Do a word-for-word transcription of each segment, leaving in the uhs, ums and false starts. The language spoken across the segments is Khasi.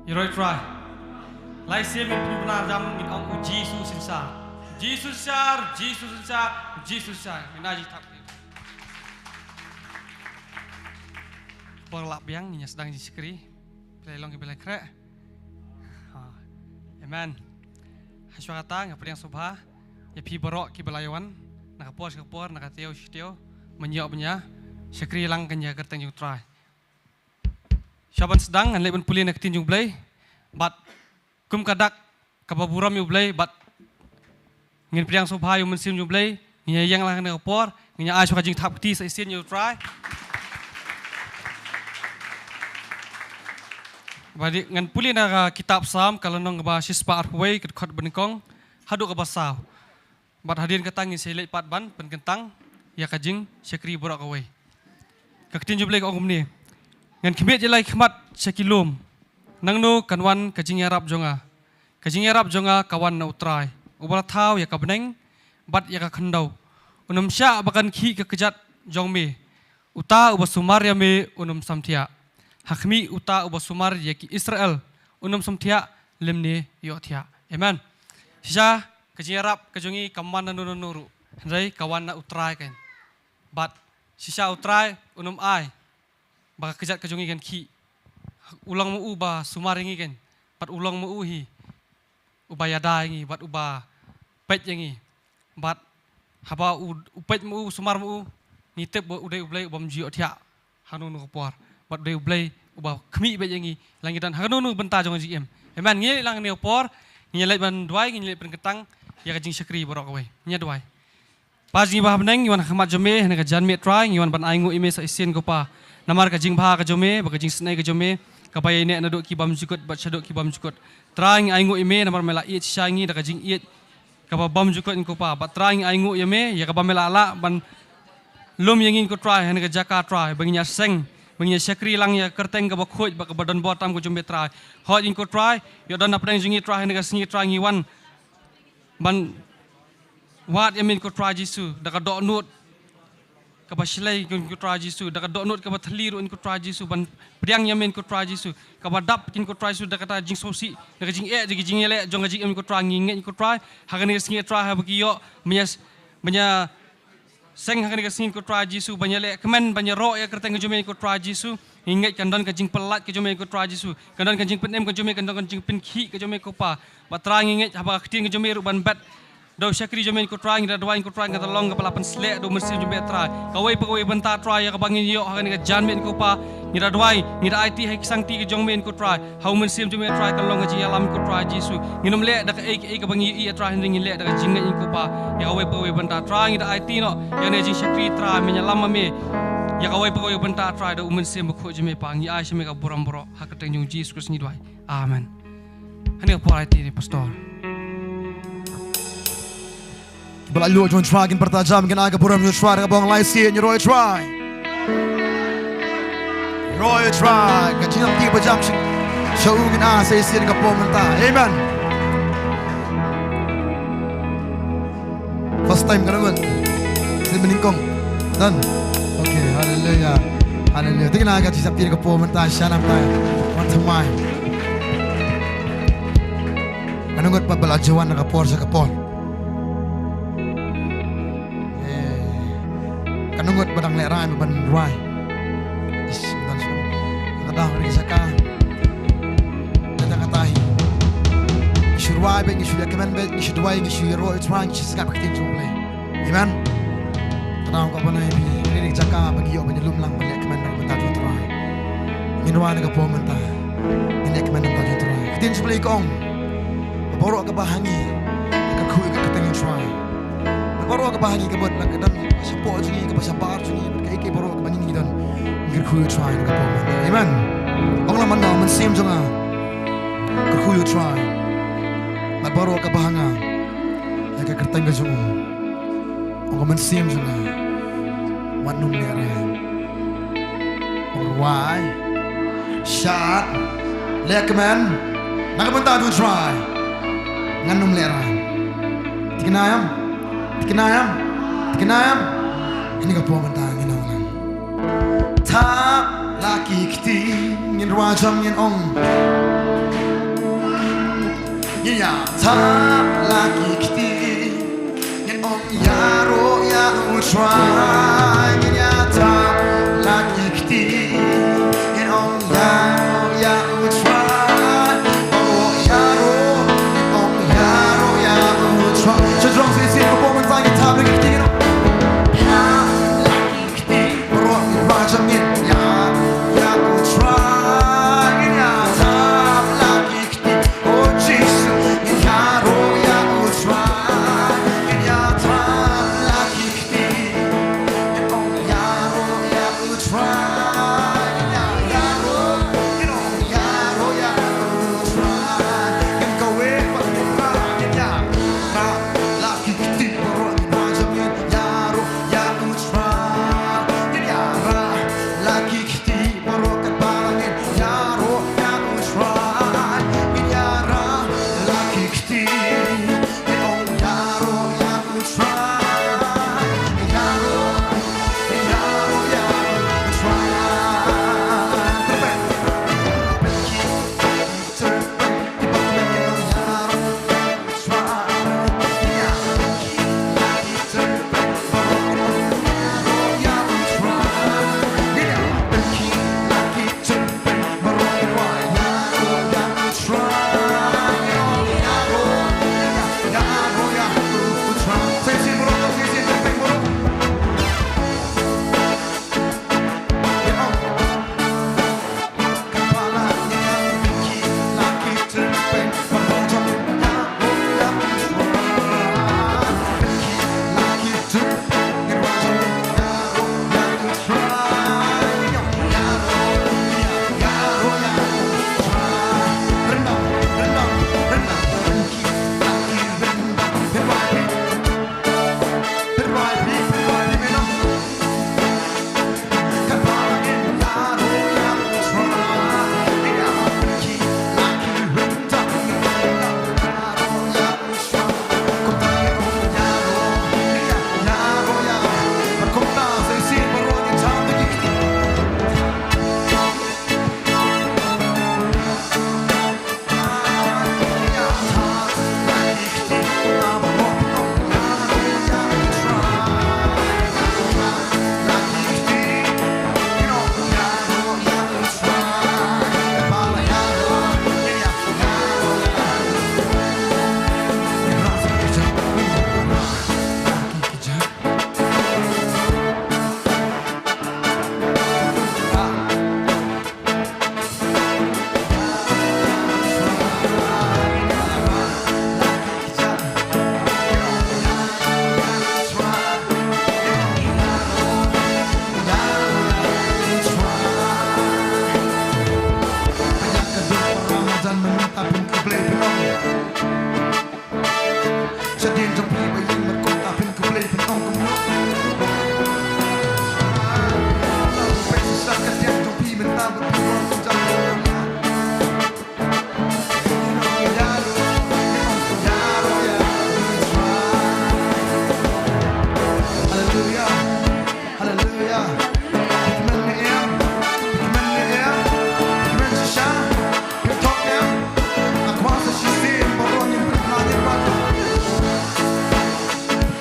Ïaroh Trai. Lai sien ngin pynbna jam ngin ong U Jisu synshar. Jisu synshar, Jisu synshar, Jisu synshar. Ngin ai jingthap. Por lap biang ngin ïa sdang jingshakri. Pynlong ki pynlong khreh. Ha. Amen. Hashwa kata nga pdiang sngewbha ïa phi baroh kiba la ïa wan na ka por sha ka por, na ka taïew sha ka taïew, ban ïoh ban ïa shakri lang kan ïa ka kyrteng jong U Trai. Sha ban sdang ngan leit ban pule na ka ktien jong U Blei. Bad kum ka dak kaba burom ïa U Blei bad ngin pdiang sngewbha ïa U Mynsiem jong U Blei. Ngin ïa ïeng lang na ka por, ngin ïa ai shuwa ka jingthap kti sa shisien ïa U Trai. Bad ngan pule na ka kitab Salm, ka lynnong kaba shispah arphew wei, ka dkhot banyngkong haduh kaba saw. Bad hadien kata ngin sa leit pat ban pynkyntang ïa ka jingshakri baroh kawei. Ka ktien jong U Blei ka ong kumne: Ngan khmied ïa la ki khmat sha ki lum, nangno kan wan ka jingïarap jong nga? Ka jingïarap jong nga ka wan na U Trai, uba la thaw ïa ka bneng bad ïa ka khyndew. Un ym shah ba kan khih ka kjat jong me. Uta uba sumar ïa me un ym samthiah. Ha khmih, uta uba sumar ïa ki Israel un ym samthiah lymne ïohthiah. Amen. Shisha ka jingïarap ka jong ngi kam wan na no no no ruh, hynrei ka wan na U Trai kan. Bad shisha U Trai un ym ai ba ka kjat ka jong ngi kan khih. U long ma u ba sumar ïa ngi kan, bad u long ma u hi uba ïada ïa ngi bad uba peit ïa ngi. Bad haba u, u peit ma u, sumar ma u, ngi tip ba u dei U Blei uba ym ju ïohthiah ha no no ka por. Bad u dei U Blei uba khmih beit ïa ngi la ngi don ha no no bynta jong ka jingim. Amen. Ngin ïa leit lang ha kane ka por, ngin ïa leit ban duwai, ngin ïa leit pynkyntang ïa ka jingshakri baroh kawei. Ngin ïa duwai. Pa jong ngi ba ha bneng, ngi wan ha khmat jong me ha kane ka janmiet Trai, ngi wan ban ainguh ïa me sa shisien ko Pa. Namar ka jingbha ka jong me bad ka jingisynei ka jong me, kaba ïaineh naduh ki bymjukut bad shaduh ki bymjukut. Trai, ngi ainguh ïa me namar me la ïeit shisha ïa ngi da ka jingïeit kaba bymjukut, ko Pa. Bad Trai, ngi ainguh ïa me ïa kaba me la lah ban lum ïa ngi, ko Trai, ha kane ka jaka Trai, ba ngin ïa seng, ba ngin ïa shakri lang ïa ka kyrteng kaba khuid bad kaba donbor tam ka jong me Trai. Hooid, ko Trai, ïoh don hapdeng jong ngi Trai ha kane ka sngi Trai, ngi wan ban wad ïa me, ko Trai Jisu, da ka dohnud kaba shlei, ko Trai Jisu, da ka dohnud kaba thylli ruh, ko Trai Jisu, ban pdiang ïa me, ko Trai Jisu, kaba dap, ko Trai Jisu, da kata jingsngewsih, da ka jingeh, da ka jingïaleh jong ka jingim, ko Trai. Ngi ngeit, ko Trai, ha kane ka sngi Trai, haba ki ïoh ban ïa, ban ïa seng ha kane ka sngi, ko Trai Jisu, ban ïaleh kmen, ban ïaroh ïa ka kyrteng ka jong me, ko Trai Jisu. Ngi ngeit kan don ka jingpyllait ka jong me, ko Trai Jisu, kan don ka jingpynim ka jong me, kan don ka jingpynkhih ka jong me, ko Pa. Bad Trai, ngi ngeit haba ka ktien ka jong me ruh ban bet da u shakri jong me, ko Trai, ngi da duwai, ko Trai, kan da long kaba la pynsleh da u Mynsiem jong me Trai. Kawei pa kawei bynta Trai ïa kaba ngin ïoh ha kane ka janmiet, ko Pa, ngi da duwai, ngi da aiti ha ki sangti ka jong me, ko Trai, ha u Mynsiem jong me Trai kan long ka jingïalam, ko Trai Jisu. Ngin ym leh da kaei kaei kaba ngi ïohi Trai, hynrei ngin leh da ka jingngeit, ko Pa. Ïa kawei pa kawei bynta Trai, ngi da aiti noh ïa kane ka jingshakri Trai, me ïalam ma me. Ïa kawei pa kawei bynta Trai, da u Mynsiem Bakhuid jong me Pa, ngi ai sha me ka burom baroh, ha ka kyrteng jong U Jisu Khrist ngi duwai. Amen. Hane ka por aiti ne pastor. Ba la lut jong Trai kin pyrta jam, kin ai ka burom jong Trai, ka bong lai sien, ïaroh Trai. Ïaroh Trai, ka jingïapti ba jam sha u ngin ai sa shisien ka por mynta. Amen. First time ka ngut. Sien banyngkong. Done. Okay, hallelujah. Hallelujah. Te ngin ai ka jingïapti ka por mynta, sha nam tai. Wan thymmai. Ka ngut pat ba la ju wan na ka por sha ka por. Eh, ka ngut ba dang lehraiñ ban rwai. Ish, done shuh. Ka dang ri sha ka. Ka dang katai. Ngi shu rwai beit, ngi shu ïakmen beit, ngi shu duwai, ngi shu ïaroh Trai, ngi shu sngap ka ktien jong U Blei. Amen. Ka dang ka ban ai phi, ri ri jaka ba ngi ïoh ban ïalum lang ban ïakmen na ka bynta jong Trai. Ngin rwai na ka por mynta. Ngin ïakmen na ka bynta jong Trai. Ka ktien jong U Blei ka ong, baroh kaba ha ngi, ka kyrkhu ïa ka kyrteng jong Trai. Baroh kaba ha ngi, ka mut la ka don shapoh jong ngi, kaba shabar jong ngi, kaei kaei baroh kaba ngi ngi don, kyrkhu ïa Trai na ka por mynta. Amen. Ong lang mynta, Mynsiem jong nga, kyrkhu ïa Trai. Bad baroh kaba ha nga, ïa ka kyrteng ka jong u. Ong ka Mynsiem jong nga, wat nym lehraiñ. Ong rwai, shad, leh kmen na ka bynta jong Trai. Ngan nym lehraiñ. Thikna ïa me? Thikna ïa me? Thikna ïa me? Ha kane ka por mynta ngin ong lang. Thap la ki kti, ngin rwai jam, ngin ong. Ngin ïa tap la ki kti. Ngin ong ïaroh ïa U Trai. Ngin ïa tap la ki kti. Ngin ong ïaroh ïa U Trai. Ong ïaroh, ngin ong ïaroh ïa U Trai. Sha jrong shisien ka por mynta ngin tap la ki kti, ngin ong. Tap la ki kti. Baroh ngin wan jam ngin ïaroh ïa U Trai. Ngin ïa tap la ki kti. Oh Jisu, ngin ïaroh ïa U Trai. Ngin ïa tap la ki kti. Ngin ong ïaroh ïa U Trai. Ngin ïa ïaroh, ngin ong ïaroh ïa U Trai. Ngin kawei pat ngin ïa, ngin ïa tap la ki kti. Baroh ngin wan jam ngin ïaroh ïa U Trai. Ngin ïa rah la ki kti. Baroh katba la ngin ïaroh ïa U Trai. Ngin ïa rah la ki kti. Ngin ong ïaroh ïa U Trai. Ïaroh, ïaroh ïa U Trai. Perfect. Shadien jong phi ba ïeng markut, ta phin khublei phin ong kumno? Peit shisha ka diang jong phi mynta ba phi wan jam. Haleluya. Haleluya. Phi kmen ne em? Phi kmen ne em? Phi kmen shisha? Phi thok ne em? Nga kwah sa shisien baroh ngin pynbna ïa U Trai.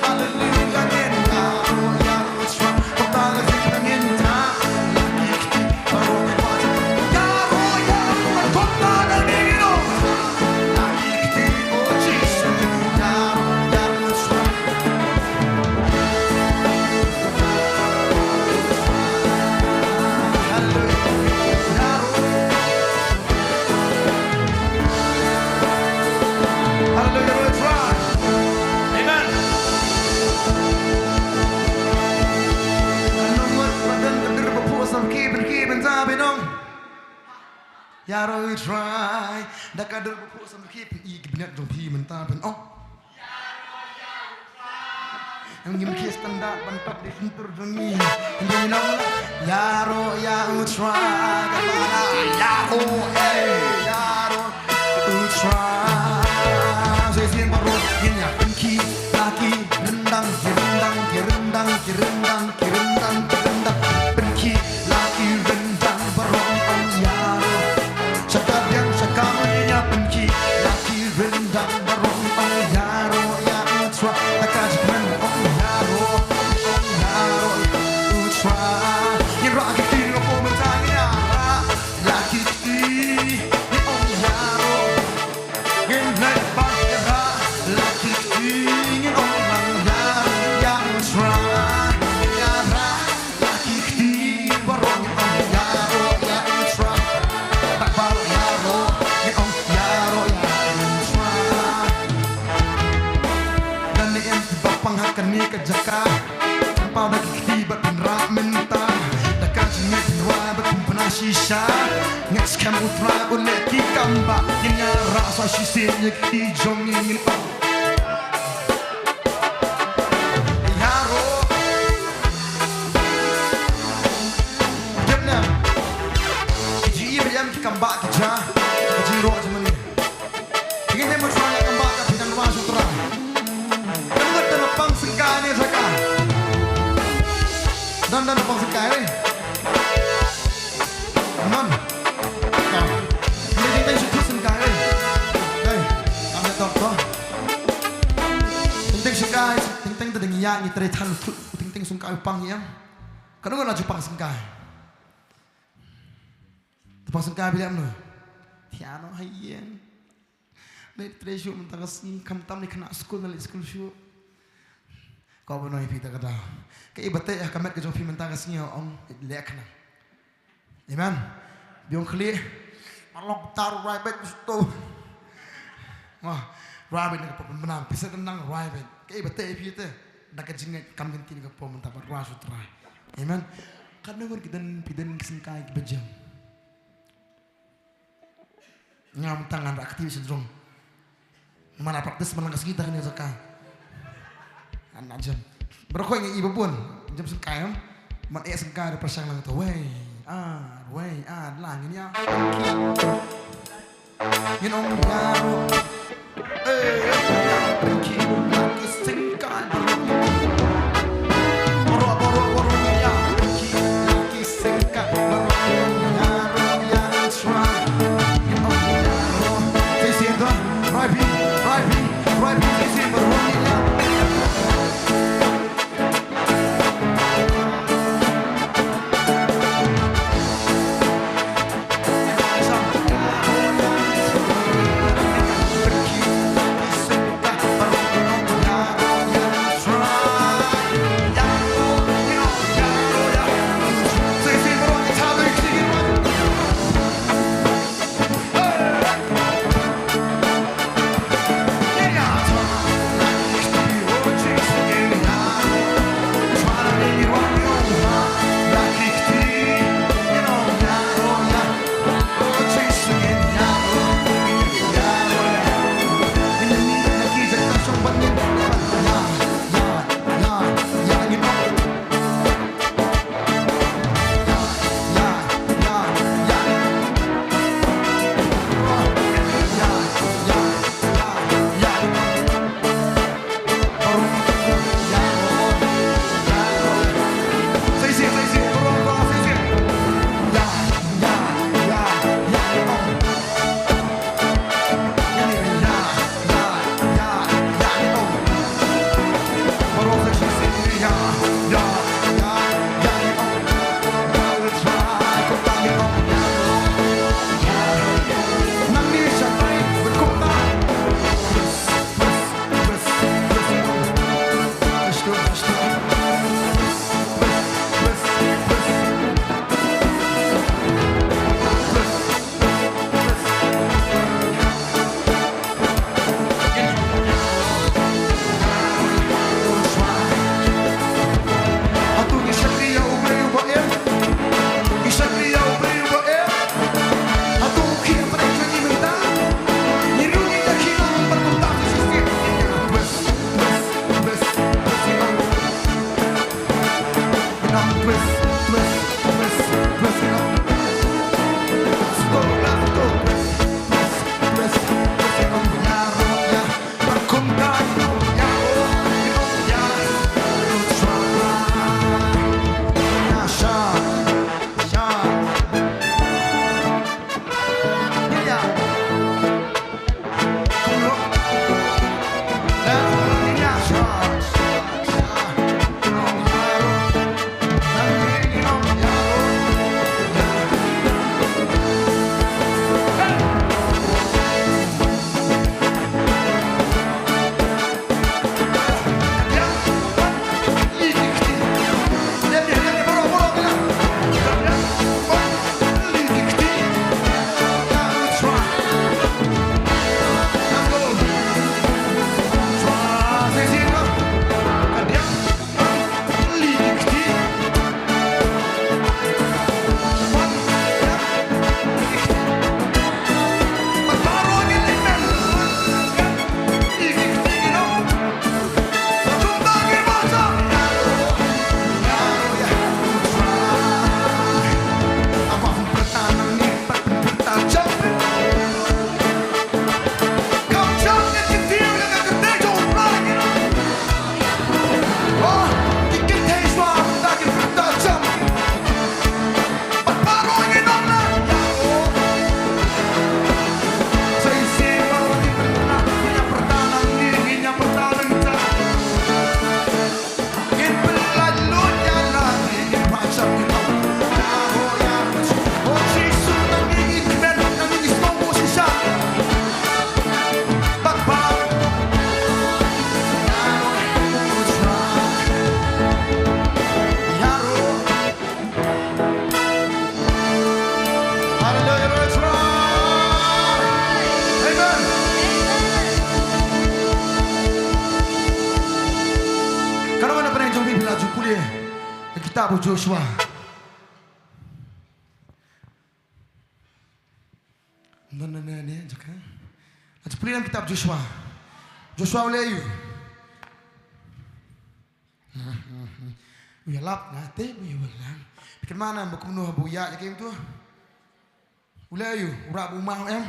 Haleluya, ngin ïaroh ïa U Trai. Kumta ka zik ngin ïa la ki kti baroh ngin wan. Ïaroh ïa U Trai. Kumta ka zik ngin ïa la ki kti, oh Jisu, ngin ïaroh ïa U Trai. Haleluya. Haleluya, Lord, praise. Amen. Nang mat madan ka dur ba phuh sam ki pyn ki pyn sa pyn ong. Ïaroh U Trai. Da ka dur ba phuh sam ki pyn i ki bniat jong phi mynta pyn ong. Ngim khie standard ban pap da ki tur jong ngi. Hynrei ngi ong ïaroh ïa U Trai. Ïaroh, eh, ïaroh U Trai. Sa shisien baroh ngin ïa pynkhih la ki ryndang, ki ryndang, ki ryndang, ki ryndang, ki ryndang, ki ryndang. Pynkhih la ki ryndang baroh, ong ïaroh. Sha ka diang sha ka mut ngin ïa pynkhih la ki ryndang. Baroh ong ïaroh ïa u Trai. Da ka jingkmen ong ïaroh, ong ïaroh ïa u Trai. Ngin rah ki kti nga pom mynta, ngin ïarah la ki kti. Ngin ong ïaroh. Ngin leit bad ïarah la ki kti. Ngin ong lang ïaroh ïa u Trai. Ïarah la ki kti baroh, ngin ong ïaroh ïa u Trai. Bad baroh ïaroh, ngin ong ïaroh ïa u Trai. Lane em kiba pang ha kane ka jaka, pynpaw da ki kti bad pynrah mynta. Da ka jingngeit pynrah bad pynbna shisha. Ngeit skhem u Trai un leh ki kam ba ngin ïarah sa shisien ïa ki kti jong ngi, ngin ong ïaroh. Jep ne. Ki jingim ki kam ba ki ja. Ki jingïaroh jong ngi. Ki ne mo sa ïa kam ba ka pynang wa sutra. Kan ngat na pang sengkai ne saka. Dan dan pang sengkai ne. Aman. Ka. Ini kita sudah sengkai ne. Hei, ambil doktor. Teng teng sengkai, teng teng teng ya ni teri tan teng teng sengkai pang yang. Kan ngat na ju pang sengkai. Te pang sengkai ba leh kumno? Thiah noh ha ïing. Leit trei shuh mynta ka sngi, khamtam leit khynnah skul, leit skul shuh. Ko ba noh ïa phi ta ka daw. Kaei ba teh ha ka met ka jong phi mynta ka sngi, ong leh khynnah. Amen. Biang khlieh. Malong tar rwai beit shuh to. Wah, rwai beit na ka pop mynta, pisa tang rwai beit. Kaei ba teh ïa phi te. Da ka jingngeit kam kynti na ka pop mynta ba rwai shuh Trai. Amen. Katno ngut ki don, phi don ki sengkai kiba jem. Nga mynta ngan rah kti sha jrong. Mana practice man la ka sngi ta kane saka. Ana jem. Baroh khoit nga i ba bun. Jem sengkai em. Man eh sengkai da pyrshang lang to. Wei. Ah, wei. Ah, lang ngin ïa. Ngin ong ïaroh. Eh, ïa, ïa, ïa, ïa, ïa, sengkai baroh. Baroh, baroh, baroh, ïa, ïa, ïa, sengkai baroh. Ïaroh, ïaroh, shuwa. Ngin ong ïaroh. Shisien to. Rwai phi, rwai phi, rwai phi, shisien baroh, ïa. Kitab u Joshua. Ngan, ngan, ngan, ngan, jaka. Ngan pule na kitab Joshua. Joshua u leh aïu? U ïalap, nga te u ïalang. Phi kynmaw ne ba kumno haba u ïaid ïa ka im tu? U leh aïu? U rah bad u maw em?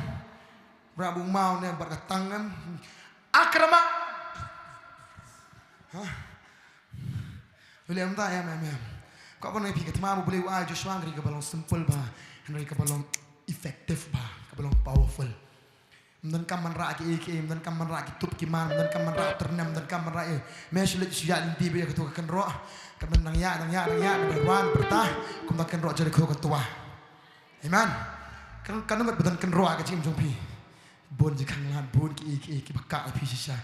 U rah bad u maw ne bad ka tang em? Akrama. Ha? U leh mynta em, em, em. Ka ban phi ka thma ba u Blei u ai Joshua, hynrei kaba long simple bha, hynrei kaba long effective bha, kaba long powerful. Ym donkam ban rah kiei kiei, ym donkam ban rah ki tup ki mar, ym donkam ban rah tyrnem, ym donkam ban rah ei. Me shu leit shu ïaid lynti beit ïa kato ka kynroh. Katba nang ïaid, nang ïaid, nang ïaid, nang wan pyrta, kumta ka kynroh Jerikho kan twa. Amen. Kan, kan nang ba don kynroh ha ka jingim jong phi. Bun jingkhanglad, bun kiei kiei kiba kah ïa phi shisha.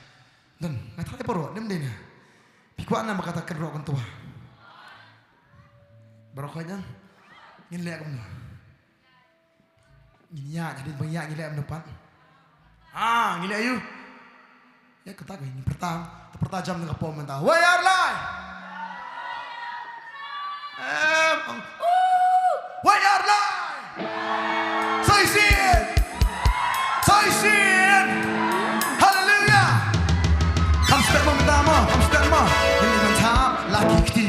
Don, nga tharai baroh, ym dei ne. Phi kwah ne ba kata ka kynroh kan twa? Baroh khoit ne? Ngin leh kumno? Ngin ïaid, hadien ba ïaid ngin leh kumno pat? Ah, ngin leh aïu? Ïa kata ka ngin pyrta, to pyrta jam na ka pom mynta. Wei ar lai. Em, ong. Wei ar lai. Sa shisien. Sa shisien. Haleluia. Kham step mo mynta mo, kham step mo. Ngin ïa tap la ki kti.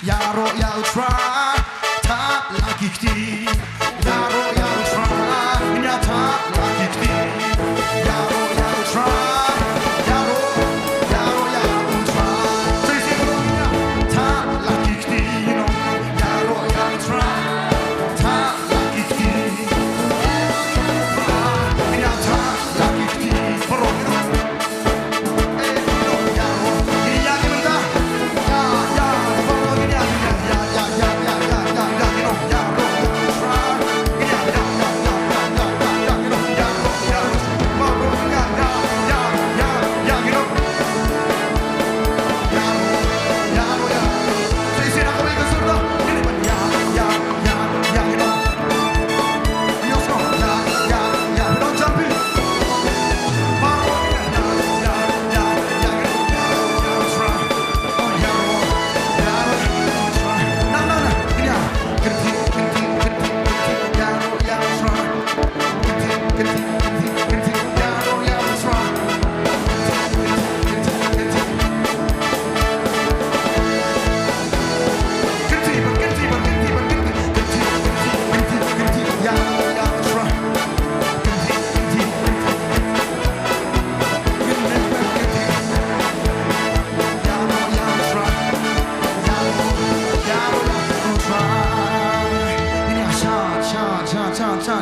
Ïaroh ïa u Trai, tap la ki kti. Ïaroh ïa u Trai, ïa tap la ki kti. Ïaroh ïa u Trai, ïaroh, ïaroh ïa u Trai. Sa shisien baroh ïa tap la ki kti, you know. Ïaroh ïa u Trai, tap la ki kti. Ïa tap la ki kti, baroh,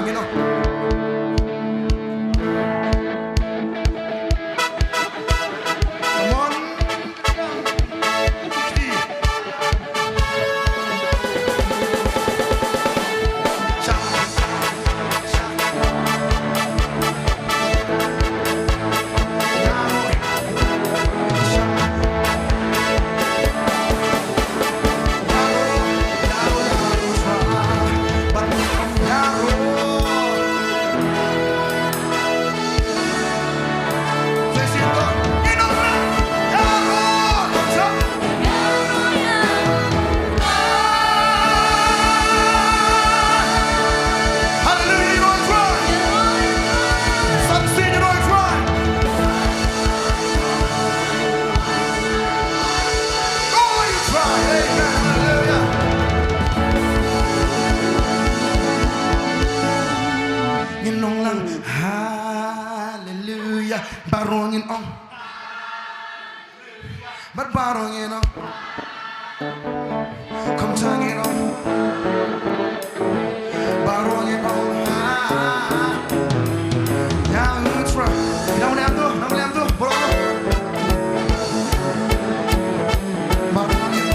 you know. Hallelujah, you know it's right. Something, you know it's right. Oh, you try. Amen. Hallelujah. Ngin ong lang. Hallelujah. Baroh ngin ong. Bad baroh ngin ong. Kumta ngin ong. Baroh ngin ong. Ha, ha, ha. Ïa u Trai. Nang lem tu, nang lem tu. Baroh ngin. Baroh ngin.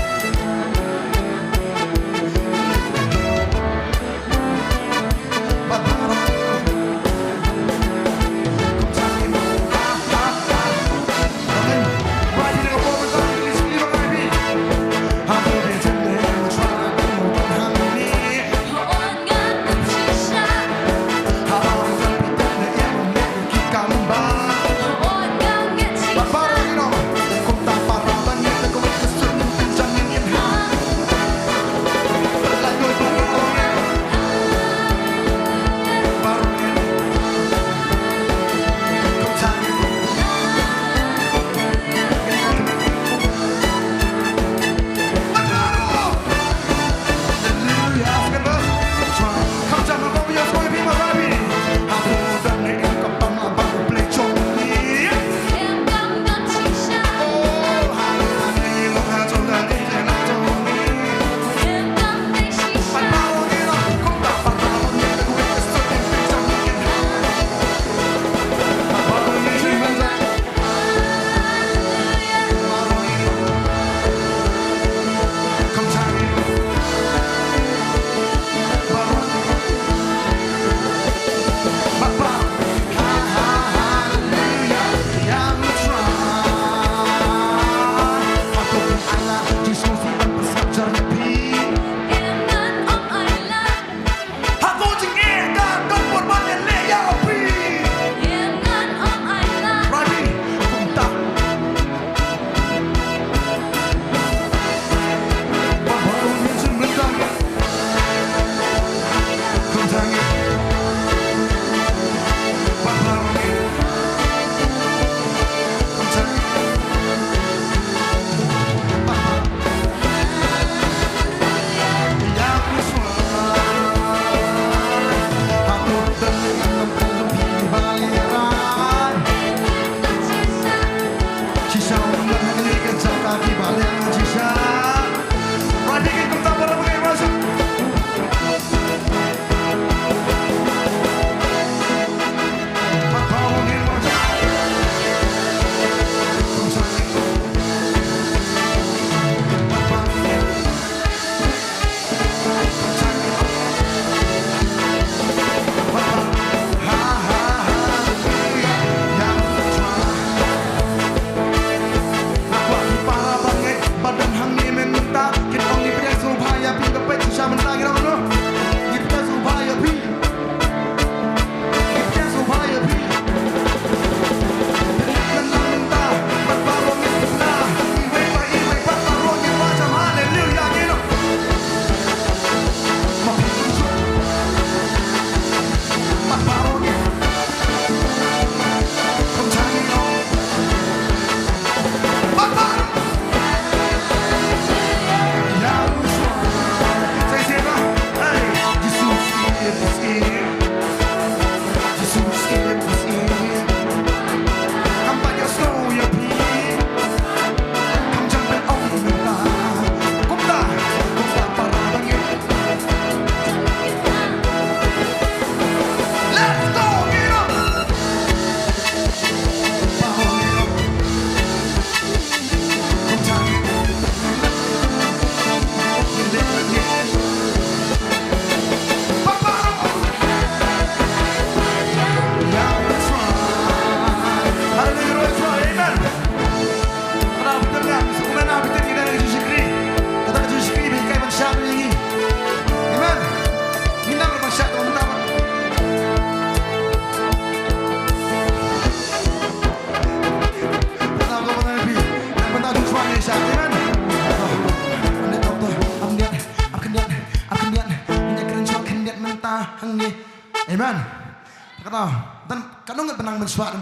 mynshuwa,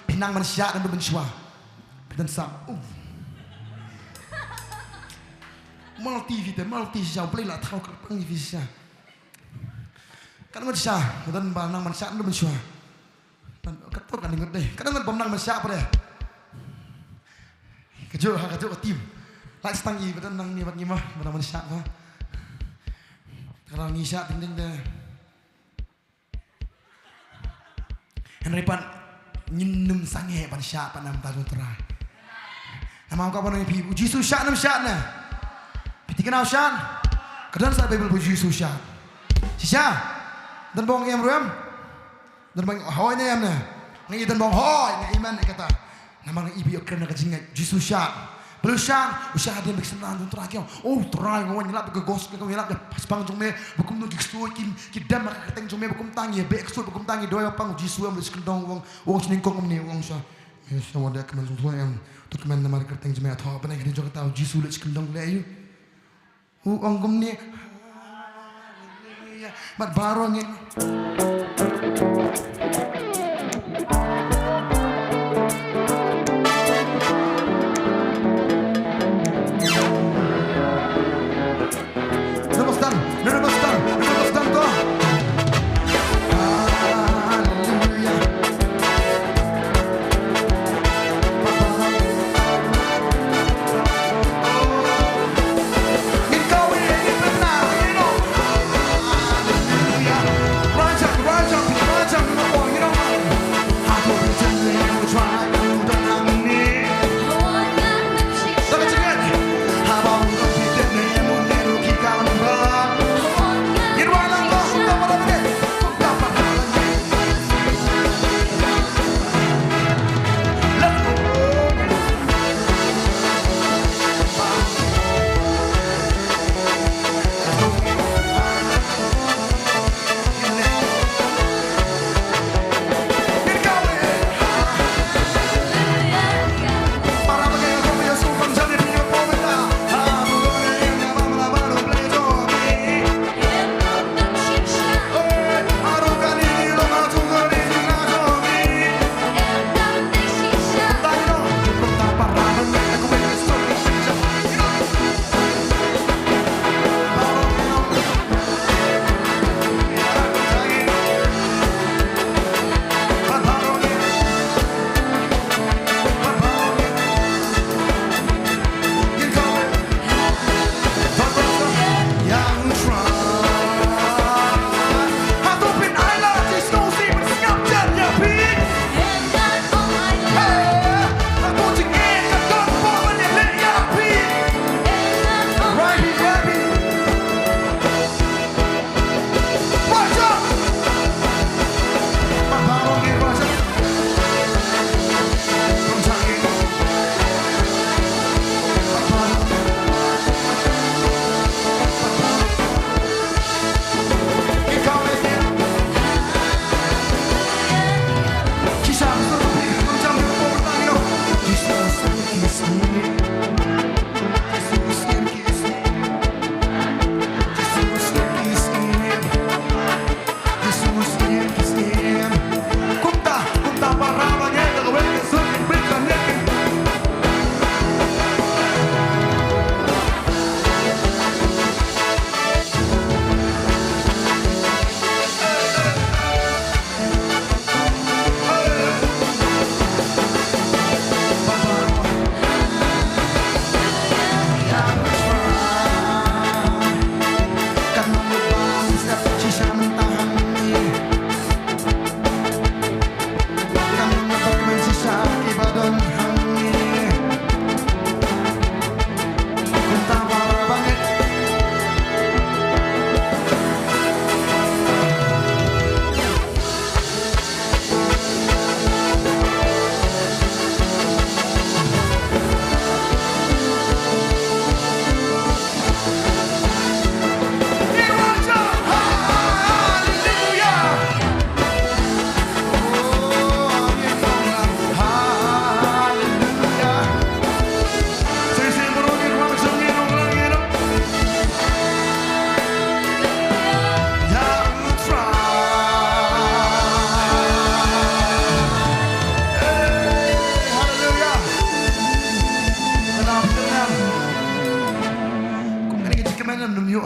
phi nang mynshuwa, phi don sap. Multi phi te, multi shisha, U Blei la thaw kyrpang ïa phi shisha. Katno ngut shisha ba don ba nang mynshuwa, don mynshuwa. Katto katne ngut dei, katno ngut bym nang mynshuwa pat de. Kajuh ha, kajuh ka team. Lait tang ïa ba don nangne bad ngi ma ba nang mynshuwa ba. Ka nang ngi shuwa ding ding de. Hynrei pat ngin nym sangeh ban shah pat na ka bynta jong U Trai. Namar ka ban ong ïa phi, U Jisu shah ne ym shah ne? Phi tip kane u shah? Ka don sa Baibl ba U Jisu shah. Shisha? Don ba ong em ruh em? Don ba ong hooid ne em ne? Nga i don ba ong hooid, nga amen ïa kata. Namar nga i ba ïoh kren na ka jingngeit, Jisu shah. Balei u shah? U shah hadien ba ki synran jong U Trai ki ong, "O U Trai, nga wan ïalap ïa ka gospel, nga wan ïalap ïa ka spang jong me, ba kumno ki ksuid ki, ki dem ha ka kyrteng jong me, ba kumta ngi ïa beh ksuid, ba kumta ngi duwai ba pang." U Jisu u ong, leit sha kyndong, u ong, u ong sha nyngkong kumne, u ong sha, "Me sha wan da kmen jong U Trai em, to kmen namar ka kyrteng jong me." Ato, ha pdeng hadien jong kata u Jisu leit sha kyndong leh aïu? U ong kumne. Haleluya. Bad baroh ngin. Nobostan, nobostan, nobostan to. Haleluya.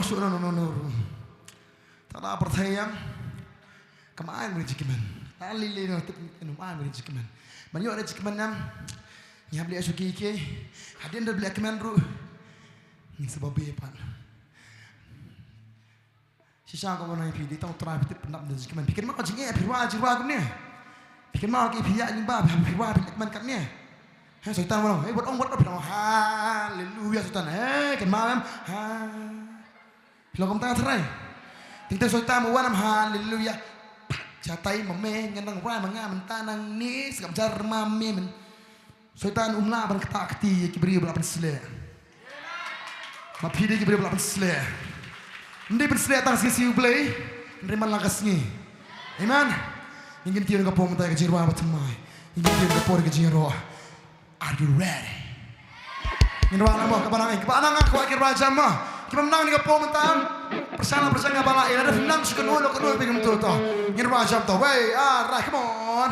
Shu no no no no. Ta da pyrthei ïam. Kam ai mari jingkmen. Ta lili no tip no ai mari jingkmen. Man ïoh da jingkmen ïam. Ngi hap leh shuki ki. Hadien da leh kmen ruh. Ngin sa babe pat. Shisha ko nang phi dei tang u Trai phi tip pyndap da jingkmen. Phi kynmaw jingeh phi rwai jingrwai kumne. Phi kynmaw ki phi ïa jingba phi rwai phi leh kmen katne. He Soitan mo. He wat ong wat phi ong haleluya Soitan. He kynmaw em. Ha. Phi long kumta trai. Teng teng Soitan mo wan em haleluya. Cha tai ma me ngan nang rwai ma nga mynta nangne sngap jar ma me men. Soitan um lah ban ktah kti ïa ki briew ba la pynsleh. Ma phi dei ki briew ba la pynsleh. Ym dei pynsleh tang sngi sngi U Blei. Hynrei man la ka sngi. Amen. Ngin kyntiew ka por mynta ka jingrwai ba thymmai. Ngin kyntiew ka por ka jingïaroh. Are you ready? Ngin rwai lang mo kaba nang kaba nang ka kwah ki rwai jam mo. Ki bym nang ni ka por mynta. Pyrshang la pyrshang ka ba la ïa la dep nang shu kynnoh lo kynnoh phi kumto to. Ngin rwai jam to. Wei, ah, right, come on.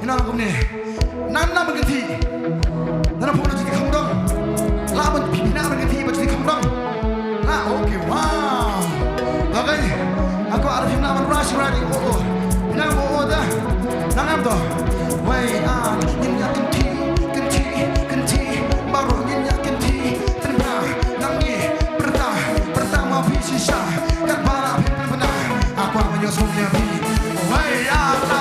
Ina kumne. Nan na ban kynthih. Nan na phone na jiti khongdong. La ban phi na ban kynthih ban jiti khongdong. La, okay, wow. Okay. Ako ada phi na ban rush riding. Oh, oh. Phi na oh, oh, da. Nang am to. Wei, ah, ngin ïa kynthih, kynthih, kynthih. Baroh ngin ïa kynthih. Tynrah, nang ngi. Pyrta, pyrta ma phi shisha. Kat ba la phi pyrta. Ako am ïa sum ïa phi. Wei, ah, la.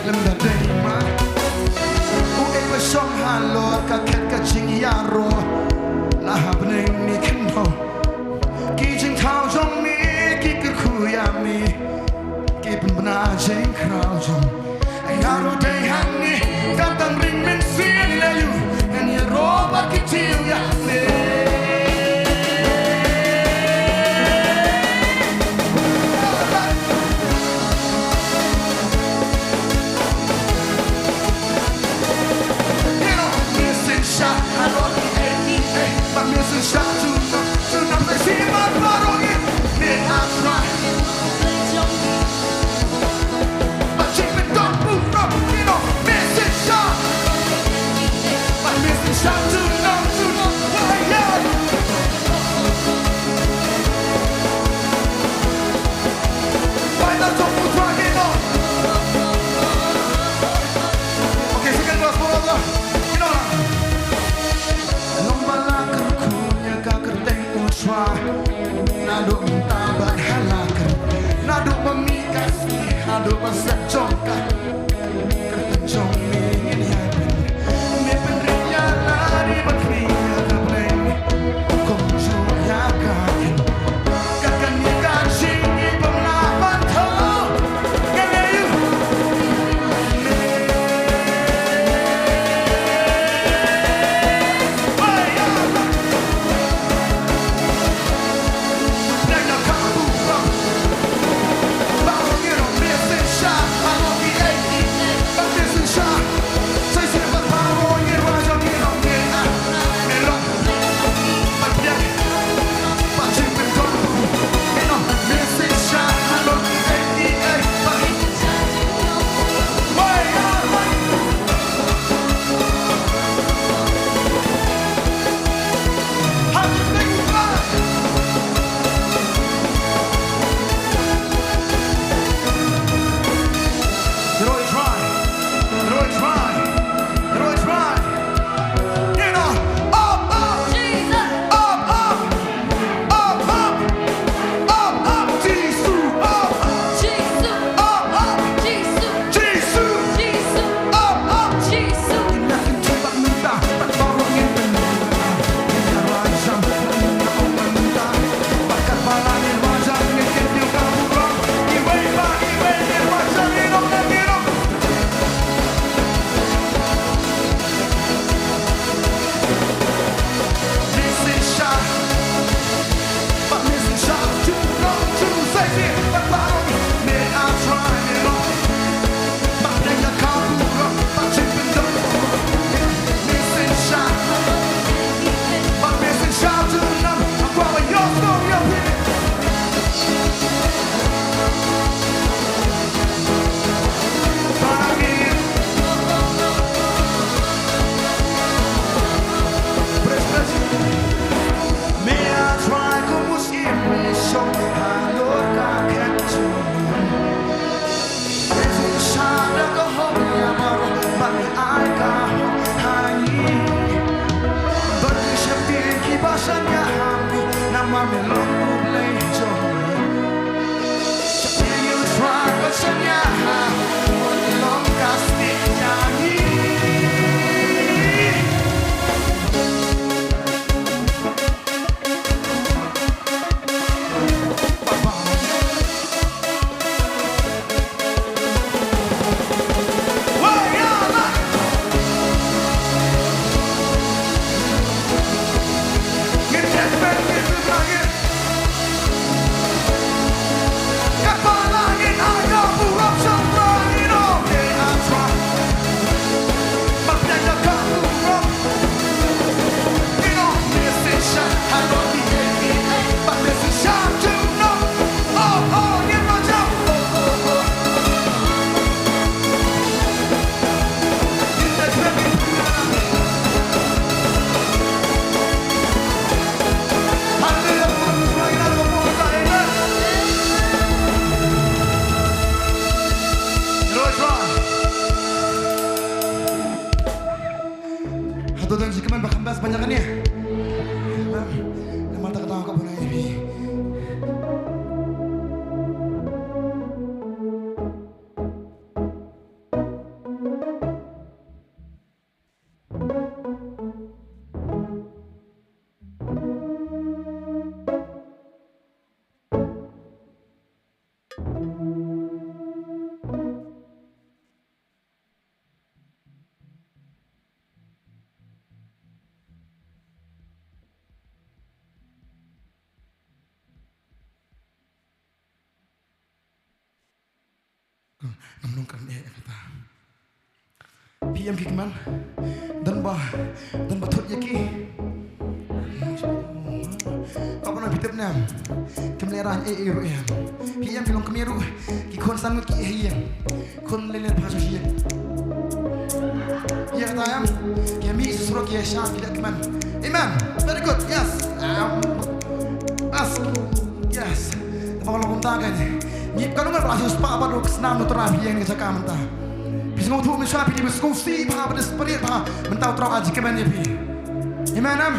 Lem da dei ma. Uei ba shong halor ka khet ka jingïaroh. La ha bneng ni khyndew. Ki jingthaw jong me ki kyrkhu ïa me. Ki pynbna jingkhraw jong. Ai nga ruh dei hangne. Ka tang ring mynsiem ïa u. Ngan ïaroh bad ki tiew ïa me. Okay, second verse, follow the, you know, Hato don jingkmen ba kham best ban ïa kane? Namar kata ka bun ïa phi. Ngam long kren eh kata. Phi ïam ki kmen. Don ba, don ba thut ïa ki. Ka ban phi tip ne em. Kim lehrain eh eh ruh em. Phi ïam ki longkmie ruh. Ki khun san ngut ki ïeng. Khun leh leh pha shu ïeng. Ïa kata em. Ki mih shu surok ïa sha ki leh kmen. Amen. Very good. Yes. Um, ask. Yes. Te ba long kumta ka ngi. Ngi ka nunga ba shu spah ba duk snam nu tra phi ïeng ka jaka mynta. Phi sngewthuh mynshuwa phi dei ba sngewsih bha ba desperate bha mynta u Trai u ai jingkmen ïa phi. Amen em.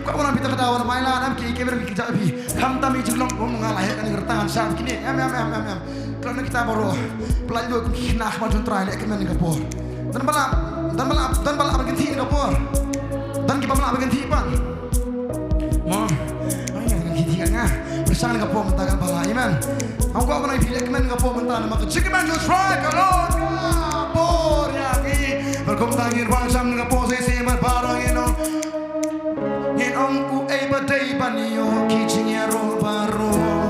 Ka wan phi ta ka daw wan mai la em ki kemer ki kjat phi. Khamtam i jinglong um nga la heh kane ka rta ngan shah kine. Em em em em em. Lane kita baroh, pyllait lut kum ki khynnah ha khmat jong u Trai, leh kmen ha ka por. Don ba lah, don ba lah, don ba lah ban kynthih ha ka por. Don kiba lah ban kynthih pat. Mo. Ai, nga kynthih nga. Pyrshang ha ka por mynta, katba lah. Amen. Nga kwah ban ong ïa phi, leh kmen ha ka por mynta namar ka jingkmen jong u Trai ka long ka bor ïa ngi. Bad kumta ngin wan jam ha ka por shisha, bad baroh ngin ong, ngin ong, uei ba dei ban ïoh ki jingïaroh baroh.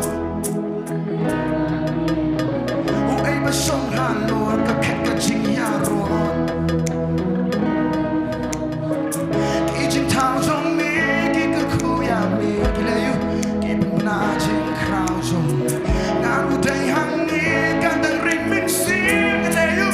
Uei ba shong halor ka khet ka jingïaroh. Ki jingthaw jong me ki kyrkhu ïa me, ki leh aïu? Ki pynbna jingkhraw jong me. Nga u dei hangne, ka dang ring mynsiem, ki leh aïu?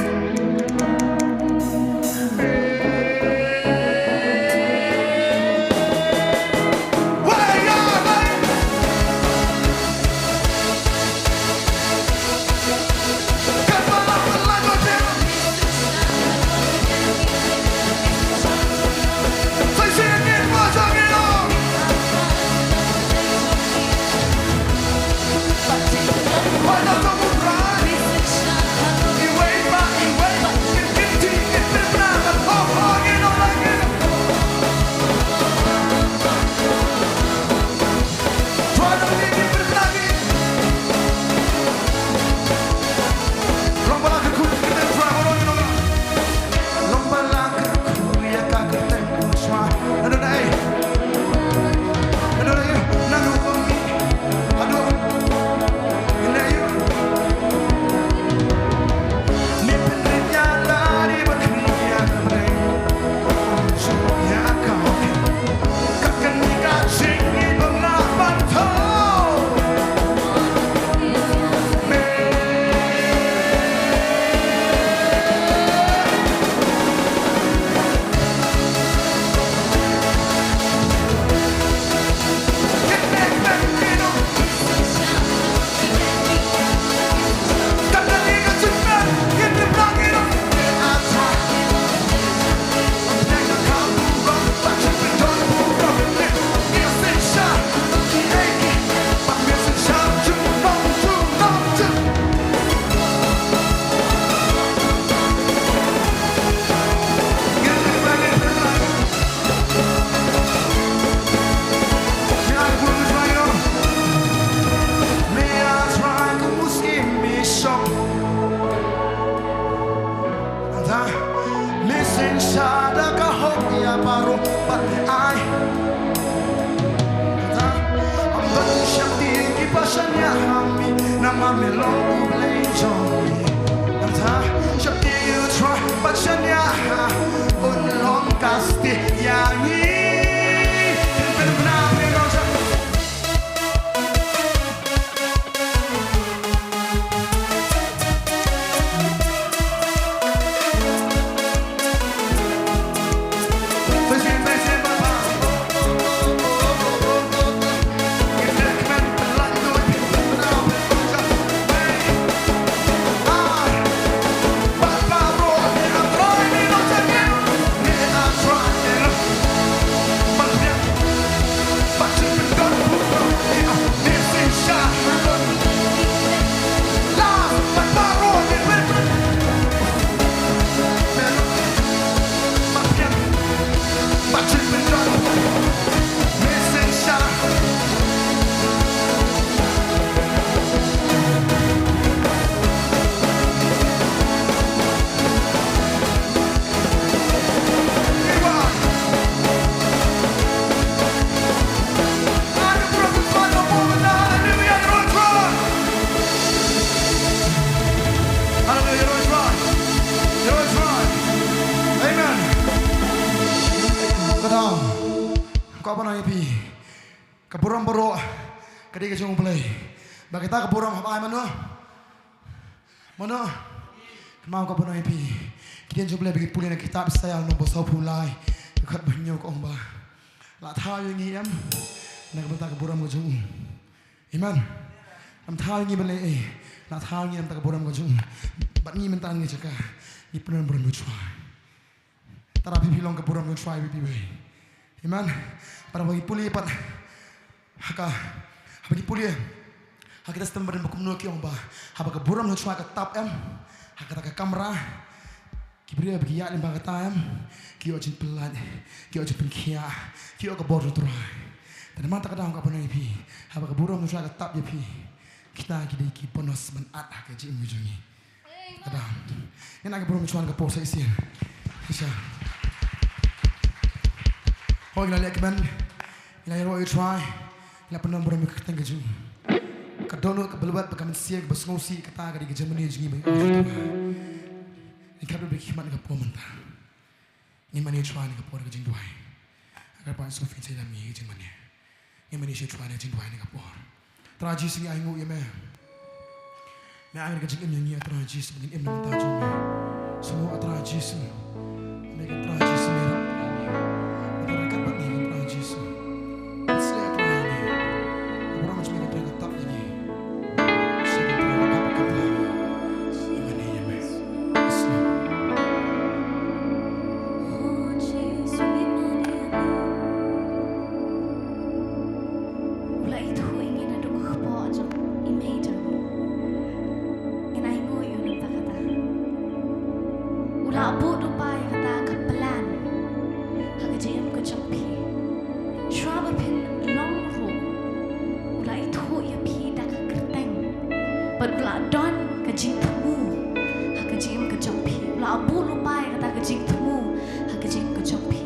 Namar me long U Blei jong ngi. Nangta sheptieng ïa u Trai bad shaniah, un long ka stieh ïa ngi. Amen. Ka dang. Ka ban ai phi. Ka burom baroh ka dei ka jong U Blei. Ba kita ka burom hap ai mano? Mano? Kynmaw ka ban ai phi. Ki ktien jong U Blei ba ngi pule na kitab Isaïah lynnong ba sawphew lai. Ka khat ba hynñiew ka ong ba, la thaw ïa ngi em na ka bynta ka burom ka jong u. Amen. Lam thaw ïa ngi ban leh ei. La thaw ïa ngi na ka bynta ka burom ka jong u. Bad ngi mynta ngi jaka ngi pynlong burom U Trai. Tara phi phi long ka burom U Trai phi phi wei. Amen. Para ba ngi pule pat ha ka, haba ngi pule ha Kita stem ba kumno ki ong ba haba ka burom Jong U Trai ka tap em ha kata ka kamra, ki briew ba ki ïaid lyngba kata em, ki ïoh jingpyllait, ki ïoh jingpynkhiah, ki ïoh ka bor U Trai. Te namar kata ka daw nga kwah ban ong ïa phi, haba ka burom Jong U Trai ka tap ïa phi, kita ki dei ki bonus ban add ha ka jingim jong ngi. Ka daw ngin ai ka burom Jong U Trai ha ka por sa shisien. Shisha. Hooid, ngi la leh kmen, ngi la ïaroh ïa U Trai, ngi la pynlong burom ïa ka kyrteng ka jong U. Ka dohnud, ka bynta bad ka mynsiem kaba sngewsih, kata ka dei ka jingmane jong ngi ba ngi ai ïa U Trai. Ngi khap ba ki khmat ha ka por mynta. Ngin mane ïa U Trai ha ka por ka jingduwai. Ha ka por Sophie sa ïalam ïa ka jingmane. Ngin mane ïa U Trai ha ka jingduwai ha ka por. Trai Jisu, ngi ainguh ïa me. Me ai ka jingim ïa ngi, Trai Jisu, ngin im na ka bynta jong me. Sngewbha Trai Jisu. Me ka Trai Jisu, me ka Trai Jisu. Ka burom jong me ka Trai ka tap ïa ngi. U la ithuh ïa ngi naduh ka kpoh jong i mei jong ngi. Ngin ainguh ïa u na kata kata. U la bud u paw ïa kata ka plan ha ka jingim ka jong phi. Shuwa ba phin long ruh, u la ithuh ïa phi da ka kyrteng. Bad u la don ka jingthmu ha ka jingim ka jong phi. U la bud u paw ïa kata ka jingthmu ha ka jingim ka jong phi.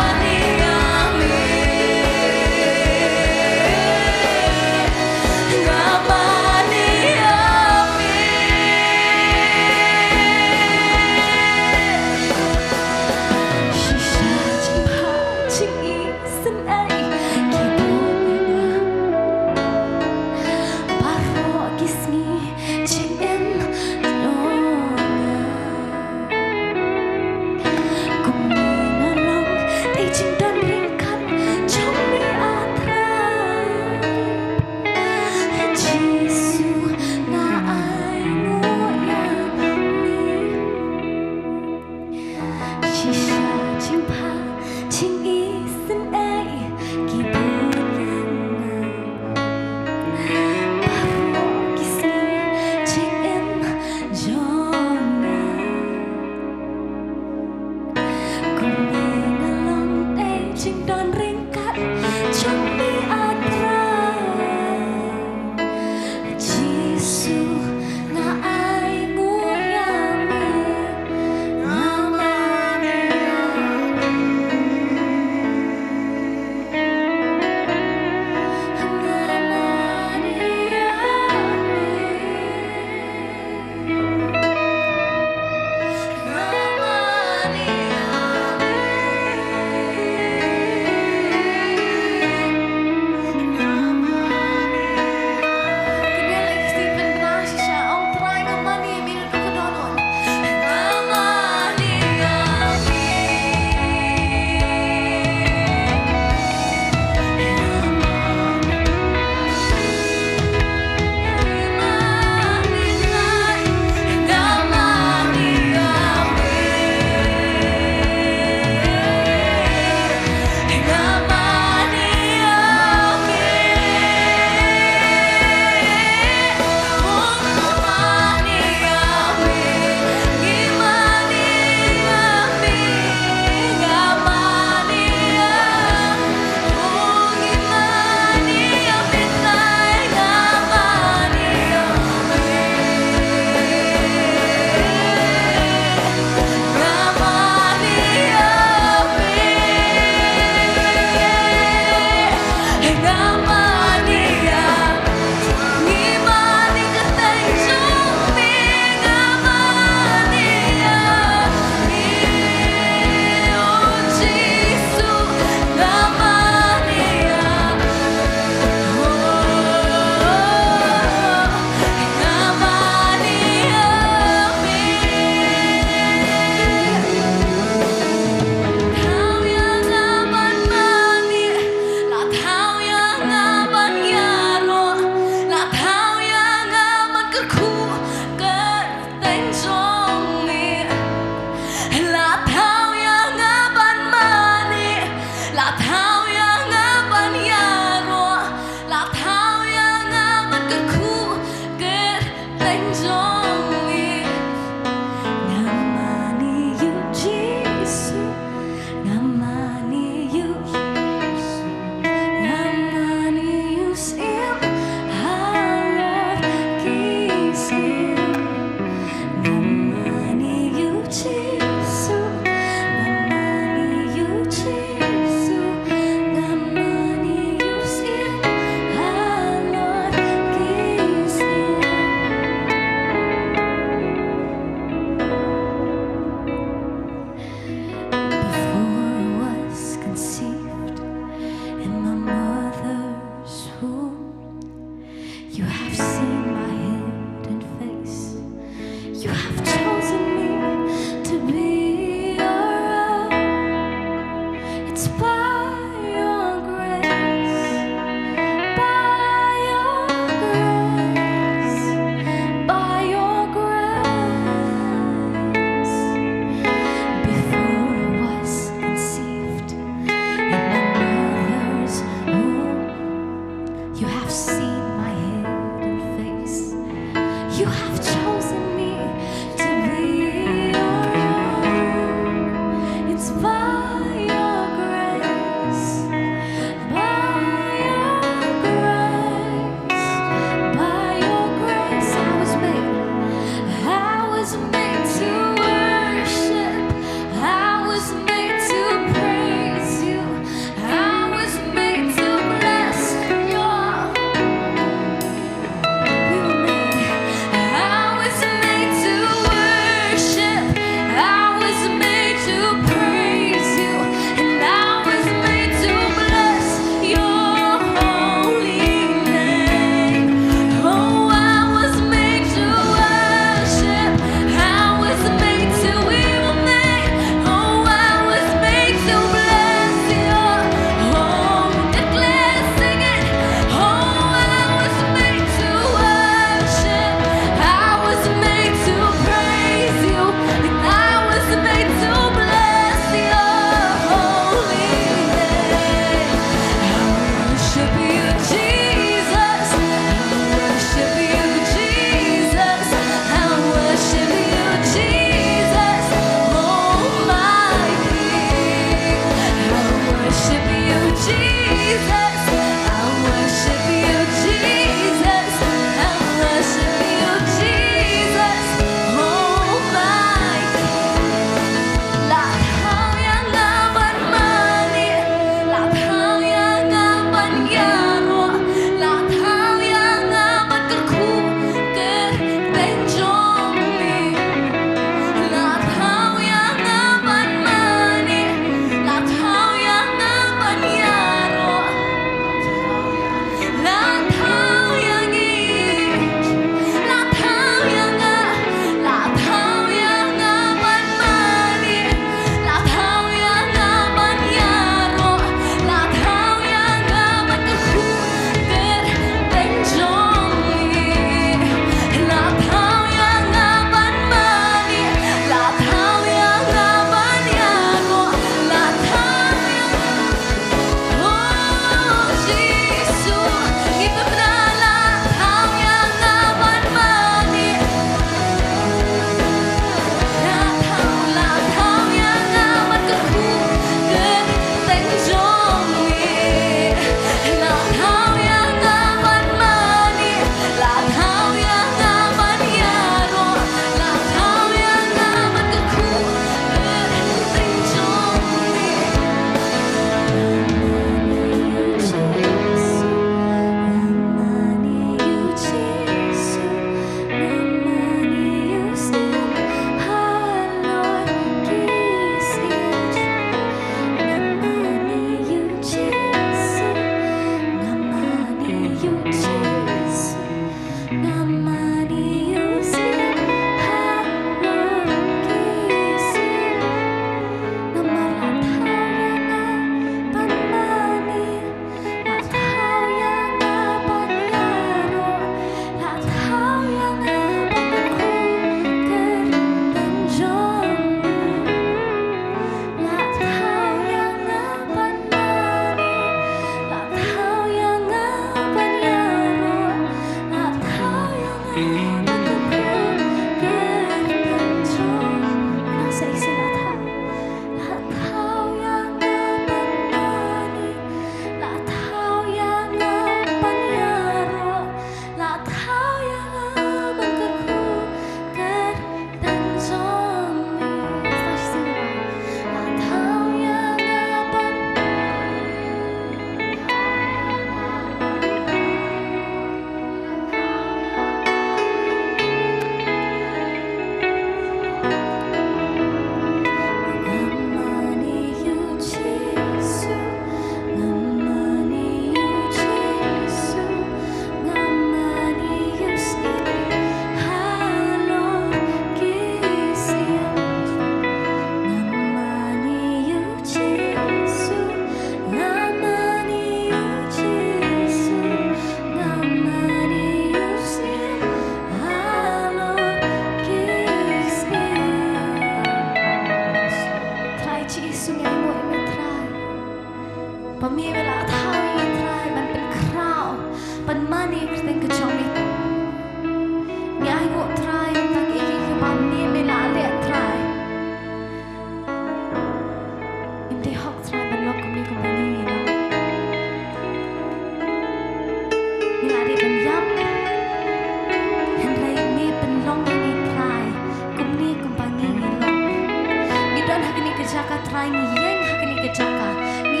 Ka jaka Trai ngi ïeng ha kane ka jaka. Ngi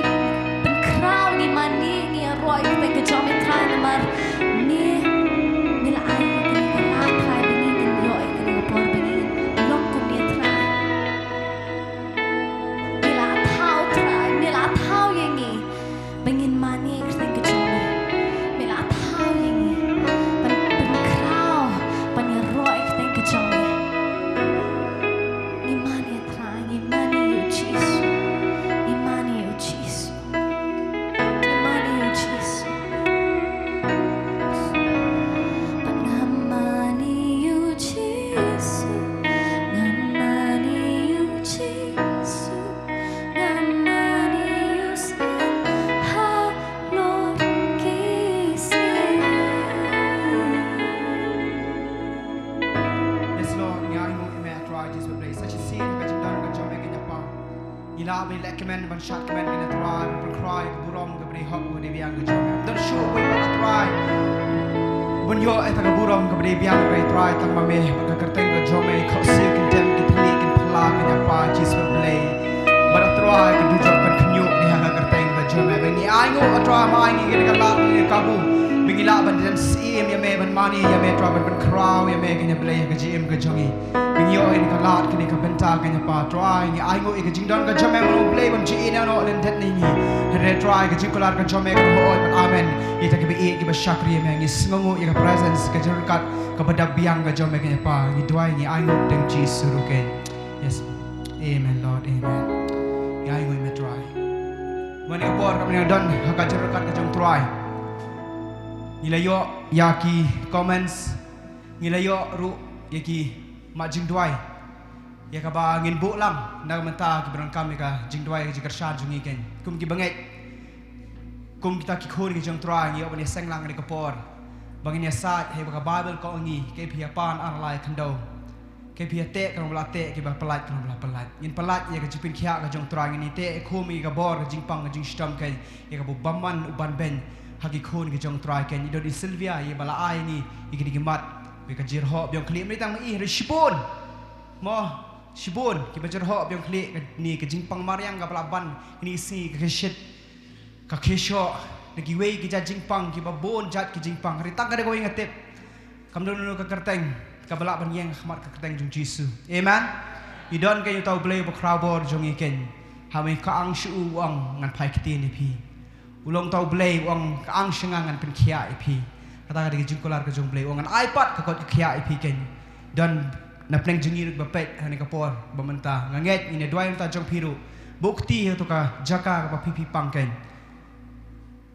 pynkhraw, ngi mane, ngi ïaroh ïa ka jong me Trai namar me, me la ai ïa kane ka lad Trai ba ngi ngin ïoh ïa kane ka por ba ngi long kum me Trai. Me la thaw Trai, me la thaw ïa ngi ba ngin mane ïa ka jong me. Me la thaw ïa ngi ban pynkhraw, ban ïaroh ïa ka jong me. Ngi mane Trai, ngi mane ïa u Jisu. Ngi mane ïa u Jisu. Ngi mane ïa u Jisu. Nga mane ïa u Jisu. Nga mane ïa u Jisu. Nga mane ïa u Jisu. Halor ki sngi. Yes Lord, ngi ainguh ïa me Trai Jisu Blei. Sa shisien ka jingdon ka jong me kane Kpa. Ngi lah ban leh kmen, ban shad kmen kane Trai, ban pynkhraw ïa ka burom kaba dei hok, kaba dei biang ka jong me. Don shuh ban, Trai, ban ïoh ïa ka burom kaba dei biang kane Trai, tang ma me, bad ka kyrteng ka jong me, ka siew ki dem, ki thylliej kin phylla kane Kpa Jisu Blei. Bad Trai, ka dujok kan khynñiuh ïa ka kyrteng ka jong me. Ba ngi ainguh Trai, ma ngi kane ka lad, kane ka kabu. Ba ngi lah ban don syiem ïa me, ban mane ïa me Trai, ban pynkhraw ïa me kane Blei ha ka jingim ka jong ngi. Ba ngi ïoh ïa ka lad kane ka bynta kane Kpa Trai, ngi ainguh ïa ka jingdon ka jong me Blei bym ju ïehnoh lyndet na ngi. Hynrei Trai ka jingkular ka jong me ka hooid bad amen. Ïa kita kiba ïeit kiba shakri ïa me ngi sngewnguh ïa ka presence ka jingryngkat kaba dap biang ka jong me kane Kpa. Ngi duwai ngi ainguh deng Jisu ruh keiñ. Yes. Amen Lord, amen. Ngi ainguh ïa me Trai. Wan ïa ka por kaba ngi don ha ka jingryngkat ka jong Trai. Ngi la ïoh ïa ki comments. Ngi la ïoh ruh ïa ki mat jingduwai ïa kaba ngin buh lang na ka bynta kiba donkam ïa ka jingduwai, ka jingkyrshan jong ngi keiñ. Kum kiba ngeit, kum kita ki khun ki jong Trai, ngi ïoh ban ïaseng lang ïa ka por ba ngin ïasaid ha kaba ka Baibl ka ong ïa ngi, kaei phi ïapan, ar la ïa khyndew. Kaei phi ïateh, kan ym la teh, kiba pyllait, kan ym la pyllait. Ngin pyllait ïa ka jingpynkhiah ka jong Trai, ngin ïateh khum ïa ka bor, ka jingpang, ka jingshitom keiñ, ïa kaba u bymman u banbeiñ ha ki khun ki jong Trai keiñ. I don i Sylvia, ïa ba la ai ngi ïa kine ki mat, ïa ka jyrhoh biang khlieh, mynta tang ma i, hynrei shibun, mo, shibun kiba jyrhoh biang khlieh kane ka jingpang mariang kaba la ban kine ki sngi, ka khie shit, ka khie shoh, da kiwei ki jait jingpang, kiba bun jait ki jingpang. Hynrei tang kane kawei nga tip, kam don uno ka kyrteng kaba lah ban ïeng ha khmat ka kyrteng jong Jisu. Amen. I don keiñ uta u Blei uba khraw bor jong ngi keiñ. Haba ngi kyang sha u, u ong, ngan phai ktien ïa phi. U long uta u Blei u ong, kyang sha nga, ngan pynkhiah ïa phi. Kata ka dei ka jingkular ka jong u Blei, u ong, ngan ai pat ka kot ka khiah ïa phi keiñ. Don na pdeng jong ngi ruh ba peit ha kane ka por ba mynta. Nga ngeit ngin ïa duwai na ka bynta jong phi ruh. Buh kti ha kato ka jaka kaba phi, phi pang keiñ.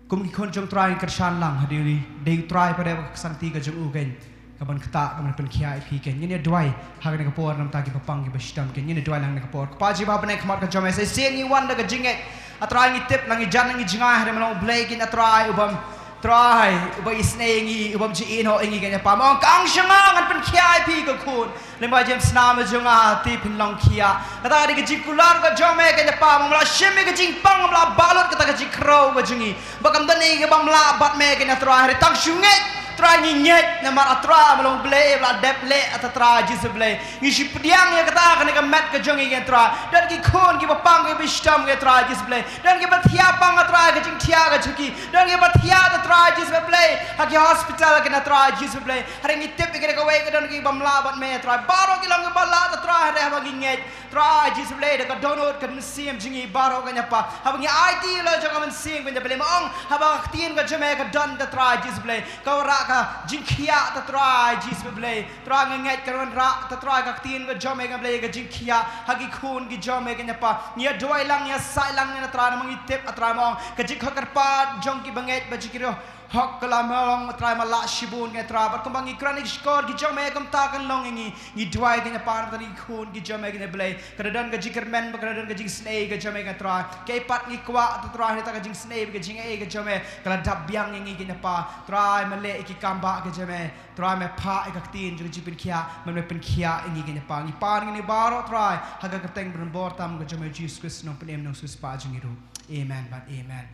Kum ki khun jong Trai, ngi kyrshan lang ha, dei, dei u Trai pat, dei ka kti ka jong u keiñ, kaban ktah, kaban pynkhiah ïa phi keiñ. Ngin ïa duwai ha kane ka por na ka bynta kiba pang, kiba shitom keiñ. Ngin ïa duwai lang ha kane ka por. Kpa jong ngi ba ha bneng, ha khmat ka jong me, sa shisien ngi wan da ka jingngeit. A Trai, ngi tip, ngi jan, ngi jngai ha ri, ma long u Blei keiñ, A Trai, u bym, Trai, u bym isynei ïa ngi, u bym ju ïehnoh ïa ngi keiñ, Kpa. Ma ong, kyang sha nga, ngan pynkhiah ïa phi ko khun. Lymda James, na me jong nga, te phin long khiah. Kata ka dei ka jingkular ka jong me keiñ, Kpa, ma ym la shim ïa ka jingpang, ym la balut kata ka jingkhrew ka jong ngi. Ba kam don ei ei kaba ym lah bad me keiñ, A Trai, hynrei tang shu ngeit, Trai, ngi ngeit namar, A Trai, ma long u Blei ba la dep leh, A Trai Jisu Blei. Ngi shu pdiang ïa kata ha kane ka met ka jong ngi keiñ, A Trai. Don ki khun kiba pang, kiba shitom keiñ, A Trai Jisu Blei. Don kiba thiah pang, A Trai, ka jingthiah ka jong ki. Don kiba thiah, A Trai Jisu Blei, ha ki hospital keiñ, A Trai Jisu Blei. Hynrei ngi tip ïa kane kawei ka don kiba ym lah bad me, A Trai. Baroh ki long kiba lah, A Trai, hynrei haba ngi ngeit, Trai Jisu Blei, da ka dohnud ka mynsiem jong ngi baroh keiñ, Kpa. Haba ngi aiti la jong ka mynsiem keiñ, Blei, ma ong, haba ka ktien ka jong me ka don, A Trai Jisu Blei, ka wanrah ka jingkhiah, A Trai Jisu Blei. Trai, nga ngeit ka wanrah, A Trai, ka ktien ka jong me, ka Blei, ka jingkhiah ha ki khun ki jong me keiñ, Kpa. Ngi ïa duwai lang, ngi ïa said lang, A Trai, namar ngi tip, A Trai, ma ong, ka jingkhot kyrpad jong kiba ngeit bad jong ki riewhok ka la, ma long, A Trai, ma lah shibun keiñ, A Trai. Bad kumba ngi kren ïa ki shkor ki jong me, kumta kan long ïa ngi. Ngi duwai keiñ, Kpa, na ka bynta ki khun ki jong me keiñ, Blei. Ka la don ka jingkyrmen, bad ka la don ka jingisynei ka jong me keiñ, Trai. Kaei pat ngi kwah, A Trai, na ka bynta ka jingisynei bad ka jingai ka jong me, ka la dap biang ïa ngi keiñ, Kpa. Trai, me leh ïa ki kam bah ka jong me. Trai, me phah ïa ka ktien jong ka jingpynkhiah, me, me pynkhiah ïa ngi keiñ, Kpa. Ngi pan ïa kine baroh, Trai, ha ka kyrteng ba donbor tam ka jong me, Jisu Khrist, u nongpynim, u nongsiewspah jong ngi ruh. Amen bad amen.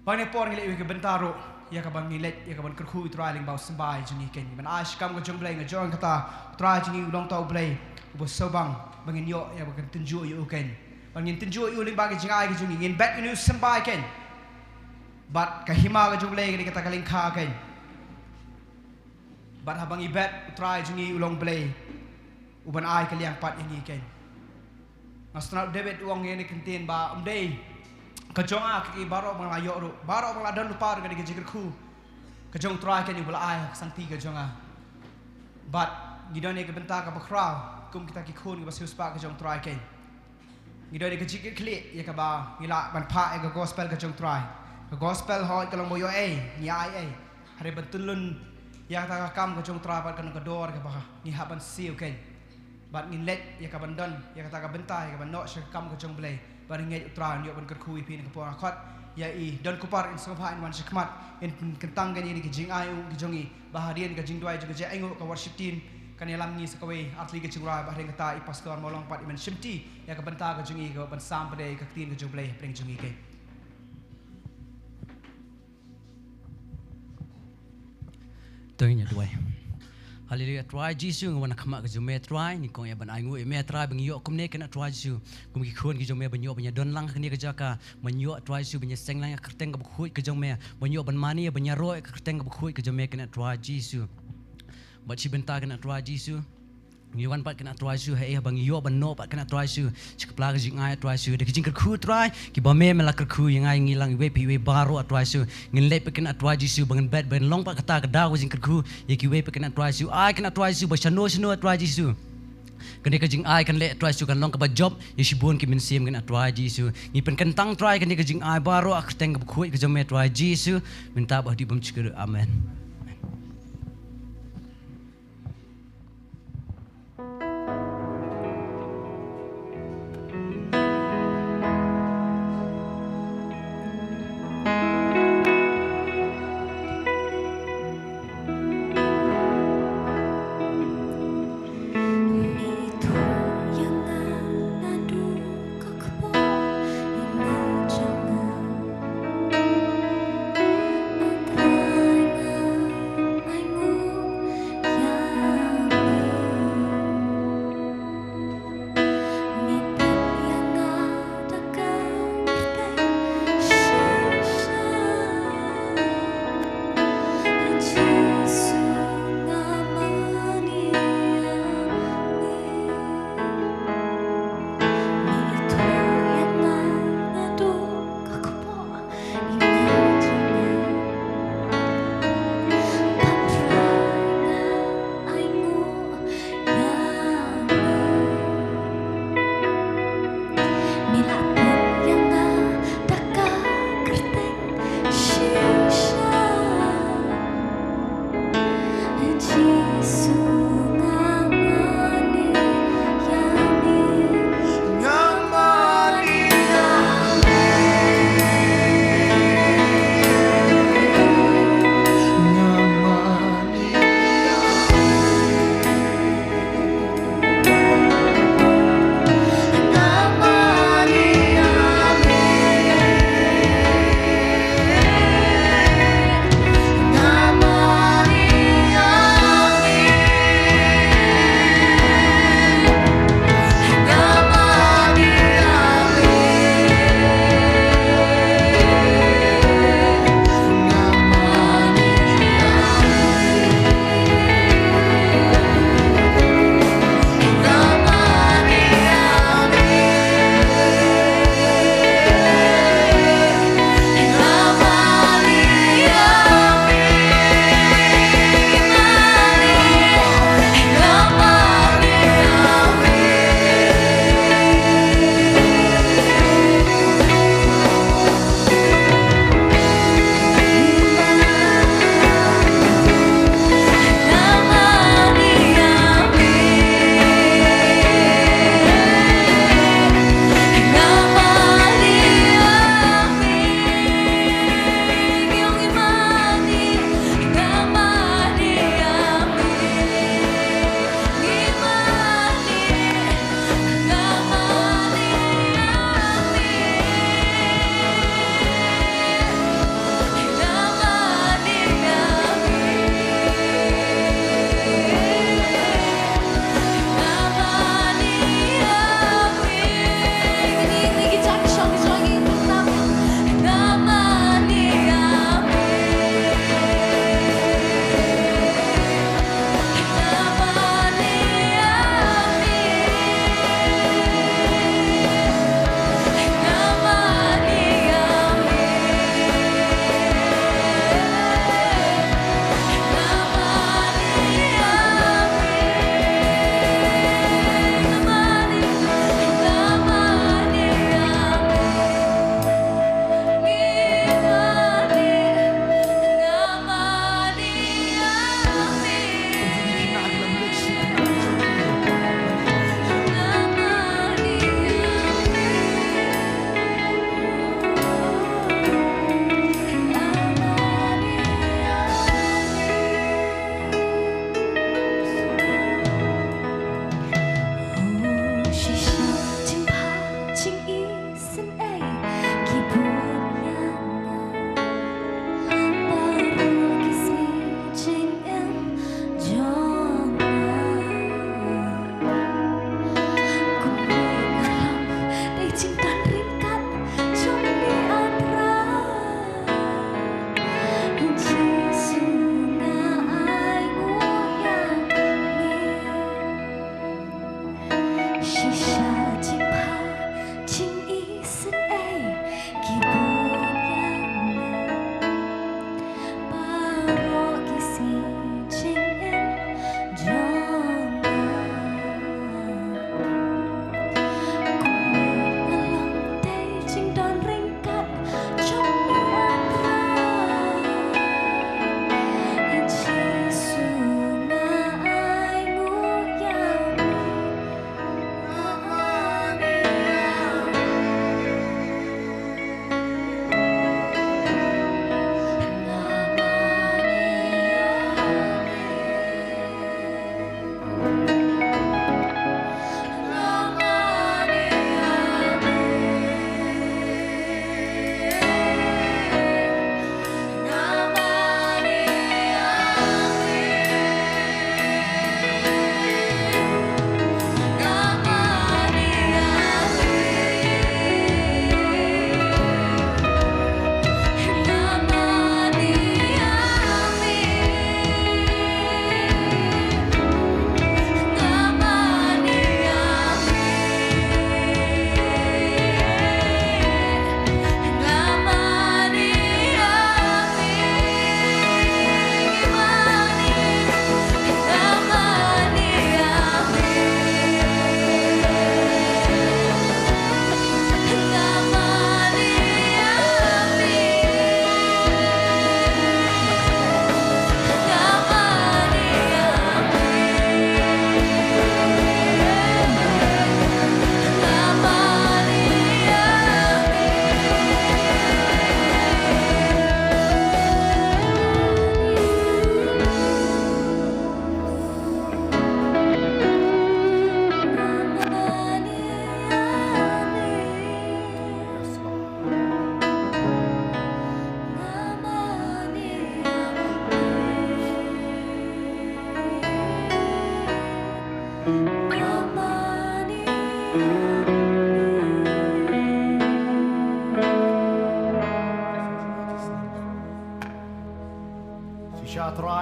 Ba ha kane ka por ngi leit ïa ka bynta ruh, ïa kaban ngi leit, ïa kaban kyrkhu ïa u Trai lyngba u symbai jong ngi keiñ. Ban ai sha ka kam ka jong u Blei, nga ong kata, u Trai jong ngi u long uta u Blei uba sngewbang ba ngin ïoh ïa ba kan tynjuh ïa u kein. Ba ngin tynjuh ïa u lyngba ki jingai ki jong ngi, ngin bet ïa u symbai kein. Bad ka hima ka jong U Blei ka dei kata ka lyngkha kein. Bad haba ngi bet, U Trai jong ngi u long Blei uban ai ka liang pat ïa ngi kein. Nga sngewthuh David u ong ïa kane ka ktien ba ym dei ka jong nga ka ki baroh ba nga la ïoh ruh, baroh ba nga la don lypa ruh ka dei ka jingkyrkhu ka jong U Trai kein uba la ai ha ka sangti ka jong nga. Bad ngi don ïa ka bynta kaba khraw kum kita ki khun kiba siewspah ka jong U Trai kein. Ngi don ïa ka jingkitkhlieh ïa kaba ngi lah ban phah ïa ka gospel ka jong U Trai. Ka gospel hooid ka long ba ïoh ei, ngi ai ei. Hynrei ban tyllun ïa kata ka kam ka jong U Trai bad ka long ka dor kaba ngi hap ban siew kein. Bad ngin leit ïa ka ban don ïa kata ka bynta ïa ka ban noh sha ka kam ka jong U Blei. Bad ngin ngeit U Trai un ïoh ban kyrkhu ïa phi na ka por ka khot. Ïa i Don Kupar in sngewbha in wan sha khmat in pynkyntang kane ïa ki jingai u ki jong i. Ba hadien ka jingduwai jong ka jingaiñguh ka worship team kan ïalam ngi sa kawei artylli ka jingrwai, ba hadien kata i Pastor Mawlong pat i ban shimti ïa ka bynta ka jong i ka ban sam pat ïa ka ktien ka jong U Blei hapdeng jong i kein. To ngin ïa duwai. Haleluia, Trai Jisu, nga wan ha khmat ka jong me Trai, nyngkong ïa ban ainguh ïa me Trai, ba ngi ïoh kumne kane Trai Jisu, kum ki khun ki jong me ban ïoh ban ïa don lang ha kane ka jaka, ban ïoh Trai Jisu, ban ïa seng lang ïa ka kyrteng kaba khuid ka jong me, ban ïoh ban mane, ban ïaroh ïa ka kyrteng kaba khuid ka jong me kane Trai Jisu. Bad shi bynta kane Trai Jisu. Ngi wan pat kane Trai Jisu, hei haba ngi ïoh ban noh pat kane Trai Jisu. Shi ka pla ka jingai Trai Jisu. Da ka jingkyrkhu Trai, kiba me me la kyrkhu ïa nga ïa ngi lang iwei pa iwei baroh Trai Jisu. Ngin leit pat kane Trai Jisu, ba ngin bet, ba ngin long pat kata ka daw ka jingkyrkhu, ïa kiwei pat kane Trai Jisu. Ai kane Trai Jisu, ba shano shano Trai Jisu. Kane ka jingai kan leh Trai Jisu kan long kaba jop, ïa shibun ki mynsiem kane Trai Jisu. Ngi pynkyntang Trai kane ka jingai baroh ha ka kyrteng kaba khuid ka jong me Trai Jisu. Mynta bad hadien bymjukut. Amen.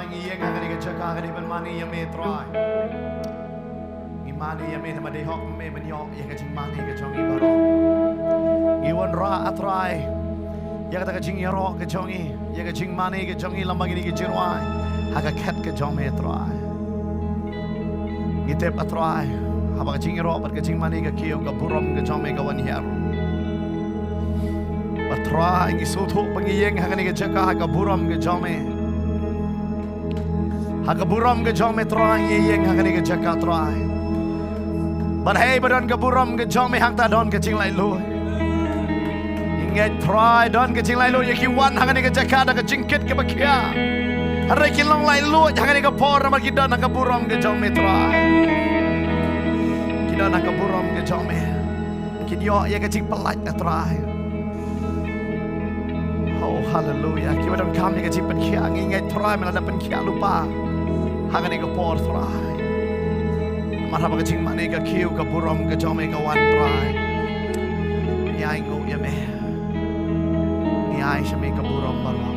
Ngi ïeng ha kane ka jaka ka dei ban mane ïa me Trai. Ngi mane ïa me namar dei hok me ban ïoh ïa ka jingmane ka jong ngi baroh. Ngi wanrah ah Trai ïa kata ka jingïaroh ka jong ngi, ïa ka jingmane ka jong ngi lem bad kine ki jingrwai ha ka khet ka jong me Trai. Ngi tip ah Trai haba ka jingïaroh bad ka jingmane ka kiew, ka burom ka jong me ka wan hiar. Bad Trai ngi sngewthuh ba ngi ïeng ha kane ka jaka ha ka burom ka jong me. Ha ka burom ka jong me Trai ngi ïeng ha kane ka jaka Trai. Bad hei ba don ka burom ka jong me hangta don ka jinglaitluid. Ngi ngeit Trai don ka jinglaitluid ïa ki wan ha kane ka jaka da ka jingkit kaba khia. Hynrei ki long laitluid ha kane ka por namar ki don ha ka burom ka jong me Trai. Ki don ha ka burom ka jong me. Ki ïoh ïa ka jingpyllait na Trai. Oh haleluya. Kiba donkam ïa ka jingpynkhiah ngi ngeit Trai me la da pynkhiah lypa ha kane ka por Trai. Namar haba ka jingmane ka kiew ka burom ka jong me ka wan Trai. Ngi ainguh ïa me. Ngi ai sha me ka burom baroh.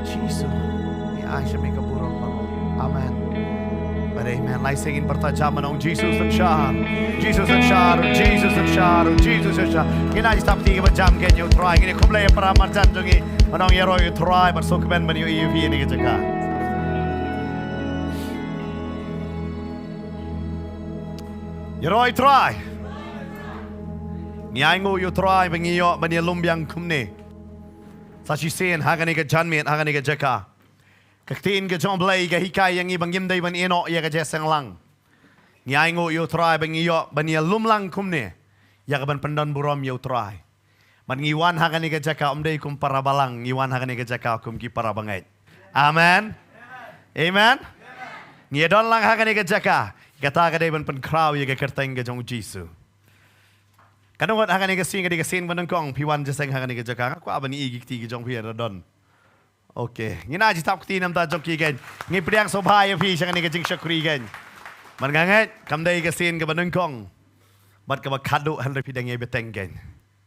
Jisu. Ngi ai sha me ka burom baroh. Amen. Bad amen. Lai sha ngin pyrta jam ban ong Jisu synshar. Jisu synshar, Jisu synshar, Jisu synshar. Ngin ai stap ti ba jam kein ïa u Trai. Ngin ïa khublei para marjan jong ngi. Ban ong ïaroh ïa u Trai bad sngewkmen ban ïohi ïa phi ïa kane ka jaka. Ïaroh ïa u Trai. Ngi ainguh ïa u Trai ba ngi ïoh ban ïalum biang kumne. Sa shisien ha kane ka janmiet ha kane ka jaka. Ka ktien ka jong u Blei ka hikai ïa ngi ba ngim dei ban ïehnoh ïa ka jingïaseng lang. Ngi ainguh ïa u Trai ba ngi ïoh ban ïalum lang kumne ïa kaban pyndon burom ïa u Trai. Bad ngi wan ha kane ka jaka ym dei kum para balang, ngi wan ha kane ka jaka kum ki para bangeit. Amen. Amen. Ngi ïadon lang ha kane ka jaka, kata ka dei ban pynkhraw ïa ka kyrteng ka jong u Jisu. Katno ngut ha kane ka sien ka dei ka sien ba nyngkong phi wan jingïaseng ha kane ka jaka, nga kwah ban ïohi ïa ki kti ki jong phi ïa ka don. Okay, ngin ai jingtap kti namar jong ki kein. Ngi pdiang sngewbha ïa phi sha kane ka jingshakri kein. Bad nga ngeit kam dei ka sien kaba nyngkong bad kaba khadduh hynrei phi dang ïai bteng kein.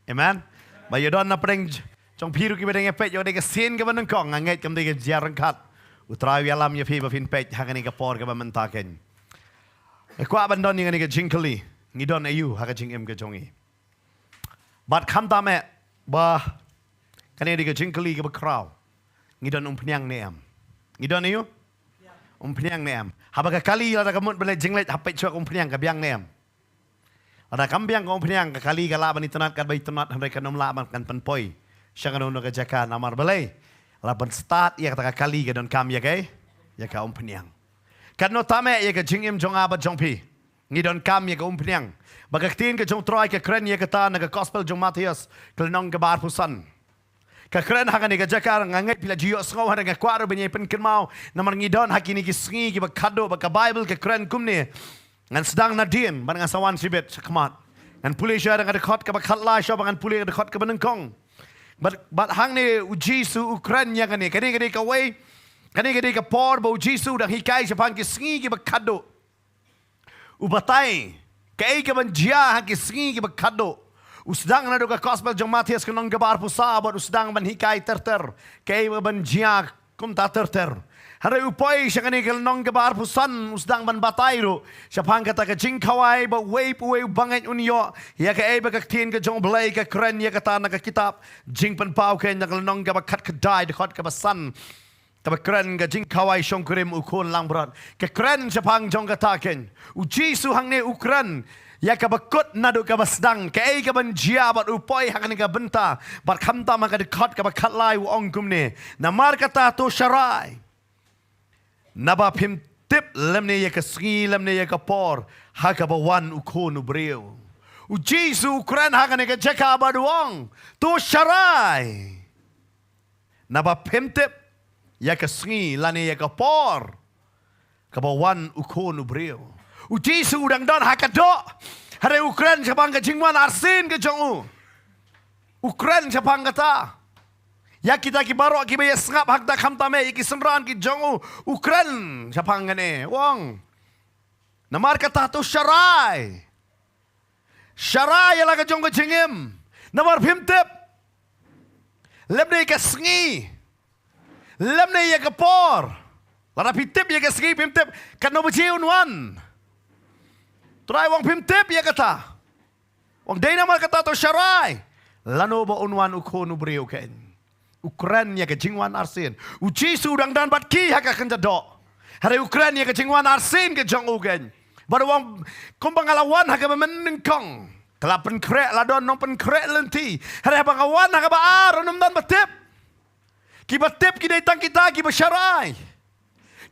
Amen. Ba ïa don na pdeng jong phi ruh kiba dang ïa peit ïa ka sien kaba nyngkong, nga ngeit kam dei ka jia ryngkat. U Trai u ïalam ïa phi ba phin peit ha kane ka por kaba mynta kein. Nga kwah ban don ïa kane ka jingkylli, ngi don aïu ha ka jingim ka jong ngi? Bad khamtam eh ba kane dei ka jingkylli kaba khraw. Ngi don umphniang ne em? Ngi don aïu? Umphniang ne em? Haba ka kali lada ka mut ban leit jingleit hap peit shuwa ka umphniang ka biang ne em? Lada kam biang ka umphniang ka kali ka lah ban itynnad katba itynnad hynrei kan ym lah ban kan pynpoi sha kano kano ka jaka namar balei? La ban stad ïa kata ka kali ka donkam ïa ka, ïa ka umphniang. Katno tam eh ïa ka jingim jong nga bad jong phi. Ngi donkam ïa ka umphniang. Ba ka ktien ka jong u Trai ka kren ïa kata na ka gospel jong u Mathaios ka lynnong kaba arphew san. Ka kren ha kane ka jaka nga ngeit phi la ju ïohsngew hynrei nga kwah ruh ban ïai pynkynmaw namar ngi don ha kine ki sngi kiba khadduh ba ka Baibl ka kren kumne. Ngan sdang nadien bad ngan sa wan shibit shakhmat. Ngan pule shuwa da ka dkhot kaba khatlai shuwa ba ngan pule ka dkhot kaba nyngkong. Bad, bad hangne u Jisu u kren ïa kane, kane ka dei kawei, kane ka dei ka por ba u Jisu u dang hikai shaphang ki sngi kiba khadduh. U batai kaei kaban jia ha ki sngi kiba khadduh. U sdang naduh ka gospel jong u Mathaios ka lynnong kaba arphew saw bad u sdang ban hikai ter ter kaei kaban jia kumta ter ter. Hynrei u poi sha kane ka lynnong kaba arphew san u sdang ban batai ruh shaphang kata ka jingkhawai ba uwei pa uwei u bangeit un ïoh ïa kaei ba ka ktien ka jong u Blei ka kren ïa kata na ka kitab Jingpynpaw kein na ka lynnong kaba khatkhyndai dkhot kaba san. Kaba kren ka jingkhawai shongkurim u khun langbrot. Ka kren shaphang jong kata kein. U Jisu hangne u kren ïa kaba kut naduh kaba sdang kaei kaban jia bad u poi ha kane ka bynta. Bad khamtam ha ka dkhot kaba khatlai u ong kumne. Namar kata to sharai. Naba phim tip lymne ïa ka sngi lymne ïa ka por ha kaba wan u Khun u briew. U Jisu u kren ha kane ka jaka bad u ong. To sharai. Naba phim tip ïa ka sngi lane ïa ka por kaba wan u Khun u briew. U Jisu u dang don ha ka doh. Hynrei u kren shaphang ka jingwan arsien ka jong u. U kren shaphang kata. Ïa kita ki baroh kiba ïa sngap ha kata khamtam eh ïa ki synran ki jong u. U kren shaphang kane. U ong. Namar kata to sharai. Sharai ïa la ka jong ka jingim. Namar phim tip. Lymne ka sngi. Lymne ïa ka por. Lada phi tip ïa ka sngi phim tip katno baje un wan. Trai u ong phim tip ïa kata. U ong dei namar kata to sharai. Lano ba un wan u Khun u briew kein. U kren ïa ka jingwan arsien. U Jisu u dang don bad ki ha ka kynja doh. Hynrei u kren ïa ka jingwan arsien ka jong u kein. Bad u ong kumba nga la wan ha kaba mynnyngkong. Ka la pynkhreh, la don nongpynkhreh lynti. Hynrei haba nga wan ha kaba ar, un ym don ba tip. Kiba tip ki dei tang kita kiba sharai.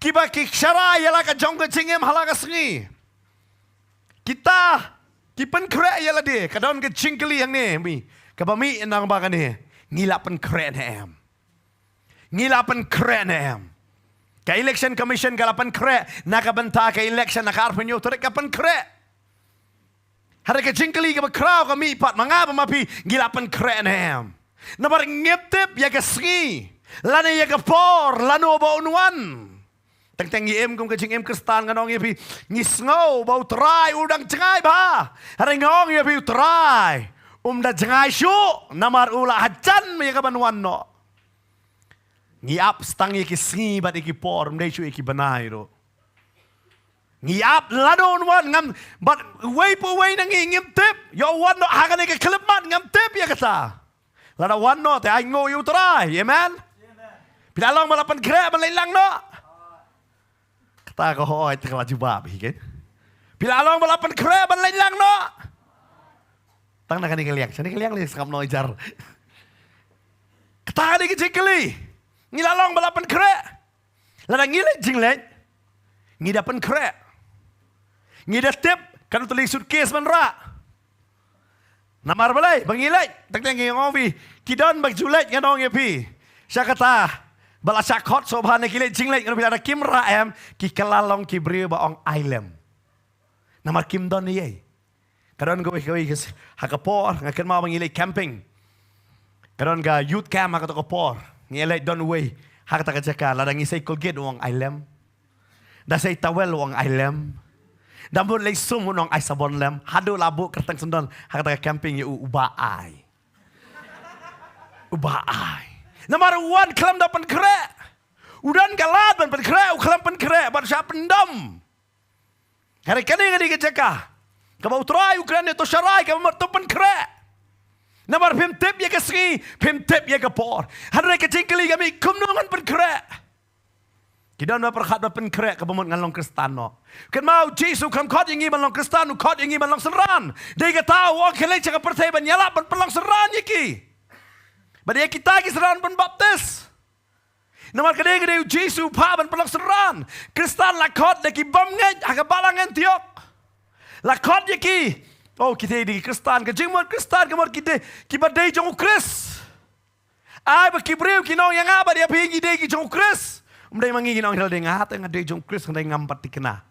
Kiba ki sharai ïa la ka jong ka jingim ha la ka sngi. Kita ki pynkhreh ïa lade, ka don ka jingkylli hangne mi. Kaba mih nang ba kane, ngi la pynkhreh ne em? Ngi la pynkhreh ne em? Ka Election Commission ka la pynkhreh na ka bynta ka election na ka arphew hynñiew tarik, ka pynkhreh. Hynrei ka jingkylli kaba khraw ka mih pat, ma nga bad ma phi, ngi la pynkhreh ne em? Namar ngim tip ïa ka sngi lane ïa ka por lano ba un wan. Teng teng ngi im kum ka jingim Khristan, ngan ong ïa phi, ngi sngew ba U Trai u dang jngai bha. Hynrei nga ong ïa phi, U Trai um da jngai shuh, namar u la hajan ïa ka ban wan noh. Ngi ap tang ïa ki sngi bad ïa ki por, ym dei shuh ïa ki bnai ruh. Ngi ap lano un wan, ngam, bad uwei pa uwei na ngi ngim tip. Ïoh wan noh ha kane ka khyllipmat, ngam tip ïa kata. Lada wan noh te ai nguh ïa U Trai. Amen. Phi la long ba la pynkhreh ban leit lang noh? Kata ka hooid, te ka la jubab hi kein. Phi la long ba la pynkhreh ban leit lang noh? Tang na kane ka liang, shane ka liang lei sngap noh jar. Kata ka dei ka jingkylli. Ngi la long ba la pynkhreh? Lada ngi leit jingleit, ngi da pynkhreh. Ngi da tip katno tylli suitcase ban rah. Namar balei? Ba ngi leit, teng teng ngi ong phi, ki don ba ju leit, ngan ong ïa phi. Sha kata ba la shah khot sngewbha ne ki leit jingleit, ngan ong phi, lada kim rah em, ki kylla long ki briew ba ong ai lem. Namar kim don ei ei. Ka don kawei kawei ka s-, ha ka por nga kynmaw ba ngi leit camping. Ka don ka youth camp ha kato ka por. Ngi leit don uwei ha kata ka jaka, lada ngi sei Colgate u ong ai lem. Da sei towel u ong ai lem. Da mut leit sum u ong ai sabon lem. Haduh la buh kyrteng syndon ha kata ka camping ïa u, u Bah Ai. U Bah Ai. Namar u wan khlem da pynkhreh. U don ka lad ban pynkhreh, u khlem pynkhreh, ban shah pyndem. Hynrei kane ka dei ka jaka kaba U Trai u kren ïa, to sharai, kaba mut to pynkhreh. Namar phim tip ïa ka sngi, phim tip ïa ka por. Hynrei ka jingkylli ka mih, kumno ngan pynkhreh? Ki don ba pyrkhat ba pynkhreh kaba mut ngan long Khristan noh. Kynmaw U Jisu u khlem khot ïa ngi ban long Khristan, u khot ïa ngi ban long synran. Dei kata u ong khie leit sha ka pyrthei ban ïalap ban pynlong synran ïa ki. Bad ïa kita ki synran ban baptis. Namar ka dei, ka dei U Jisu u phah ban pynlong synran. Khristan la khot da ki bym ngeit ha ka balang Antiok. La khot ïa ki, oh, ki dei ki Khristan, ka jingmut Khristan ka mut ki dei kiba dei jong U Khrist. Ai ba ki briew kin ong ïa nga bad ïa phi ngi dei ki jong U Khrist. Ym dei ma ngi kin ong, hynrei dei nga te nga dei jong U Khrist, nga dei, ngam pat thikna.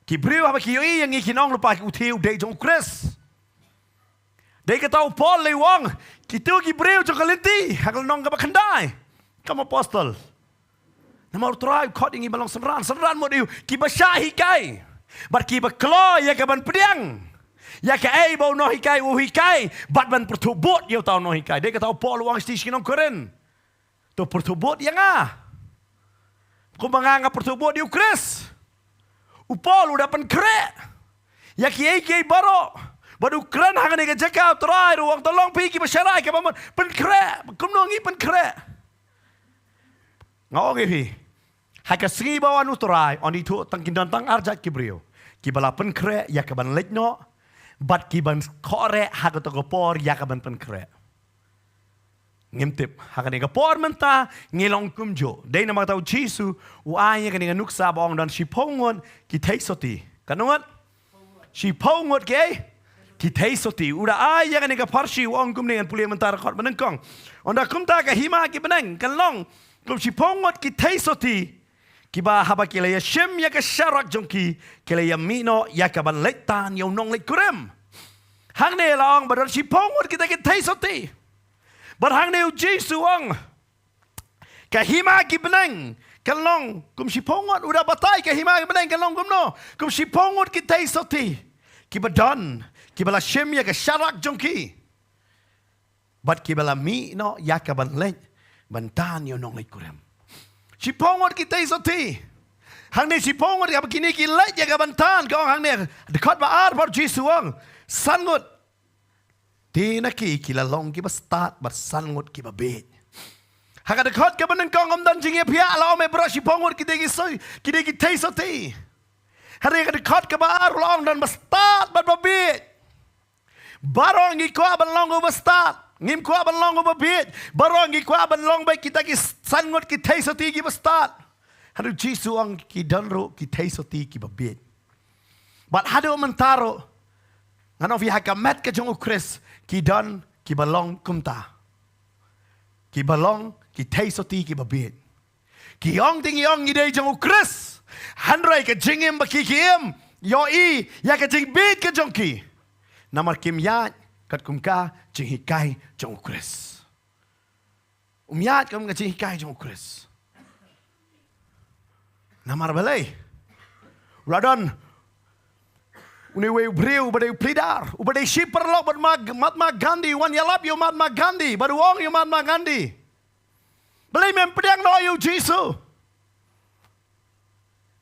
Ki briew haba ki ïohi ïa ngi kin ong lypa, u te u dei jong U Khrist. Dei kata u Paul lei u ong, kito ki briew jong ka lynti, ha ka lynnong kaba khyndai, kam apostol. Namar U Trai u khot ïa ngi ban long synran, synran mut ïa u, kiba shah hikai bad kiba kloi ïa ka ban pdiang ïa kaei ba u nonghikai u hikai bad ban pyrthuh bud ïa uta u nonghikai. Dei kata u Paul u ong sha ki nong Korinth. To pyrthuh bud ïa nga kumba nga nga pyrthuh bud ïa U Khrist. U Paul u da pynkhreh ïa kiei kiei baroh. Bad u kren hangne ka jaka, U Trai ruh u ong to long phi kiba sharai, kaba mut pynkhreh. Kumno ngi pynkhreh? Nga ong ïa phi, ha ka sngi ba wan U Trai yn ithuh tang, kin don tang ar jait ki briew, kiba la pynkhreh ïa ka ban leit noh bad ki ban khohreh ha kato ka por ïa ka ban pynkhreh. Ngim tip ha kane ka por mynta ngi long kumjuh. Dei namar kata U Jisu u ai ïa kane ka nuksa ba ong don shiphew ngut ki thei sotti. Katno ngut? Shiphew ngut ki, ki thei sotti. U da ai ïa kane ka pharshi, u ong kumne, ngan pule mynta, record ba nyngkong. Ynda kumta ka hima ki bneng kan long kum shiphew ngut ki thei sotti, kiba haba ki la ïashim ïa ka sharak jong ki, ki la ïamih noh ïa ka ban leit tan ïa u nongleit kurim. Hangne la ong ba don shiphew ngut kita ki thei sotti. Bad hangne U Jisu u ong, ka hima ki bneng kan long kum shiphew ngut. U da batai ka hima ki bneng kan long kumno, kum shiphew ngut ki thei sotti, kiba don, kiba la shim ïa ka sharak jong ki bad kiba la mih noh ïa ka ban leit Ban tan ïa u nongleit kurim. Shiphew ngut ki theisotti. Hangne shiphew ngut, ïa ba kine ki leit ïa ka ban tan, ka ong hangne. Dkhot ba ar, bad u Jisu u ong, san ngut. Te na ki, ki la long ki bastad, bad san ngut ki babieit. Ha ka dkhot kaba nyngkong ym don jingïaphiah, la ong me baroh shiphew ngut ki dei ki soi, ki dei ki theisotti. Hynrei ka dkhot kaba ar la ong don bastad bad babieit. Baroh ngi kwah ban long u bastad, ngim kwah ban long u babieit. Baroh ngi kwah ban long beit kita ki san ngut ki theisotti ki bastad. Hynrei u Jisu u ong ki don ruh ki theisotti ki babieit. Bad haduh mynta ruh, ngan ong ïa phi, ha ka met ka jong u Khrist, ki don kiba long kumta. Kiba long ki theisotti ki babieit. Ki ong te ngi ong ngi dei jong u Khrist. Hynrei ka jingim ba ki ki im, ïohi ïa ka jingbieit ka jong ki. Namar kim ïaid katkum ka jinghikai jong u Khrist. Um ïaid katkum ka jinghikai jong u Khrist. Namar balei? U la don une uwei u briew uba dei u phlidar, uba dei shi paralok bad Mahatma Gandhi, u wan ïalap ïa u Mahatma Gandhi, bad u ong ïa u Mahatma Gandhi, balei mem pdiang noh ïa u Jisu?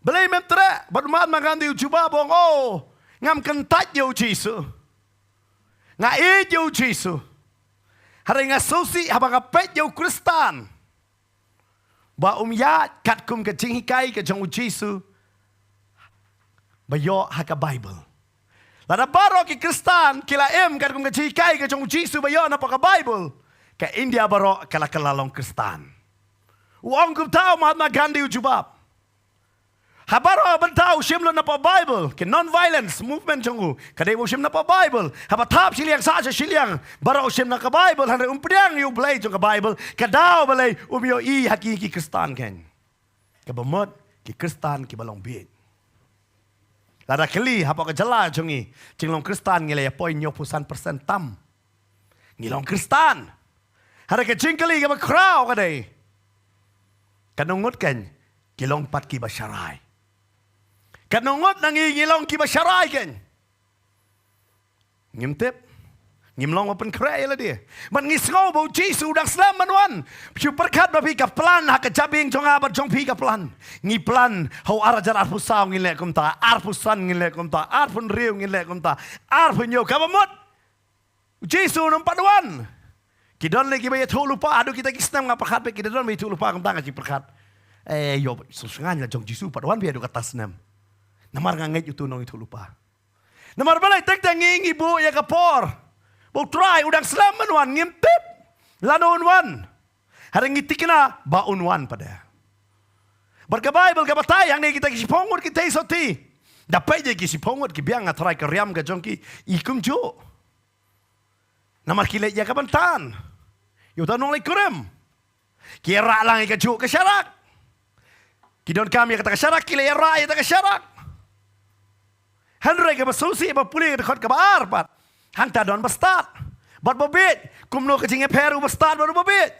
Balei mem treh? Bad u Mahatma Gandhi u jubab u ong, oh, ngam kyntait ïa u Jisu. Nga ïeit ïa u Jisu. Hynrei nga sngewsih haba nga peit ïa u Khristan ba um ïaid katkum ka jinghikai ka jong u Jisu ba ïoh ha ka Baibl. Lada baroh ki Khristan ki la im katkum ka jinghikai ka jong u Jisu ba ïoh napoh ka Baibl, ka India baroh ka la kylla long Khristan. U ong kumta u Mahatma Gandhi u jubab. Ha baroh bynta u shim lut napoh Baibl, ka non-violence movement jong u ka dei ba u shim napoh Baibl. Haba thap shiliang, sah sha shiliang, baroh u shim na ka Baibl, hynrei um pdiang ïa u Blei jong ka Baibl. Ka daw balei? Um ïohi ha ki ki Khristan kein. Kaba mut ki Khristan kiba long bieit. Lada kylli hapoh ka jylla jong ngi, jinglong Khristan ngi la ïa poi hynñiewphew san percent tam. Ngi long Khristan. Hynrei ka jingkylli kaba khraw ka dei, katno ngut kein ki long pat kiba sharai? Katno ngut na ngi ngi long kiba sharai kein? Ngim tip. Ngim long ba pynkhreh ïa lade. Bad ngi sngew ba u Jisu u dang slem ban wan. Shu pyrkhat ba phi, ka plan ha ka jabieng jong nga bad jong phi ka plan. Ngi plan ha u ar hajar arphew saw ngin leh kumta, arphew san ngin leh kumta, arphew hynriew ngin leh kumta, arphew hynñiew, kaba mut u Jisu um pat wan. Ki don lei kiba ïathuh lypa haduh kita ki snem, nga pyrkhat beit ki don ba ïathuh lypa kumta, nga shu pyrkhat, eh, ïoh sngewsih la jong u Jisu pat wan beit haduh kata snem. Namar nga ngeit utu u nongïathuh lypa. Namar balei? Teng teng ngi ngi buh ïa ka por ba u Trai u dang slem ban wan, ngim tip lano un wan. Hynrei ngi thikna ba un wan pat de. Bad ka Baibl ka batai hangne kita ki shiphew ngut ki theisotti. Da peit ïa ki shiphew ngut ki biang, nga tharai ka riam ka jong ki i kumjuh. Namar ki leit ïa ka ban tan ïa uta u nongleit kurim. Ki ïa rah lang ïa kajuh ka sharak. Ki donkam ïa kata ka sharak, ki leit ïa rah ïa kata ka sharak. Hynrei kaba sngewsih ba pule ka dkhot kaba ar pat, hangta don bastad bad babieit. Kumno ka jingïapher u bastad bad u babieit?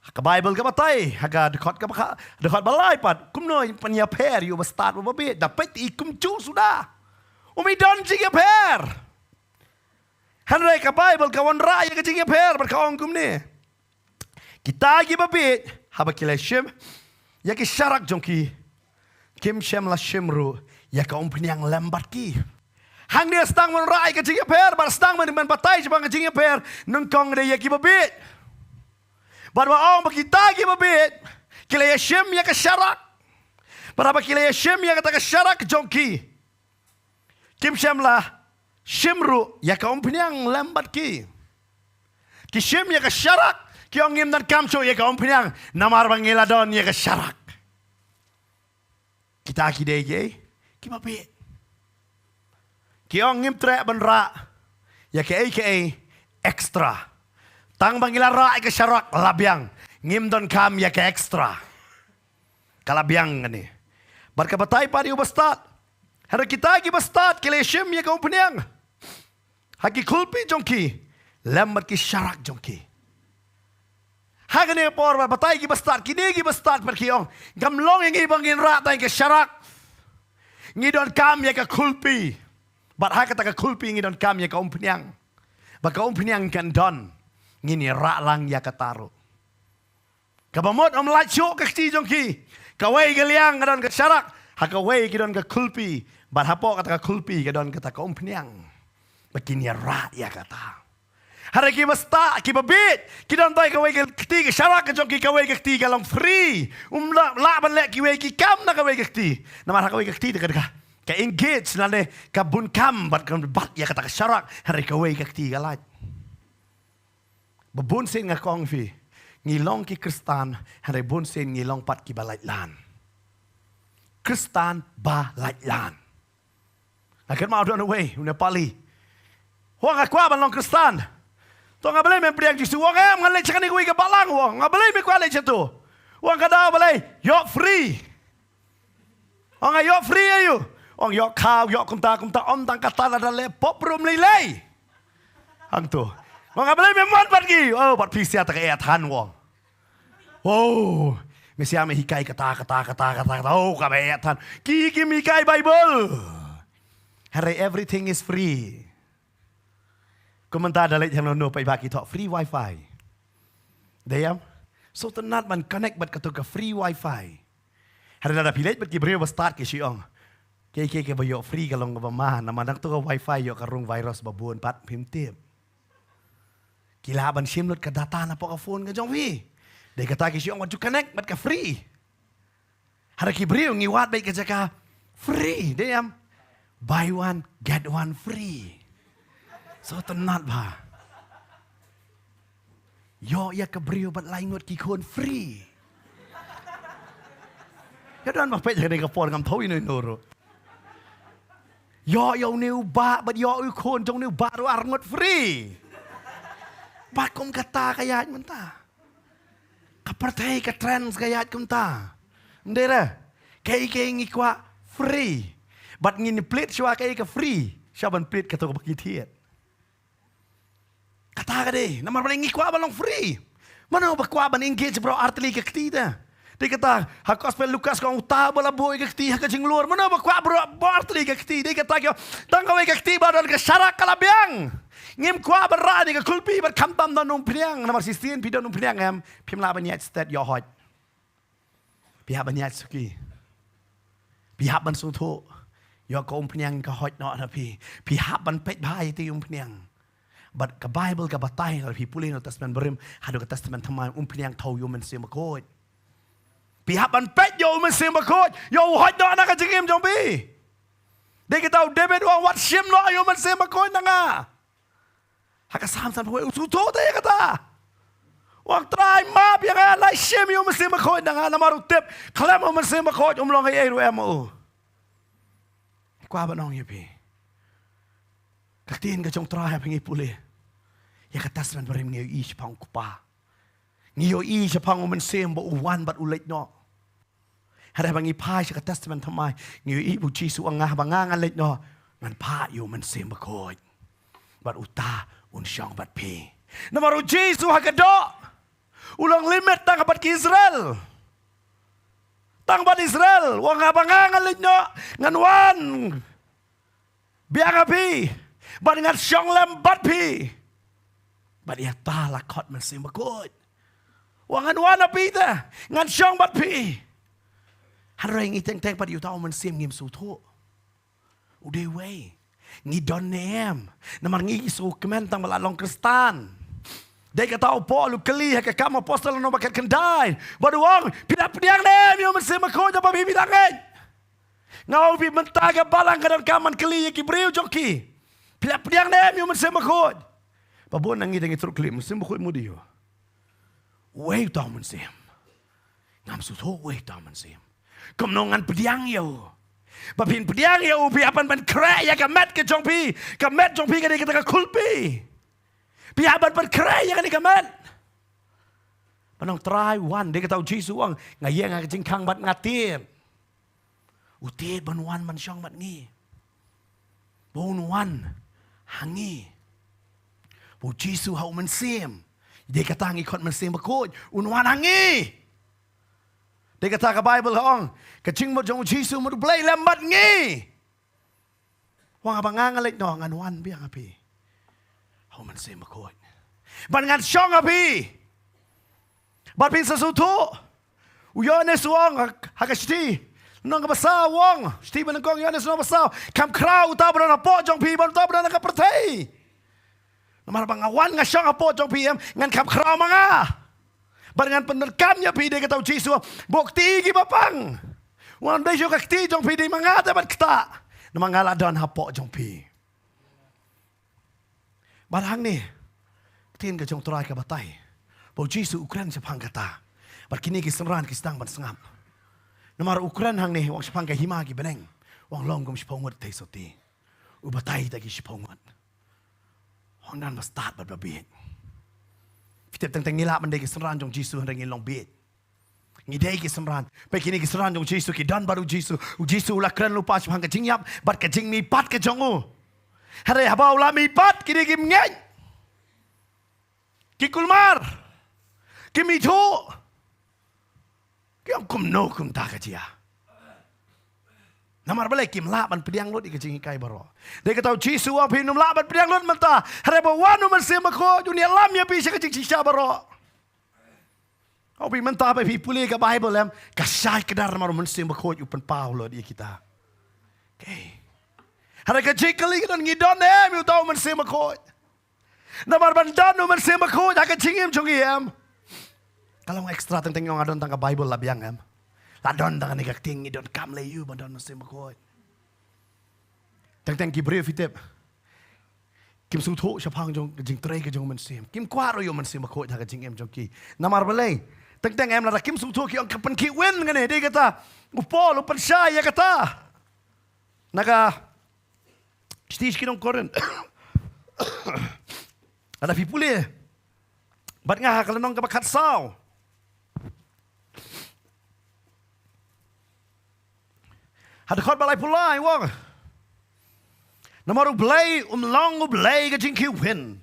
Ha ka Baibl ka batai ha ka dkhot kaba kha, dkhot ba lai pat, kumno pynïapher ïa u bastad bad u babieit? Da peit i kumjuh suda. Um i don jingïapher. Hynrei ka Baibl ka wanrah ïa ka jingïapher bad ka ong kumne. Kita ki babieit, haba ki la shim ïa ki sharak jong ki, kim shym la shim ruh ïa ka umphniang lem bad ki. Hangne sdang ban rah ïa ka jingïapher, bad sdang ban, ban batai shaphang ka jingïapher nyngkong de ïa ki babieit. Bad ba ong ba kita ki babieit ki la ïa shim ïa ka sharak. Bad haba ki la ïa shim ïa kata ka sharak jong ki, kim shym la shim ruh ïa ka umphniang lem bad ki. Ki shim ïa ka sharak, ki ong ngim donkam shuh ïa ka umphniang, namar ba ngi la don ïa ka sharak. Kita ki dei kiei? Ki babieit. Ki ong ngim treh ban rah ïa kaei kaei extra. Tang ba ngi la rah ïa ka sharak la biang, ngim donkam ïa ka extra. Ka la biang kane. Bad ka batai pat ïa u bastad. Hynrei kita ki bastad ki la shim ïa ka umphniang ha ki khulpi jong ki lem bad ki sharak jong ki. Ha kane ka por bad batai ki bastad, kine ki bastad pat ki ong, ngam long ïa ngi ba ngin rah tang ïa ka sharak. Ngi donkam ïa ka khulpi. Bad ha kata ka khulpi ngi donkam ïa ka umphniang. Ba ka umphniang kan don, ngin ïa rah lang ïa kata ruh. Kaba mut ym lait shuh ka kti jong ki. Kawei ka liang ka don ka sharak, ha kawei ki don ka khulpi. Bad hapoh kata ka khulpi ka don kata ka umphniang. Ba kin ïarah ïa kata. Hynrei kiba stad, kiba bieit, ki don tang kawei ka kti, ka sharak ka jong ki, kawei ka kti ka long free. Um lah, lah ban leh kiwei ki kam na kawei ka kti. Namar ha kawei ka kti te ka, ka engage lane ka bun kam bad ka bat ïa kata ka sharak. Hynrei kawei ka kti ka lait. Ba bun sien nga ong ïa phi, ngi long ki Khristan, hynrei bun sien ngi long pat kiba lait lan. Khristan ba lait lan. Nga kynmaw don uwei u Nepali. Ong nga kwah ban long Khristan. To nga balei mem pdiang Jisu? Ong em, nga leit sha kane kawei ka balang, ong. Nga balei me kwah leit shato? Ong ka daw balei, ïoh free. Ong nga ïoh free aïu? Ong ïoh khaw, ïoh kumta kumta, ym tang kata, lada leh pop ruh ym lei lei. Hangto. Ong nga balei mem wan bad ngi? Oh, bad phi sha ta ka eh than, ong. Oh, me sha me hikai kata, kata, kata, kata, kata. Oh, kaba eh than. Ki, kim hikai Bible. Hynrei everything is free. Kumta da leit hangno hangno pat ba ki thoh free wifi. Dei em? Sngewtynnat ban connect bad kato ka free wifi. Hynrei lada phi leit bad ki briew ba stad ki shu ong, kiei kiei kiba ïoh free ka long kaba ma, namar dang to ka wifi ïoh ka rung virus ba bun pat phim tip. Ki lah ban shim lut ka data napoh ka phone ka jong phi. Dei kata ki shu ong wat ju connect bad ka free. Hynrei ki briew ngi wad beit ka jaka free, dei em? Buy one, get one free. Sngewtynnat ba ïoh ïa ka briew bad lai ngut ki khun free. Ïa don ba peit ïa kane ka por ngam thaw ino ino ruh. Ïoh ïa une u bah bad ïoh u khun jong une u bah ruh ar ngut free. Ba kum kata ka ïaid mynta. Ka pyrthei ka trend ka ïaid kumta. Ym dei re. Kaei kaei ngi kwah free. Bad ngin plie shuwa kaei ka free, shuwa ban plie kato kaba ki thied. Kata ka dei, namar balei ngi kwah ban long free? Mano ba kwah ban engage baroh artylli ka kti te? Dei kata, ha gospel Lukas ka ong uta ba la buh ïa ka kti ha ka jinglur. Mano ba kwah baroh, baroh artylli ka kti? Dei kata ki ong, tang kawei ka kti ba don ka sharak ka la biang. Ngim kwah ban rah ïa ka khulpi bad khamtam don umphniang. Namar shisien phi don umphniang em, phim lah ban ïaid stet ïoh hoi. Phi hap ban ïaid suki. Phi hap ban sngewthuh. Ïoh ka umphniang ka hoi noh na phi. Phi hap ban peit bha ïa te umphniang. Bad ka Bible ka batai, lada phi pule na u Testament Barim haduh ka Testament Thymmai, umphniang thaw ïa u Mynsiem Bakhuid. Phi hap ban peit ïa u Mynsiem Bakhuid, ïoh u hoi noh na ka jingim jong phi. Dei kata u David u ong wat shim noh ïa u Mynsiem Bakhuid na nga. Ha ka Salm sanphew wei u sngewthuh te ïa kata. U ong Trai map ïa nga, leit shim ïa u Mynsiem Bakhuid na nga, namar u tip khlem u Mynsiem Bakhuid um long ei ei ruh em u. Kwah ban ong ïa phi. Ka ktien ka jong u Trai haba ngi pule ïa ka Testament Barim ngi ïohi shaphang u Kpa. Ngi ïohi shaphang u Mynsiem ba u wan bad u leit noh. Hynrei haba ngi phai sha ka Testament Thymmai ngi ïohi ba u Jisu u ong nga haba nga ngan leit noh ngan phah ïa u Mynsiem Bakhuid. Bad uta un shong bad phi. Namar u Jisu ha ka doh u long limit tang bad ki Israel. Tang bad Israel, u ong haba nga ngan leit noh ngan wan biang ha phi bad ngan shong lem bad phi. Bad ïa uta la khot Mynsiem Bakhuid. U ong ngan wan ha phi te, ngan shong bad phi. Hynrei ngi teng teng pat ïa uta u Mynsiem ngim sngewthuh. U dei uwei. Ngi don ne em? Namar ngi sngewkmen tang ba la long Khristan. Dei kata u Paul u kylli ha ka Kam Apostol lynnong ba khatkhyndai bad u ong phi la pdiang ne em ïa u Mynsiem Bakhuid haba phi phi la ngeit? Nga ong ïa phi mynta ka balang ka donkam ban kylli ïa ki briew jong ki. Phi la pdiang ne em ïa u Mynsiem Bakhuid? Ba bun na ngi dang ïa truk kylli Mynsiem Bakhuid mut ïa u. Uei uta u Mynsiem? Ngam sngewthuh uei uta u Mynsiem. Kumno ngan pdiang ïa u? Ba phin pdiang ïa u phi hap ban pynkhreh ïa ka met ka jong phi. Ka met jong phi ka dei kata ka khulpi. Phi hap ban pynkhreh ïa kane ka met. Ban ong Trai wan, dei kata u Jisu u ong nga ïeng ha ka jingkhang bad nga tied. U tied ban wan ban shong bad ngi. Ba un wan ha ngi. Ba u Jisu ha u Mynsiem. Dei kata ngi khot Mynsiem Bakhuid un wan ha ngi. Dei kata ka Baibl ka ong ka jingmut jong u Jisu mut u Blei lem bad ngi. U ong haba nga nga leit noh ngan wan biang ha phi ha u Mynsiem Bakhuid. Bad ngan shong ha phi. Bad phin sa sngewthuh, u Ïoannis u ong ha ka shithi nong kaba saw, u ong, shithi ba nyngkong Ïoannis nong ba saw, kham khraw uta ba don hapoh jong phi bad uta ba don ha ka pyrthei. Namar ba nga wan nga shong hapoh jong phi, em, ngan kham khraw ma nga. Bad ngan pyndonkam ïa phi. Dei kata u Jisu, bad kti kiba pang, wan dei shuh ka kti jong phi, dei ma nga te bad kata. Namar nga la don hapoh jong phi. Bad hangne, ktien ka jong u Trai ka batai ba u Jisu u kren shaphang kata. Bad kine ki synran ki sdang ban sngap. Namar u kren hangne, u ong shaphang ka hima ki bneng, u ong long kum shiphew ngut thei sotti. U batai ïa kita ki shiphew ngut. U ong don ba stad bad ba bieit. Phi tip, teng teng ngi lah ban dei ki synran jong u Jisu hynrei ngi long bieit. Ngi dei ki synran. Peit kine ki synran jong u Jisu, ki don bad u Jisu. U Jisu u la kren lypa shaphang ka jingïap bad ka jingmihpat ka jong u. Hynrei haba u la mihpat, kine kim ngeit, ki kulmar, kim ithuh. Ki ong, kumno kumta ka jia? Namar balei? Kim lah ban pdiang lut ïa ka jinghikai baroh. Dei kata u Jisu u ong, phim lah ban pdiang lut mynta. Hynrei haba wan u Mynsiem Bakhuid, un ïalam ïa phi sha ka jingshisha baroh. Haba mynta ba phi pule ka Baibl, em, ka shai kdar namar u Mynsiem Bakhuid u pynpaw lut ïa kita. Okay. Hynrei ka jingkylli ka don, ngi don, em, ïa uta u Mynsiem Bakhuid? Namar ban don u Mynsiem Bakhuid ha ka jingim jong ngi, em, ka long extra. Teng teng ong, la don tang ka Baibl la biang, em. La don tang kane ka ktien, ngi donkam lei ïa u ban don Mynsiem Bakhuid. Teng teng ki briew, phi tip, kim sngewthuh shaphang jong ka jingtrei ka jong u Mynsiem. Kim kwah ruh ïa u Mynsiem Bakhuid ha ka jingim jong ki. Namar balei? Teng teng, em, lada kim sngewthuh, ki ong ka pynkhih win kane. Dei kata u Paul u pynshai ïa kata na ka shithi sha ki nong Korinth. Lada phi pule bad nga ha ka lynnong kaba khatsaw, ha dkhot ba laiphew lai, u ong, namar U Blei um long U Blei ka jingkhih win,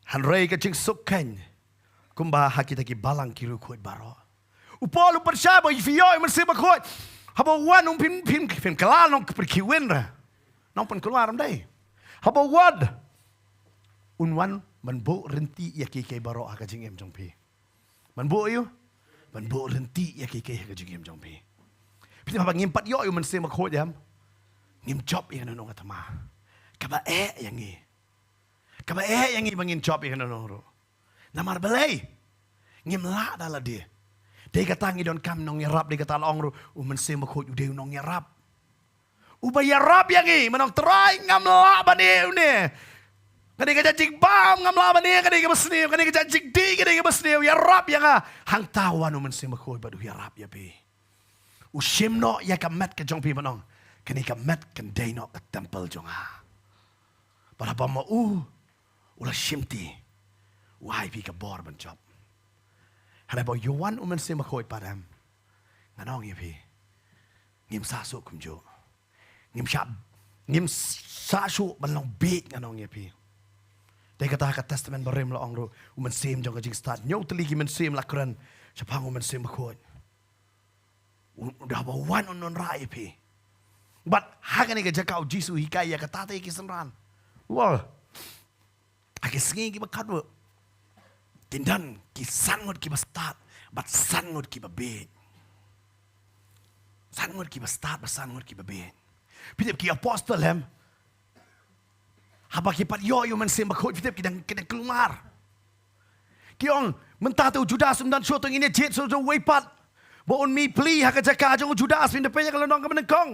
hynrei ka jingsuk khein, kumba ha kita ki balang ki riewkhuid baroh. U Paul u pynshai ba phi ïoh ïa u Mynsiem Bakhuid, haba u wan, um, phim, phim, phim kylla nongpynkhih win re, nongpynkulmar, em dei. Haba u wan, un wan ban buh rynti ïa kiei kiei baroh ha ka jingim jong phi. Ban buh ïa u, ban buh rynti ïa kiei kiei ha ka jingim jong phi. Phi tip, haba ngim pat ïoh ïa u Mynsiem Bakhuid, em, ngim jop ïa kano kano ka thma. Kaba eh ïa ngi, kaba eh ïa ngi ba ngin jop ïa kano kano ruh. Namar balei? Ngim lah da lade. Dei kata ngi donkam nongïarap. Dei kata la ong ruh, u Mynsiem Bakhuid u dei u nongïarap uba ïarap ïa ngi. Mynta, Trai, ngam lah ban ïeh une. Kane ka jait jingbam ngam lah ban ïeh, kane kaba sniew, kane ka jait jingdih, kane kaba sniew, ïarap ïa nga. Hangta wan u Mynsiem Bakhuid bad u ïarap ïa phi. U shim noh ïa ka met ka jong phi, mynta, kane ka met kan dei noh ka templ jong nga. Bad haba ma u u la shimti, u ai phi ka bor ban jop. Hynrei haba ïa wan u Mynsiem Bakhuid pat, em, ngan ong ïa phi, ngim sah shuh kumjuh. Ngim sah, ngim sah shuh ban long bieit, ngan ong ïa phi. Dei kata ha ka Testament Barim la ong ruh, u mynsiem jong ka jingstad. Hynñiew tylli ki mynsiem la kren shaphang u Mynsiem Bakhuid. U, u da ba wan un wanrah ïa phi. Bad ha kane ka jaka u Jisu u hikai ïa kata te ki synran. Wow. Ha ki sngi kiba khatduh, kin don ki san ngut kiba stad bad san ngut kiba bieit. San ngut kiba stad bad san ngut kiba bieit. Phi tip, ki apostol, em, haba ki pat ïoh ïa u Mynsiem Bakhuid, phi tip, ki dang, ki dang kulmar. Ki ong, mynta te u Judas um don shuh, to ngin ïa jied shuh uwei pat ba un mih pli ha ka jaka jong u Judas. Phin da peit ïa ka lynnong kaba nyngkong.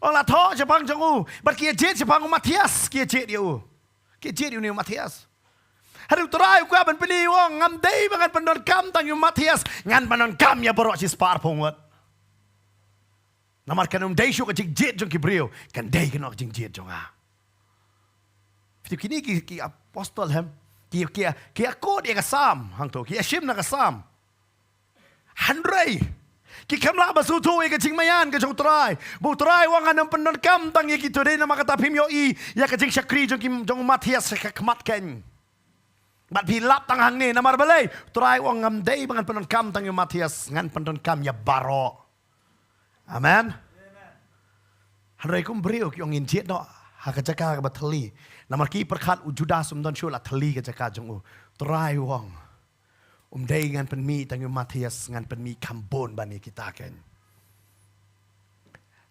Ong, la thoh shaphang jong u, bad ki ïa jied shaphang u Matthias, ki ïa jied ïa u. Ki ïa jied ïa une u Matthias. Hynrei u Trai u kwah ban pyni, u ong, ngam dei ba ngan pyndonkam tang ïa u Matthias, ngan pyndonkam ïa baroh shispah arphew ngut. Namar kan ym dei shuh ka jingjied jong ki briew, kan dei kano ka jingjied jong nga. Phi tip, kine ki, ki apostol, em, ki, ki, ki ïa kut ïa ka Salm hangto, ki ïa shim na ka Salm. Hynrei ki khlem lah ban sngewthuh ïa ka jingmaïan ka jong u Trai. Ba u Trai u ong, ngan ym pyndonkam tang ïa kito, dei namar kata phim ïohi ïa ka jingshakri jong ki, jong u Matthias sha ka khmat keiñ. Bad phi lap tang hangne, namar balei? U Trai u ong, ngam dei ba ngan pyndonkam tang ïa u Matthias, ngan pyndonkam ïa baroh. Amen. Hynrei kum briew ki ong, ngin jied noh ha ka jaka kaba thylli. Namar ki pyrkhat u Judas um don shuh, la thylli ka jaka jong u. U Trai u ong, Um dei ngan pynmih tang ïa u Matthias, ngan pynmih kham bun ban ïa kita kein.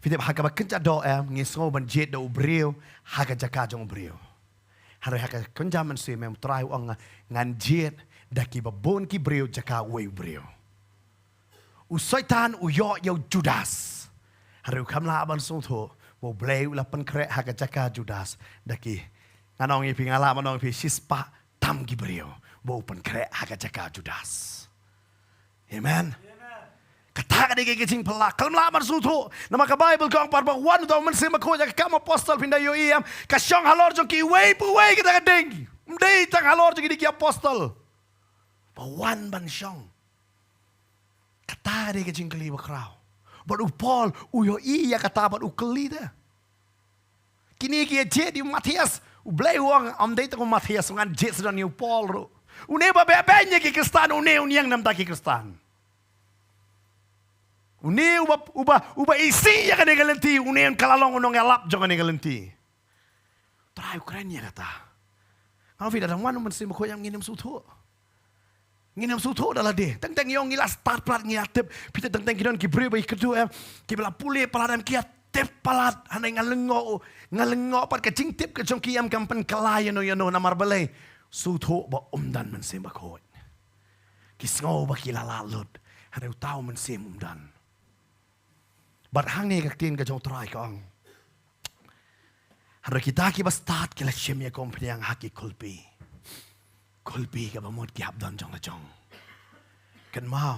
Phi tip ha kaba kynja doh em, ngi sngew ban jied da u briew ha ka jaka jong u briew. Hynrei ha ka kynja mynsiem em, u Trai u ong ngan jied da kiba bun ki briew jaka uwei u briew. U Soitan u ïoh ïa u Judas. Hynrei u kham lah ban sngewthuh ba u Blei u la pynkhreh ha ka jaka Judas da ki, ngan ong ïa phi, nga lah ban ong ïa phi, shispah tam ki briew ba u pynkhreh ha ka jaka Judas. Amen. Kata ka dei ka jingpyllait. Khlem lah ban sngewthuh. Namar ka Baibl ka ong pat ba wan uta u Mynsiem Bakhuid ha ka Kam Apostol, phin da ïohi em, ka shong halor jong kiwei pa wei kata ka ding. Ym dei tang halor jong kine ki apostol. Ba wan ban shong. Kata ka dei ka jingkylli bakhraw. Bad u Paul u ïohi ïa kata bad u kylli te. Kine ki ïa jied ïa u Matthias, u Blei u ong ym dei tang u Matthias, ngan jied sa don ïa u Paul ruh. Une ba beh beiñ ïa ki Khristan, une un ïeng na bynta ki Khristan. Une uba, uba, uba isih ïa kane ka lynti, une un kylla long u nongïalap jong kane ka lynti. Trai u kren ïa kata. Nga ong ïa phi, lada ym wan u Mynsiem Bakhuid em, ngin ym sngewthuh. Ngin ym sngewthuh da lade. Teng teng ïa ngi la start palat, ngi la tip. Phi tip, teng teng ki don ki briew ba ki kyntu em, kiba la pule palat em, ki ïa tip palat. Hynrei nga lyngngoh, nga lyngngoh pat ka jingtip ka jong ki em kam pynkylla ïano ïano, namar balei? Sngewthuh ba ym don Mynsiem Bakhuid. Ki sngew ba ki la lah lut. Hynrei uta u Mynsiem um don. Bad hangne ka ktien ka jong u Trai ka ong, hynrei kita kiba stad ki la shim ïa ka umphniang ha ki khulpi. Khulpi kaba mut ki hap don jong la jong. Kynmaw,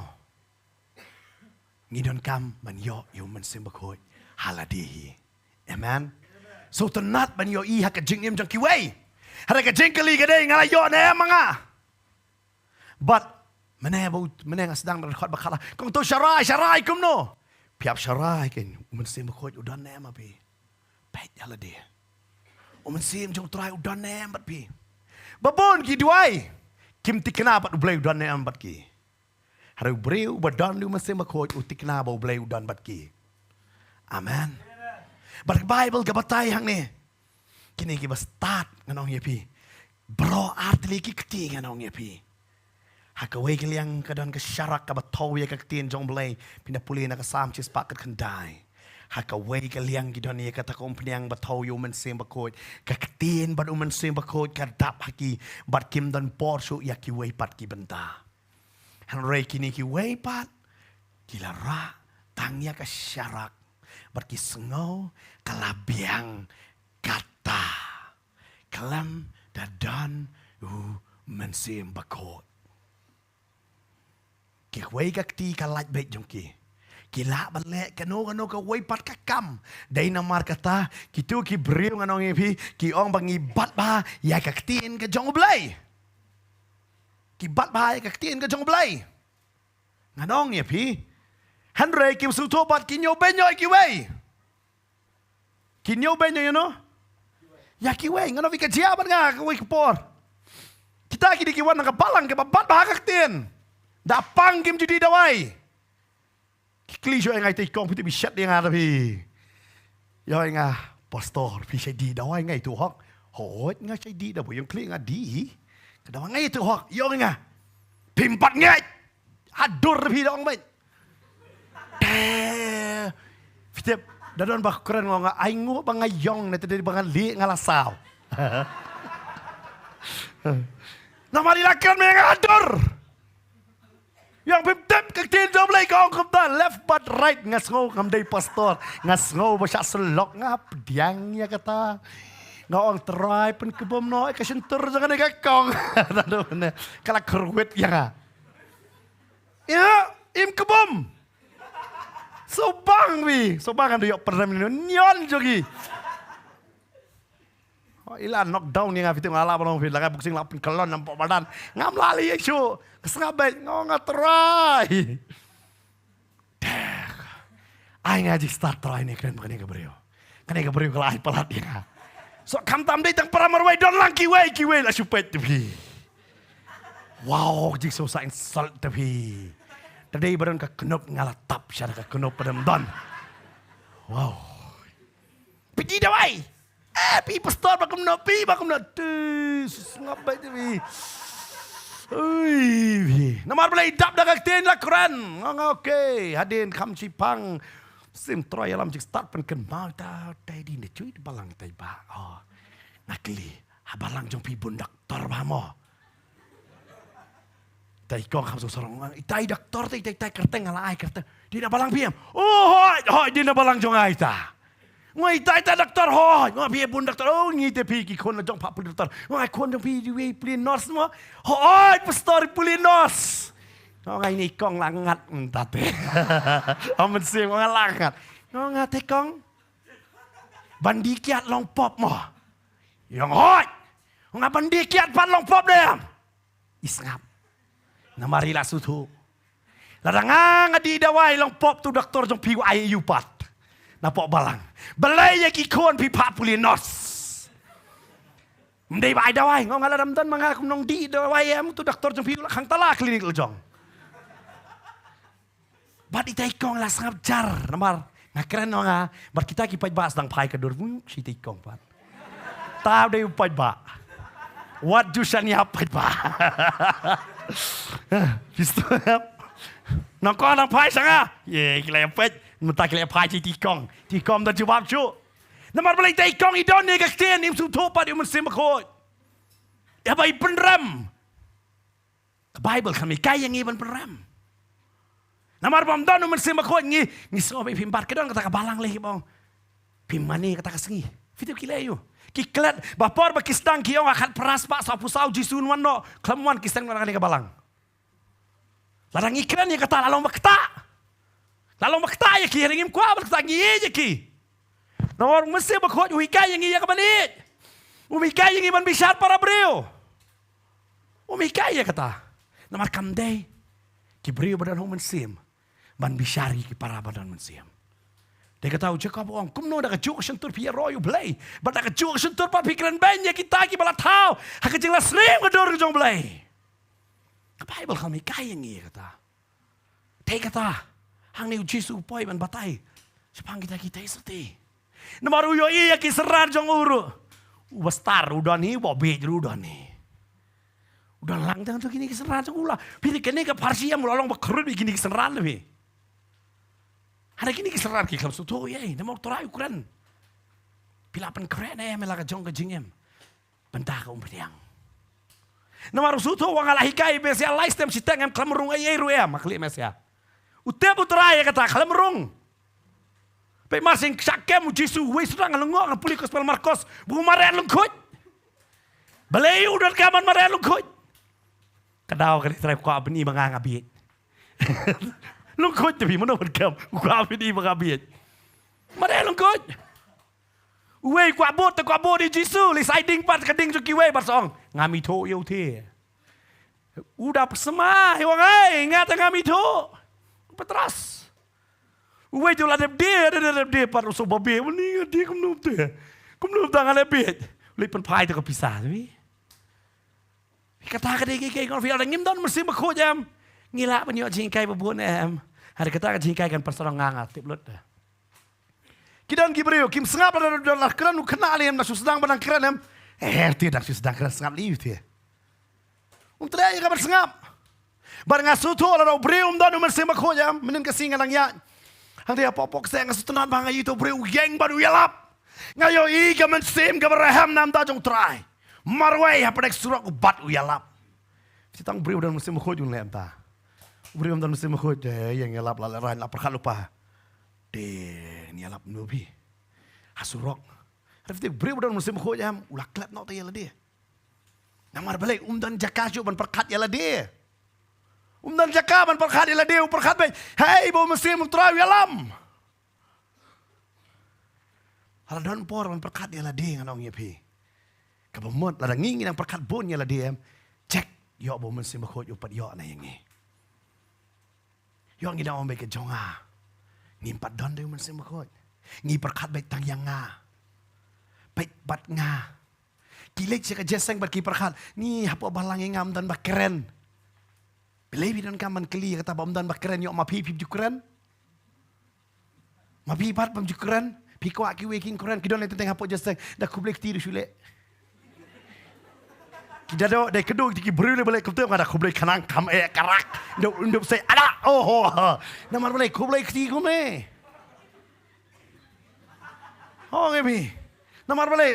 ngi donkam ban ïoh ïa u Mynsiem Bakhuid ha lade hi. Amen. Sngewtynnat ban ïohi ha ka jingim jong kiwei. Hynrei ka jingkylli ka dei, nga la ïoh ne em ma nga? Bad mynne ba u, mynne nga sdang da dkhot ba khatlah. Kong, to sharai, sharai kumno? Phi hap sharai kein, u Mynsiem Bakhuid u don ne em ha phi? Peit ïa lade. U Mynsiem jong u Trai u don ne em bad phi? Ba bun ki duwai, kim tikna bad u Blei u don ne em bad ki. Hynrei u briew uba don u Mynsiem Bakhuid u tikna ba u Blei u don bad ki. Amen. Bad ka Baibl ka batai hangne, kine kiba stad, ngan ong ïa phi, baroh artylli ki kti, ngan ong ïa phi. Ha kawei ka liang ka don ka sharak kaba thew ïa ka ktien jong u Blei, phin da pule na ka Salm shispah khatkhyndai. Ha kawei ka liang ki don ïa kata ka umphniang ba thew ïa u Mynsiem Bakhuid. Ka ktien bad u Mynsiem Bakhuid ka dap ha ki, bad kim don por shuh ïa kiwei pat ki bynta. Hynrei kine kiwei pat ki la rah tang ïa ka sharak, bad ki sngew ka la biang kata. Khlem da don u Mynsiem Bakhuid. Kiwei ka kti ka lait beit jong ki. Ki lah ban leh kano kano kawei pat ka kam. Dei namar kata, kito ki briew, ngan ong ïa phi, ki ong ba ngi bat bha ïa ka ktien ka jong u Blei. Ki bat bha ïa ka ktien ka jong u Blei, ngan ong ïa phi. Hynrei kim sngewthuh pat ki ñiew beiñ ïa kiwei. Ki ñiew beiñ ïa no? Ïa kiwei. Ngan ong ïa phi, ka jia bad nga kawei ka por. Kita ki dei ki wan na ka balang kaba bat bha ka ktien. Da pang kim ju dih dawai. Ki kylli shuh ïa nga, ïa i kong, phi tip i shet ïa nga da phi. Ïa nga, pastor, phi shait dih dawai? Nga ïathuh hok. Hooid nga shait dih da, ba ïong kylli nga dih. Ka dawai nga ïathuh hok. Ïa nga, phim pat ngeit. Hadur phi da ong beit. Te phi tip, da don ba kren, nga ong, ai nguh ba nga ïong, ne te dei ba nga lieh nga la saw. Namar i la kren me nga hadur. Ïa phim tip ka ktien jong u Blei ka ong kumta, left bad right, nga sngew ngam dei pastor, nga sngew ba shah syllok, nga pdiang ïa kata. Nga ong, Trai pynkbum noh ïa ka shyntur jong kane ka kong. Ka la kyrwit ïa nga. Ïa, im kbum. Sngewbang phi, sngewbang, kan da ïoh pyrem ni, nion jong ki. Oh, i la knockdown ïa nga, phi tip, nga lah ban ong phi, la nga boxing la pynkyllon nampoh madan. Ngam lah leh ïa shuh. Ka sngap beit, nga ong, Trai. Dek. Ai nga jingstad, Trai, ne kren bad kane ka briew. Kane ka briew ka la ai palat ïa nga. So, khamtam dei tang para marwei, don lang kiwei, kiwei la shu peit te phi. Wow, jingsngewsih, insult te phi. Te dei ba don ka knup nga la tap sha ka knup, ba don don. Wow. Phi dih dawai. Eh, phi pastor ba kumno, phi ba kumno. Tu, sngap beit te phi. Ui, namar balei dap da ka ktien la kren. Nga nga okay, hadien kham shipang. Sim troi alam jik start pen ken mau ta tai di ne chui balang tai ba. Oh. Nga kli, ha balang jong phi bun doktor ba mo. Tai kong kham song sorong, itai doktor tai tai tai kerteng ala ai kerteng. Di na balang phi em. Oh, hoi, hoi, di na balang jong ai ta. Ngoi tai ta doktor hoi, ngoi phi bun doktor, oh ngi te phi ki khun la jong pha puli doktor. Ngoi khun jong phi di wei puli nurse mo. Hoi, pastor puli nurse. Ngoi ngai ni kong la ngat menta te. Amen sim ngoi la ngat. Ngoi ngat te kong. Ban di kiat long pop mo. Yong hoi. Ngoi ban di kiat pat long pop de. Isngap. Namar i la suthu. Lada nga nga di dawai long pop tu doktor jong phi wa ai yu pat. Na pop balang. Balei ya ki khun phi pha puli nurse. Mdei ba ai dawai. Ngong nga lada mdan ma nga kum nong di dawai em tu doktor jong phi la khang tala klinik la jong. Bad itai kong la sngap jar namar nga kren nga bad kita ki paidbah sdang phai ka dur vung shi itai kong pat. Tau dei u paidbah. Wat ju shan ïa paidbah. Pisto. Nang ko nang phai sanga. Ye kila ïa peit. Mata kila ïa phai shi itai kong. Itai kong da jubab ju. Namar balei itai kong i don ne ka ktien im sum thuh pat i um sim khoi. Ïa ba i pynrem. Ka Bible kam hikai ïa ngi ban pynrem. Namar bam don u Mynsiem Bakhuid ngi ngi sngew ba phim bat ka don kata ka balang leh bong. Phim mane kata ka sngi. Phi tip ki leh ïa u. Ki klet ba por ba ki sdang ki ong ha khatphra spah sawphew saw Jisu un wan noh. Khlem wan ki sdang noh na kane ka balang. Lada ngi kren ïa kata la long ba kata. La long ba kata ïa ki, ha ngim kwah ba kata ngi ïeit ïa ki. Namar u Mynsiem Bakhuid u hikai ïa ngi ïa ka ban ïeit. U hikai ïa ngi ban bishar para briew. Um hikai ïa kata. Namar kam dei ki briew ba don ha u mynsiem ban bishar ïa ki para ba don mynsiem. Dei kata u Jakob u ong kumno da ka juk shyntur phi ïaroh ïa u Blei bad da ka juk shyntur pat phi kren beiñ ïa kita kiba la thaw ha ka jinglasriem ka dur ka jong u Blei. Ka Baibl kam hikai ïa ngi ïa kata. Te kata hangne u Jisu u poi ban batai shaphang kita ki theisotti. Namar u ïohi ïa ki synran jong u ruh. U ba star u don hi, u ba bieit ruh u don hi. U don lang tang tu kine ki synran jong u la. Phi dei kane ka pharshi em u la long ba khrud ïa kine ki synran la phi. Hana kine ki synran ki khlem sngewthuh ïa i namar u Trai u kren. Phi la pynkhreh ne em ïa la ka jong ka jingim. Bynta ka umphniang. Namar u sngewthuh wa nga la hikai Mesia lai stem shiteng em khlem rung ei ei ruh em ha khlieh Mesia. U tip u Trai ïa kata khlem rung. Peit mar sing shah kem u Jisu uwei sdang ha lyngngoh nga pule Gospel Markos ba u mareh lyngkhuid. Balei u donkam ban mareh lyngkhuid? Ka daw ka dei Trai kwah ban i ma nga nga bieit. Lyngkhuid te phi mano ban kem u kwah ban i ma nga bieit. Mareh lyngkhuid. Uwei kwah bud te kwah bud ïa u Jisu, lei sa ai ding pat ka ding jong kiwei bad sa ong ngam ithuh ïa u te. U da pyrshah ïa u ngai nga te ngam ithuh. Petros. Uwei te u la dep die, dep die, dep die pat u sngewbha beh, u ni nga die kumno te. Kumno te nga leh beh. Leit pynphai te ka pisa te. Kata ka dei ka ïing ka phi, lada ngim don Mynsiem Bakhuid em, ngi lah ban ïoh jinghikai ba bun em. Hynrei kata ka jinghikai kan pynstrong nga nga tip lut. Ki don ki briew kim sngap lada don la kren u khynnah lei em, dang shu sdang ba dang kren em. Eh, te dang shu sdang kren sngap lei te. Um treh ïa ka ban sngap. Bad nga sngewthuh lada u briew um don u Mynsiem Bakhuid em, mynnin ka sngi nga dang ïaid. Hangta hapoh pok seh nga sngewtynnat ba nga ïohi uto u briew u ïeng bad u ïalap. Nga ïohi ka mynsiem kaba rhem na bynta jong u Trai. Marwei ha pdeng surok u bat u ïalap. Phi tang u briew ba don Mynsiem Bakhuid un leh kumta. U briew ba don Mynsiem Bakhuid, eh, ïeng ïalap la lehrain la pyrkhat lypa. Te, ngi ïalap kumno phi? Ha surok. Hynrei phi tip u briew ba don Mynsiem Bakhuid em, u la klet noh te ïa lade. Namar balei um don jaka shuh ban pyrkhat ïa lade. Um don jaka ban pyrkhat ïa lade, u pyrkhat beit. Hei, ba u Mynsiem u Trai u ïalam. Lada don por ban pyrkhat ïa lade ngan ong ïa phi. Kaba mut lada ngi ngi dang pyrkhat bun ïa lade em. Check ïoh ba u Mynsiem Bakhuid u pat ïoh na ïa ngi. Ïoh ngi dang ong beit ka jong nga. Ngim pat don de u Mynsiem Bakhuid. Ngi pyrkhat beit tang ïa nga. Beit bad nga. Ki leit sha ka jeseng bad ki pyrkhat. Ni hapoh balang ïa nga ym don ba kren. Balei phi donkam ban kylli ïa kata ba ym don ba kren ïoh ma phi phi ju kren. Ma phi pat bym ju kren. Phi kwah kiwei kin kren ki don lei teng teng hapoh jeseng. Da khublei kti ruh shu leh. Jado dei kdu ki briew le bale ktu ngada khublei khnang kam e karak. Ndo ndo se ada. Oh. Namar bale khublei kti kumne. Oh ngi bi. Namar bale.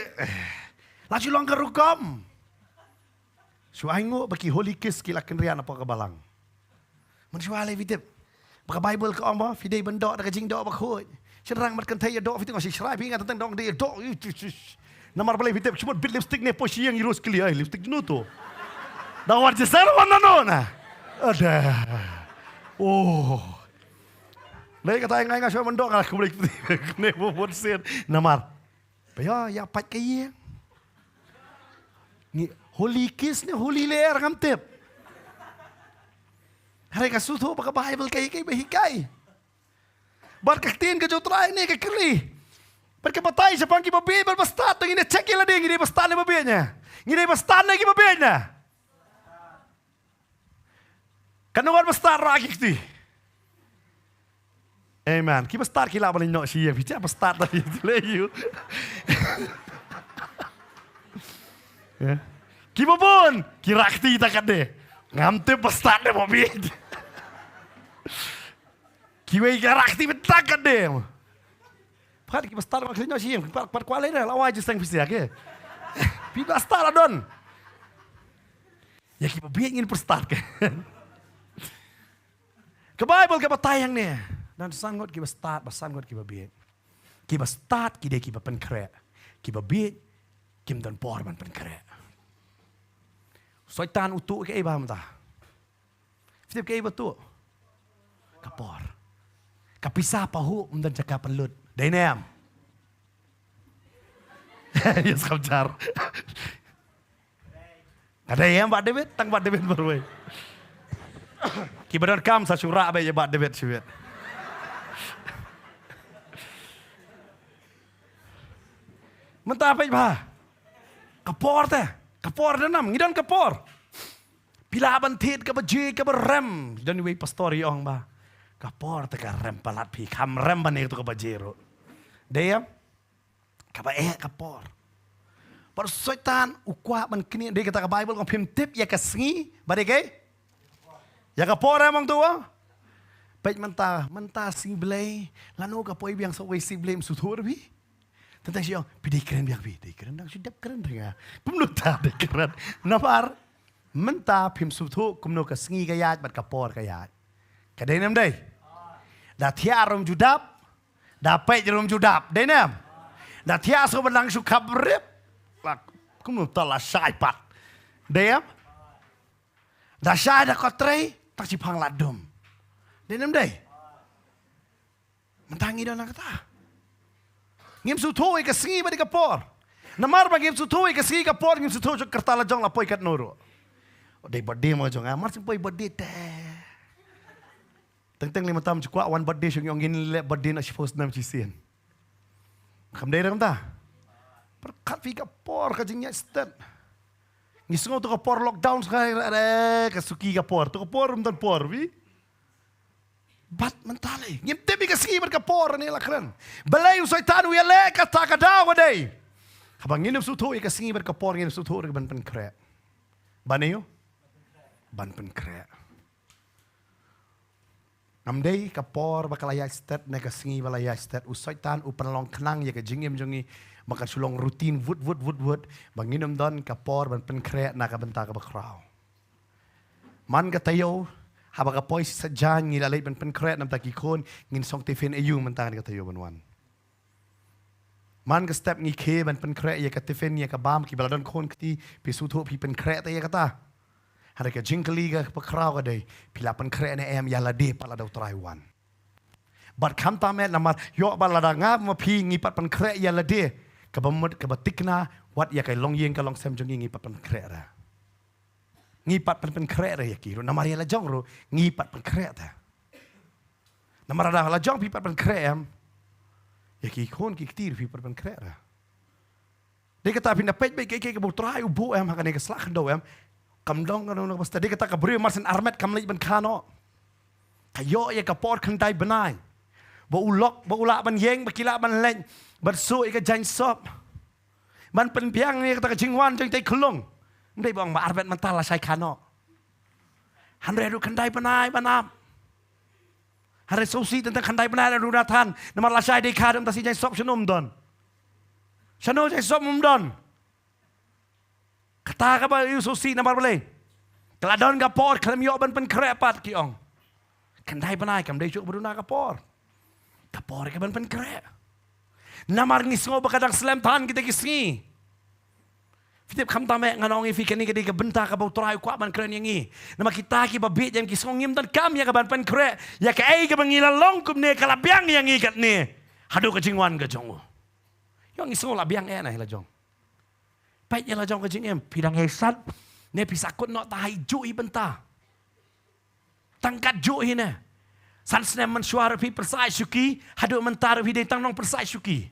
La shu long ka rukom. Shu ai ngu ba ki holy kiss ki la kynriah na pok ka balang. Man shu ale fitip. Ba ka Bible ka ong ba fidei ban doh da ka jingdoh ba khuid. Shynrang mat kan thei doh fitip ngi shrai phi nga tang dong dei doh. Namar bale fitip shmut bit lipstick ne po shiang i rose kli ai lipstick jnu to. Da wat je ser wan na no na. Ada. Oh. Lai kata ngai nga shwa ban doh nga khublei ne po pot sen. Namar. Ba ïa, ïa pat ka ïing. Ngi holy kiss ne holy leer ngam tip. Hare ka suthu ba ka Bible kai kai ba hikai. Bar ka ktien ka jotrai ne ka kli. Bar ka batai shaphang ki babieit bar bastad ngi ne check ïa lade ngi dei bastad ne babieit ne. Ngi dei bastad ne ki babieit ne. Kan wan bastad ra ki kti. Amen. Ki bastad ki la ban noh shi yang phi cha bastad da phi le yu. Ya. Ki babun ki rakti ta kade. Ngam te bastad de babieit. Ki wei ka rakti ta kade. Pat ki bastad ma kli noh shi yang pat pat kwale la wai jisang phi sia ke. Phi bastad la don. Ya ki babieit ngin bastad ke. Ka Bible ka batai hangne. Dan san ngut ki bastad, ba san ngut ki babieit. Ki bastad ki dei ki ba pynkhreh. Ki babieit kim don por ban pynkhreh. Soitan u tu ka ei ba mynta. Fitip ka ei ba tu. Ka por. Ka pisa pa hu mynta jaka pynlut. Dei nem. Yes kam jar. Ka dei em ba David, tang ba David barwei. Ki ba don kam sa shura ba ya ba David shibit. Mynta peit ba. Ka por te, ka por da nam, ngi don ka por. Pila ban thied ka baje ka barem, don wei pastor i ong ba. Ka por te ka rem palat phi, kam rem ban ne tu ka baje ro. Dei em? Kaba eh ka por. Par soitan u kwah ban knieh dei kata ka Bible kong phim tip ïa ka sngi ba dei kei. Ïa ka por em ong tu. Peit mynta mynta sngi Blei lano ka poi biang sa wei sngi Blei msu thur bi. Tentang sio pi dei kren biang bi dei kren dang shu dep kren ringa. Kumno ta dei kren. Namar mynta phim suthu kumno ka sngi ka ïaid bad ka por ka ïaid. Ka dei nem dei. Da thiah rum judap. Da peit rum judap dei nem. Da thiah so ba dang shu khap rip. Kumno ta la shai pat. Dei em. Da shai da kotrei tak chi phang la dum. Dei nem dei. Mynta ngi don na kata. Ngim suthu ïa ka sngi ba dei ka por. Namar ba ngim suthu ïa ka sngi ka por ngim suthu jong kyrta la jong la poi kat nuru. Dei birthday mo jong amar sing poi birthday te. Teng teng lima tam jukwa wan birthday shong yong ngin le birthday na shipos nam chisien. Kam dei rang ta. Perkat fi ka por ka jingnya stet. Ngi sngo tu ka por lockdown sekarang re ka suki ka por. Tu ka por rum tan por bi. Bat mentale. Ngim temi ka sngi ber ka por ne la kren. Belai u soitan u yale ka ta ka daw ka dei. Haba ngin su tu ka sngi ber ka por ngin su tu ban pen kre. Ban yu. Ban pen kre. Ngam dei ka por ba ka la ïaid stet ne ka sngi ba la ïaid stet u soitan u pynlong khnang ïa ka jingim jong ngi ba ka shu long rutin vut vut vut vut ba ngin ym don ka por ban pynkhreh na ka bynta ka ba khraw. Man ka taïew haba ka poi sa jan ngi la leit ban pynkhreh namta ki khun ngin song tiffin aïu mynta ka taïew ban wan. Man ka step ngi khie ban pynkhreh ïa ka tiffin ïa ka bam ki ba la don khun kti phi suthu phi pynkhreh te ïa kata. Hynrei ka jingkylli ka ba khraw ka dei phi la pynkhreh ne em ïa lade pat lada u trai wan. Bad khamtam eh namar ïoh ba lada nga ma phi ngi pat pynkhreh ïa lade ka ba mut ka ba tikna wat ïa ka longïing ka longsem jong ngi ngi pat pynkhreh ra. Ngi pat pyn pynkhreh re ïa ki ruh namar ïa la jong ruh ngi pat pynkhreh ta. Namar ada la jong phi pat pynkhreh em. Ïa ki khun ki kti ruh phi pat pynkhreh re. Dei kata phi na peit beit kei kei ka bu trai u bu em ha kane ka slak khyndew em. Kam dong ka dong ka basta dei kata ka briew mar syn armet kam leit ban kha noh. Ka ïoh ïa ka por khyndai bnai. Ba u lok ba u lah ban ïeng ba ki lah ban leit ban suh ïa ka jaiñ sop. Ban pynbiang ïa kata ka jingwan jong te khlong. Ym dei ba ong ba arphet mynta lashai kha noh. Hynrei haduh khyndai bnai ban ap. Hynrei sngewsih tang tang khyndai bnai haduh nathan. Namar lashai dei kha, haduh mynta shi jaiñsop shano ym don. Shano jaiñsop ym don. Kata kaba ïohi sngewsih namar balei? Ka la don ka por khlem ïoh ban pynkhreh pat ki ong. Khyndai bnai kam dei shuh ba duna ka por. Ka por ka ban pynkhreh. Namar ngi sngew ba ka dang slem than kita ki sngi. Phi tip khamtam eh ngan ong ïa phi kane ka dei ka bynta kaba U Trai u kwah ban kren ïa ngi. Namar kita kiba bieit ïa ngi ki sngew ngim donkam ïa ka ban pynkhreh. Ïa kaei kaba ngi la long kumne ka la biang ïa ngi katne. Haduh ka jingwan ka jong u. Ïa ngi sngew la biang eh na hi la jong. Peit ïa la jong ka jingim, phi dang heh sat, ne phi sa kut noh ta ha i juh i bynta. Tang kat juh hi ne. San snem mynshuwa ruh phi pyrshah shuki, haduh mynta ruh phi dei tang nongpyrshah shuki.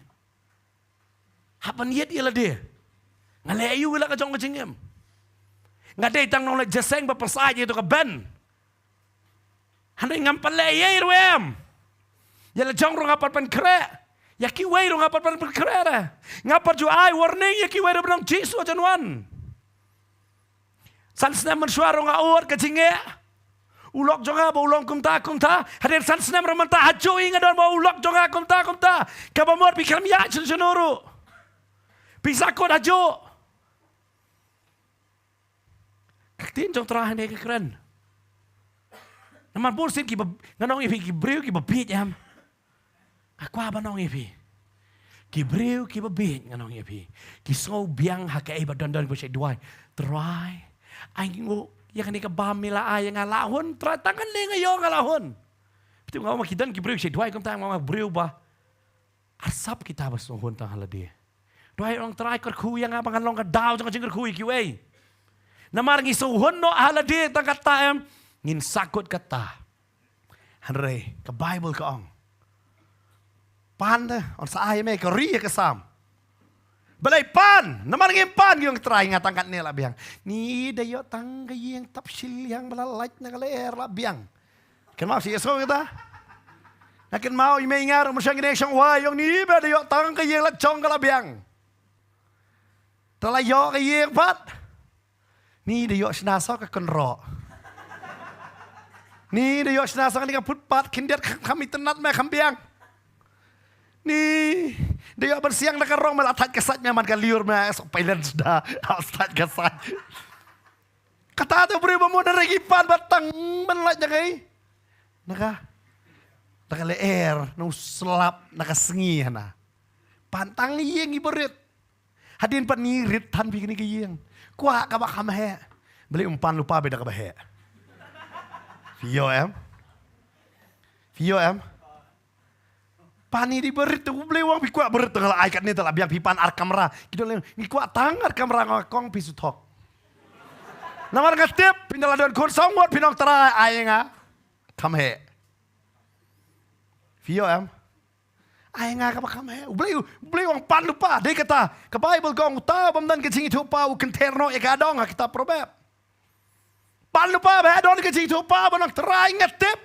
Hap ban ïeit ïa lade. Nga leh aïu ïa la ka jong ka jingim. Nga dei tang nongleit jingïaseng ba pyrshah ïa to ka ben. Hynrei ngam pat leh ei ei ruh em. Ïa la jong ruh nga pat pynkhreh. Ïa kiwei ruh nga pat pynkhreh re. Nga pat ju ai warning ïa kiwei ruh ba nang Jisu hajan wan. San snem mynshuwa ruh nga ud ka jingeh. U lok jong nga ba u long kumta kumta. Hadien san snem ruh mynta ha juh i nga don ba u lok jong nga kumta kumta. Kaba mut phi khlem ïaid shuh shuh ruh. Phi sa kut ha juh. Ka ktien jong Trai hangne ka kren. Namar bun sien kiba, ngan ong ïa phi ki briew kiba bieit em. Nga kwah ban ong ïa phi. Ki briew kiba bieit ngan ong ïa phi. Ki sngew biang ha kaei ba don don ba shu duwai. Trai. Ai nguh ïa kane ka bam me la ai ïa nga la hun Trai tang kane nga ïoh nga la hun. Phi tip nga ong ma ki don ki briew shu duwai kumta nga ong ma briew ba. Arsap kita ba sngew hun tang ha lade. Duwai ong Trai kyrkhu ïa nga ba ngan long ka daw jong ka jingkyrkhu ïa kiwei. Namar ngi sngew hun noh ha lade tang kata em. Ngin sa kut kata. Hynrei ka Baibl ka ong. Pan te, yn sa ai me ka ri ïa ka Salm. Balei pan, namar ngim pan ngi ong Trai nga tang katne la biang. Ni da ïoh tang ka ïing tap shiliang ba la lait na ka lyer la biang. Kynmaw shi ïa sngewbha kata. Nga kynmaw i mei nga ruh mynshem kine shong wai ïong ni ba da ïoh tang ka ïing la jong ka la biang. Te la ïoh ka ïing pat. Ni da ïoh shna sa ka kynroh. Ni da ïoh shna sa kane ka footpath khyndiat kham itynnad me kham biang. Ni da ïoh ban siang da ka rong me la thait ka sait me man ka liur me sa pailen sda. Thait ka sait. Kata te briew ba mut da regi pan ba tang ban lait da kai. Na ka. Na ka lyer, na u slap, na ka sngi hana. Pan tang ïing i barit. Hadien pat ni rit than phi kane ka ïing. Kwah kaba kham heh. Balei um pan lypa bad da kaba heh. Phi ïoh em? Phi ïoh em? Pan i dei barit, u Blei u ong phi kwah barit, nga la ai katne te la biang, phi pan ar kamra. Ki don leh, ngi kwah tang ar kamra, nga ong kong phi shu thok. Namar nga tip phin da la don khun saw ngut, phin ong Trai ai nga kham heh. Phi ïoh em? Ai nga kaba kham heh. U Blei, u Blei u ong pan lypa, dei kata. Ka Baibl ka ong uta u bym don ka jingithuhpaw u kynther noh ïa ka dong, ha kitab Proverb. Pan lypa ba heh, don ka jingithuhpaw ban ong Trai nga tip.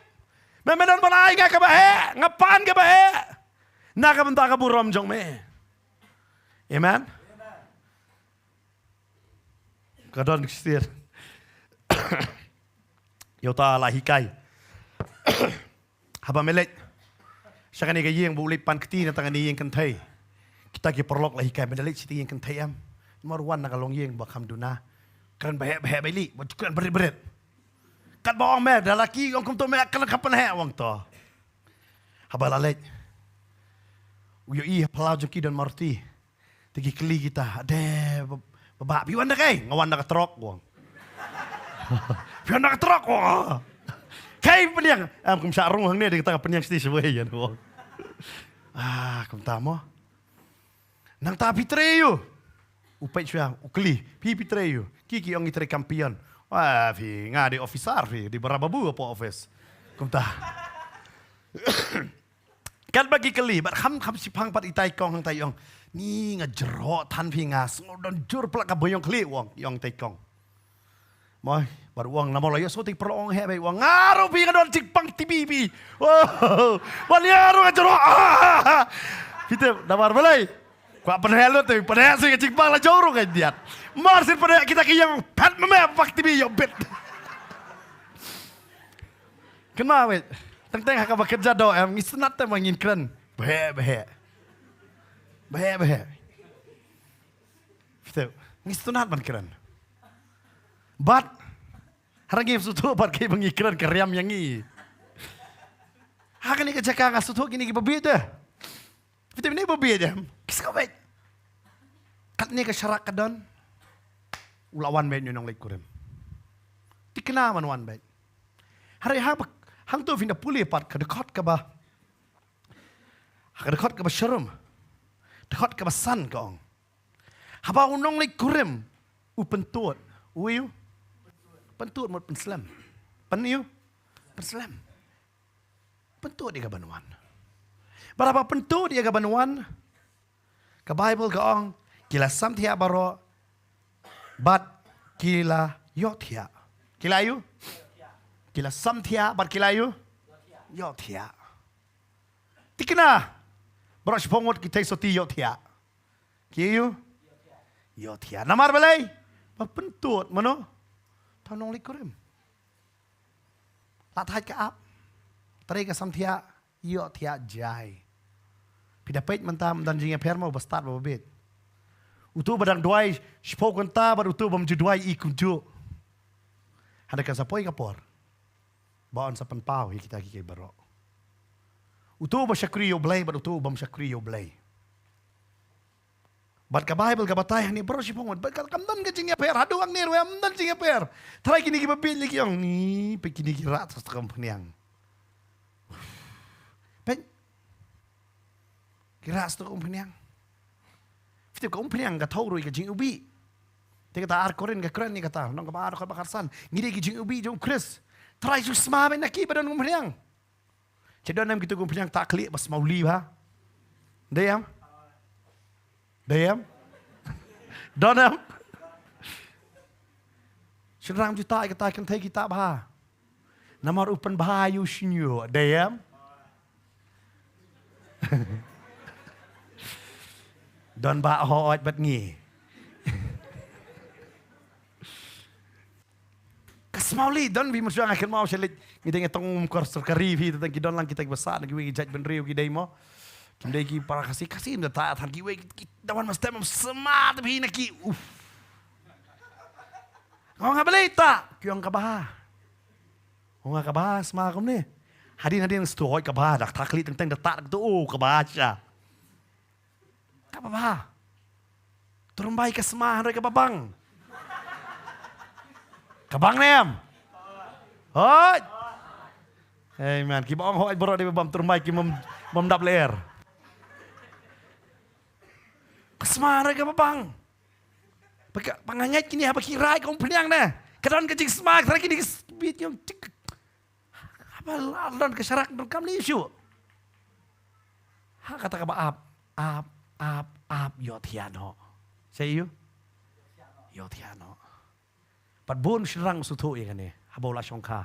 Me me don ban ai nga kaba heh, nga pan kaba heh. Na ka bynta ka burom jong me. Amen. Ka don kstir. Ïa uta la hikai. Haba me leit sha kane ka ïing ba u leit pan kti na tang kane ïing kynthei. Kita ki paralok la hikai, me da leit sha ïing kynthei em. Namar wan na ka longïing ba kham duna. Kren ba heh ba heh ba ïaleh, ba kren barit barit. Katba ong me da la ki ong kumto me kren kham pynheh ong to. Haba la leit. U ïohi ha phyllaw jong ki don Maruti. Te ki kylli kita, ade, ba, ba, ba, phi wan da kaei? Nga wan da ka trok, u ong. Phi wan da ka trok, u ong. Kaei pynïeng? Em, kum shah rung hangne, dei kata ka pynïeng stage wei ïa, u ong. Ah, kumta mo. Nangta phi trei aïu? U peit shuwa, u kylli, phi phi trei aïu? Ki ki ong ngi trei kam peon. Wah, phi nga dei officer, phi dei bara babu hapoh office. Kumta. Katba ki kylli, bad kham kham shipang pat itai kong hangtai ong. Ni nga jrok than phi nga sngew don jur pla ka ba ïong khlieh u ong, ïong itai kong. Moi, bad u ong namar la ïohsngew itai paralok ong heh bai u ong nga ruh phi nga don jingpang tipi phi. Oh, bad nga ruh nga jrok. Phi tip namar balei? Kwah pynheh lut te, pynheh shuh ka jingpang la jong ruh ka diat. Mar shu pynheh kita ki ïeng phet meme bak tibi ïoh bit. Kynmaw wei. Teng teng ha kaba kynja doh em, ngi sngewtynnat te ma ngin kren. Bheh bheh. Bheh bheh. Phi tip, ngi sngewtynnat ban kren. Bad haba ngim sngewthuh bad kiba ngi kren ka riam ïa ngi. Ha kane ka jaka nga sngewthuh kine kiba bieit de. Phi tip kine kiba bieit de. Ki sngewbha. Katne ka sharak ka don. U la wan beit une u nongleit kurim. Thikna ban wan beit. Hynrei haba, hangto phin da pule pat ka dkhot kaba, ka dkhot kaba sharum. Dkhot kaba san ka ong. Haba u nongleit kurim u pyntud. Uei u? Pyntud mut pynslem. Pyn-uei u? Pynslem. Pyntud ïa ka ban wan. Bad haba pyntud ïa ka ban wan, ka Baibl ka ong, ki la samthiah baroh bad ki la ïohthiah. Ki la ïoh? Ki la samthiah bad ki la ïoh? Ïohthiah. Thikna. Baroh shiphew ngut ki thei sotti ïohthiah. Ki ïoh? Ïohthiah. Namar balei? Ba pyntud mano? Uta u nongleit kurim. La thait ka app. Trei ka samthiah, ïohthiah jai. Phi da peit mynta ym don jingïapher mo ba stad ba bieit. Uto ba dang duwai shiphew kynta bad uto bym ju duwai i kumjuh. Hynrei kan sa poi ka por ba yn sa pynpaw ïa kita kiei kiei baroh. Uto ba shakri ïa U Blei bad uto bym shakri ïa U Blei. Bad ka Baibl ka batai hangne baroh shiphew ngut. Bad ka, kam don ka jingïapher, haduh hangne ruh ym don jingïapher. Tharai kine kiba bieit lei ki ong, ni, peit kine ki rah stok umphniang. Peit. Ki rah stok umphniang. Phi tip ka umphniang ka thew ruh ïa ka jingïohi. Te kata ar Korinth ka kren ïa kata, lynnong kaba ar dkhot ba khatsan. Ngi dei ki jingïohi jong U Khrist. Tharai shu sma beit na ki ba don umphniang. Te don em kito ki umphniang ta khlieh ba smaw li bha? Dei em? Dei em? Don em? Shynrang ju ta ïa kata kynthei ki ta bha. Namar u pynbha ïa u shñiuh. Dei em? Don ba hooid bad ngi. Ka smaw li don, phi mynshuwa nga kynmaw sha leit ngi dang ïa tong kum kor sorkari, phi, tang ki don lang kita kiba sah na kiwei ki jaitbynriew ki dei mo. Kim dei ki para Khasi, Khasi ym da ta than, kiwei ki, ki da wan mynstep ym sma te phi na ki. Uf. Nga ong ha balei ta? Ki ong kaba ha. Ong nga kaba ha sma kumne. Hadien hadien sdang hooid kaba ha, da ta khlieh teng teng da ta, da to, oh, kaba ha sha. Kaba bha. Tyrwa bai ka sma hynrei kaba bang. Ka bang ne em? Hooid. Amen. Kiba ong hooid baroh dei ba bym tyrwa bai ki mem, mem dap lyer. Ka sma hynrei kaba bang. Ba ka, ba nga ngeit kine haba ki rai ka umphniang ne. Ka don ka jingsma, ka don kine ki sbit ïong tik. Haba la don ka sharak donkam ne issue. Ha kata kaba ap, ap, ap, ap, ïohthiah noh. Sa ïoh? Ïohthiah noh. Bad bun shynrang sngewthuh ïa kane haba u la shongkha.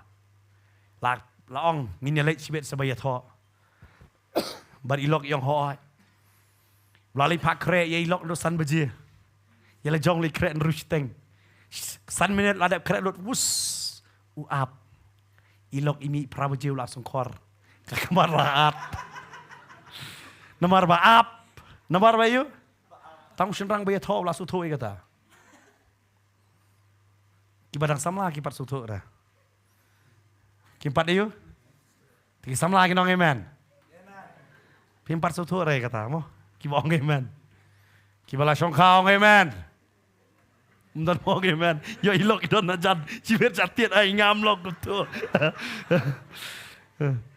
La, la ong ngin ïa leit shibit sa ba ïathoh. Bad i lok i ong hooid. La leit phah khreh ïa i lok naduh san baje. Ïa la jong leit khreh hynriew shiteng. San minit la dep khreh lut, wus. U ap. I lok i mih phra baje u la shongkhor. Ka kamar la at. Namar ba ap. Namar ba ïoh. Tang u shynrang ba ïathoh u la sngewthuh ïa kata. Kiba dang samla ki pat sngewthuh re. Kim pat ïoh. Te ki samla kin ong amen. Phim pat sngewthuh re kata mo. Kiba ong amen. Kiba la shongkha ong amen. Ym don mo ong amen. Ïoh i lok i don na jan. Shibit shatiat ai ngam lok kumto.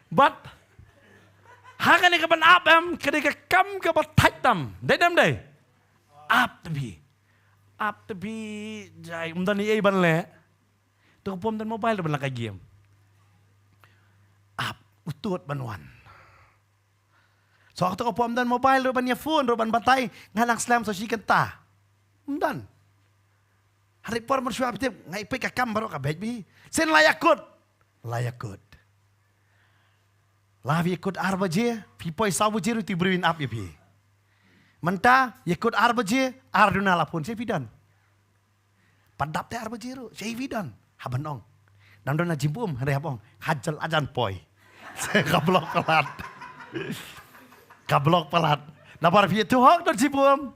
Bad ha kane ka ban ap em, ka dei ka kam kaba thait tam. Dei ne ym dei? Ap te phi. Ap te phi, jai, ym don ei ei ban leh. To ka pom don mobile ruh ban leh ka game. Ap, u tud ban wan. So to ka pom don mobile ruh ban ïa phone ruh ban batai, nga nang slem so shi kynta. Ym don. Hynrei por mynshuwa phi tip, nga i peit ka kam baroh ka beit phi. Shen la ïakut. La ïakut. La phi ïakut ar baje, phi poi saw baje ruh te briew in ap ïa phi. Mynta ïa kut ar baje, ar duna la phone, "Shaei phi don?" Pat dap te ar baje ruh, "Shaei phi don?" Haba ong, "Dang don ha jingpum." Hynrei haba ong, "Hajal ajan poi." Ka block palat. Ka block palat. Namar phi ïathuh hok don jingpum.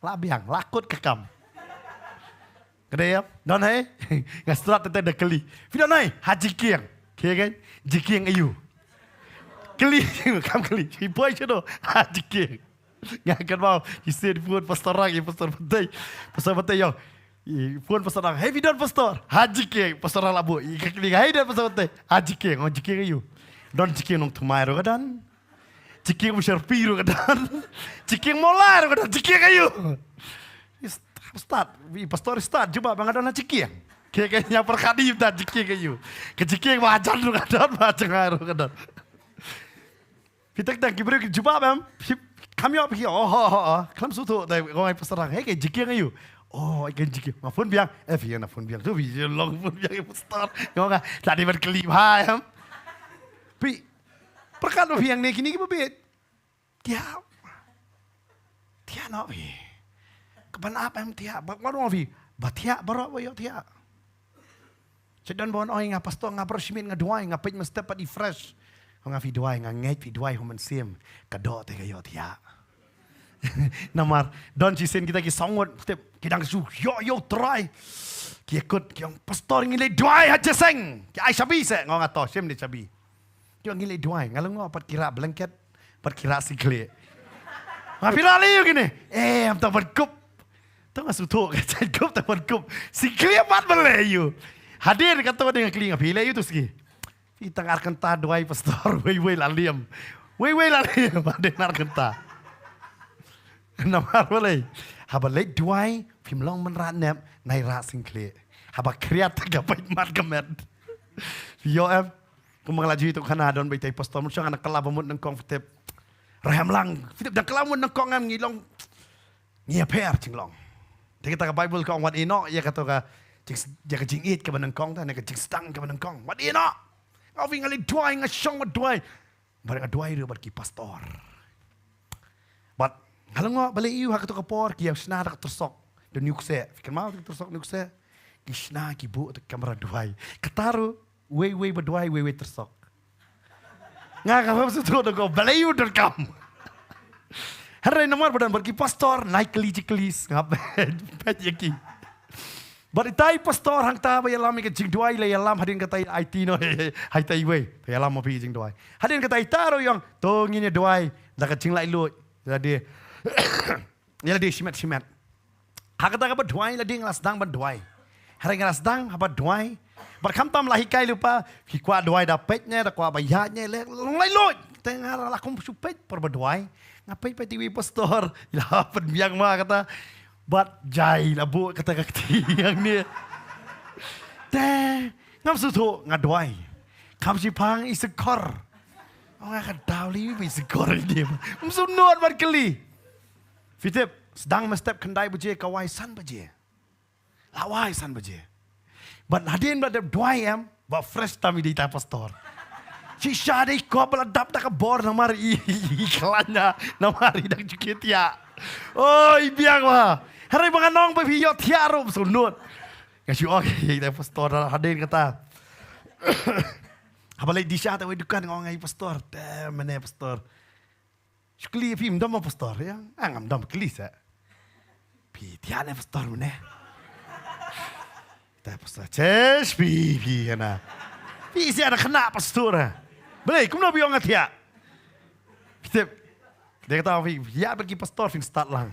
La biang, la kut ka kam. Ka dei ïa, "Don hei?" Nga start te da kylli, "Phi don hei?" "Ha jingkieng." Kieng kan? "Jingkieng aiu?" Kylli, kam kylli. "Phi poi shaduh?" "Ha jingkieng." Nga kynmaw, i sien phone pastor Rang, i pastor Batei. Pastor Batei ïong. I phone pastor Rang, "Hei phi don pastor?" "Ha jingkieng." Pastor Rang la buh. I ka kylli, "Hei don pastor Batei?" "Ha jingkieng." "Oh, jingkieng aiu?" "Don jingkieng nongthymmai ruh ka don. Jingkieng Sharpie ruh ka don. Jingkieng Mawlai ruh ka don. Jingkieng aiu?" I start, i pastor i start jubab ba nga don ha jingkieng. Kieng kan? Ïa pyrkhat ïa u, don jingkieng aiu? Ka jingkieng ba hajan ruh ka don, ba jngai ruh ka don. Phi teng teng ki briew ki jubab em. Phi, kam ïoh phi, "Oh, ho, ho, ho." Khlem sngewthuh te nga ong ïa i pastor Rang, "Hei, ka jingkieng aiu?" "Oh, ka jingkieng." Nga phone biang. "Eh, phi ïa na phone biang." Tu phi ïa long phone biang ïa i pastor. Nga ong, "Nga la dei ban kylli bha em." Phi pyrkhat ba phi hangne, kine kiba bieit. Thiah. Thiah noh phi. Kaban ap em thiah. Ba wat ong phi, ba thiah baroh ba ïoh thiah. Shu don ba ong ïa nga, "Pastor, nga baroh shi miet nga duwai, nga peit mynstep pat i fresh." Nga ong, "Phi duwai, nga ngeit phi duwai ha u Mynsiem, ka doh te ka ïoh thiah." Namar don shisien kita ki saw ngut, tip, ki dang shu ïoh ïoh trai. Ki ïakut, ki ong, "Pastor, ngi leit duwai ha jingïaseng. Ki ai shabi seh." Nga ong, "To, shim leit shabi." Ki ong, "Ngi leit duwai." Nga la ong, "Pat ki rah blanket, pat ki rah singkhlieh." Nga ong, "Phi rah lei aiu kine?" "Eh, ym tang ban kup." To nga sngewthuh ka jait kup, tang ban kup. Singkhlieh pat ba lei aiu. Hadien kato dei nga kylli, "Nga phi lei aiu tu sngi?" "Phi tang ar kynta duwai pastor, wei wei la liam. Wei wei la liam." Hadien ar kynta. Namar balei? Haba leit duwai, phim long ban rah nep, nai rah singkhlieh. Haba khriat ka peit mat ka met. Phi ïoh em? Kumba nga la ju ïathuh khana, don beit i pastor, mynshwa nga dang kylla ba mut nyngkong, phi tip. Rhem lang, phi tip, dang kylla ba mut nyngkong em, ngi long, ngi ïapher jinglong. Te kata ka Baibl ka ong, "Wat ïehnoh ïa kato ka jing, ïa ka jingïeit kaba nyngkong, te ne ka jingsdang kaba nyngkong. Wat ïehnoh." Nga ong, "Phi, nga leit duwai, nga shong bad duwai." Bad nga duwai ruh bad ki pastor. Bad nga la ong, "Balei aiu ha kato ka por ki ïa shna da ka tyrsok da u niu kseh?" Phi kynmaw ka tyrsok niu kseh? Ki shna, ki buh da ka kamra duwai. Kata ruh, wei wei ba duwai, wei wei tyrsok. Nga, nga ngam sngewthuh da ko, balei aiu donkam. Hynrei namar ba don bad ki pastor, nai kylli jingkylli, nga peit, peit ïa ki. Bad itai i pastor hangta ba ïalam ïa ka jingduwai, la ïalam hadien kata i aiti noh, ha itai iwei. Te ïalam ma phi ïa ka jingduwai. Hadien kata ita ruh i ong, "To ngin ïa duwai da ka jinglaitluid." Ïa lade, ïa lade shimet shimet. Ha kata kaba duwai, lade nga la sdang ban duwai. Hynrei nga la sdang haba duwai. Bad khamtam la hikai lypa, phi kwah duwai da peit ne, da kwah ba ïaid ne, leh long laitluid. Te nga la kum shu peit por ba duwai. Nga peit, peit iwei i pastor, i la pynbiang ma kata. Bad jai la buh kata ka kti hangne. Te ngam sngewthuh, nga duwai. Kham shiphang i sngewkhor. Nga, ka daw lei ba i sngewkhor hangne. Ngam sngewthuh ban kylli. Phi tip, sdang mynstep khyndai baje, ka wai san baje. La wai san baje. Bad hadien ba dep duwai em, ba fresh tam i dei ita i pastor. Shisha dei i kop ba la dap da ka bor namar i, i, i khlaiñ na, namar i dang ju kiew thiah. Oi, biang bha. Hynrei ba nga ong ba phi ïoh thiah ruh, sngewthuh. Nga shu ong ïa ita i pastor hadien kata. Haba leit dih sha kata kawei dukan, nga ong ïa i pastor, "Te mynne pastor, shu kylli, phim dom ma pastor?" Ïa, "Ah, ngam dom, kylli seh." "Phi thiah ne pastor mynne?" Te pastor, "Chesh, phi, phi hana. Phi shisha da khynnah pastor ha. Balei, kumno phi ong nga thiah?" Phi tip. Te kata phi, ïa bad ki pastor phin stad lang.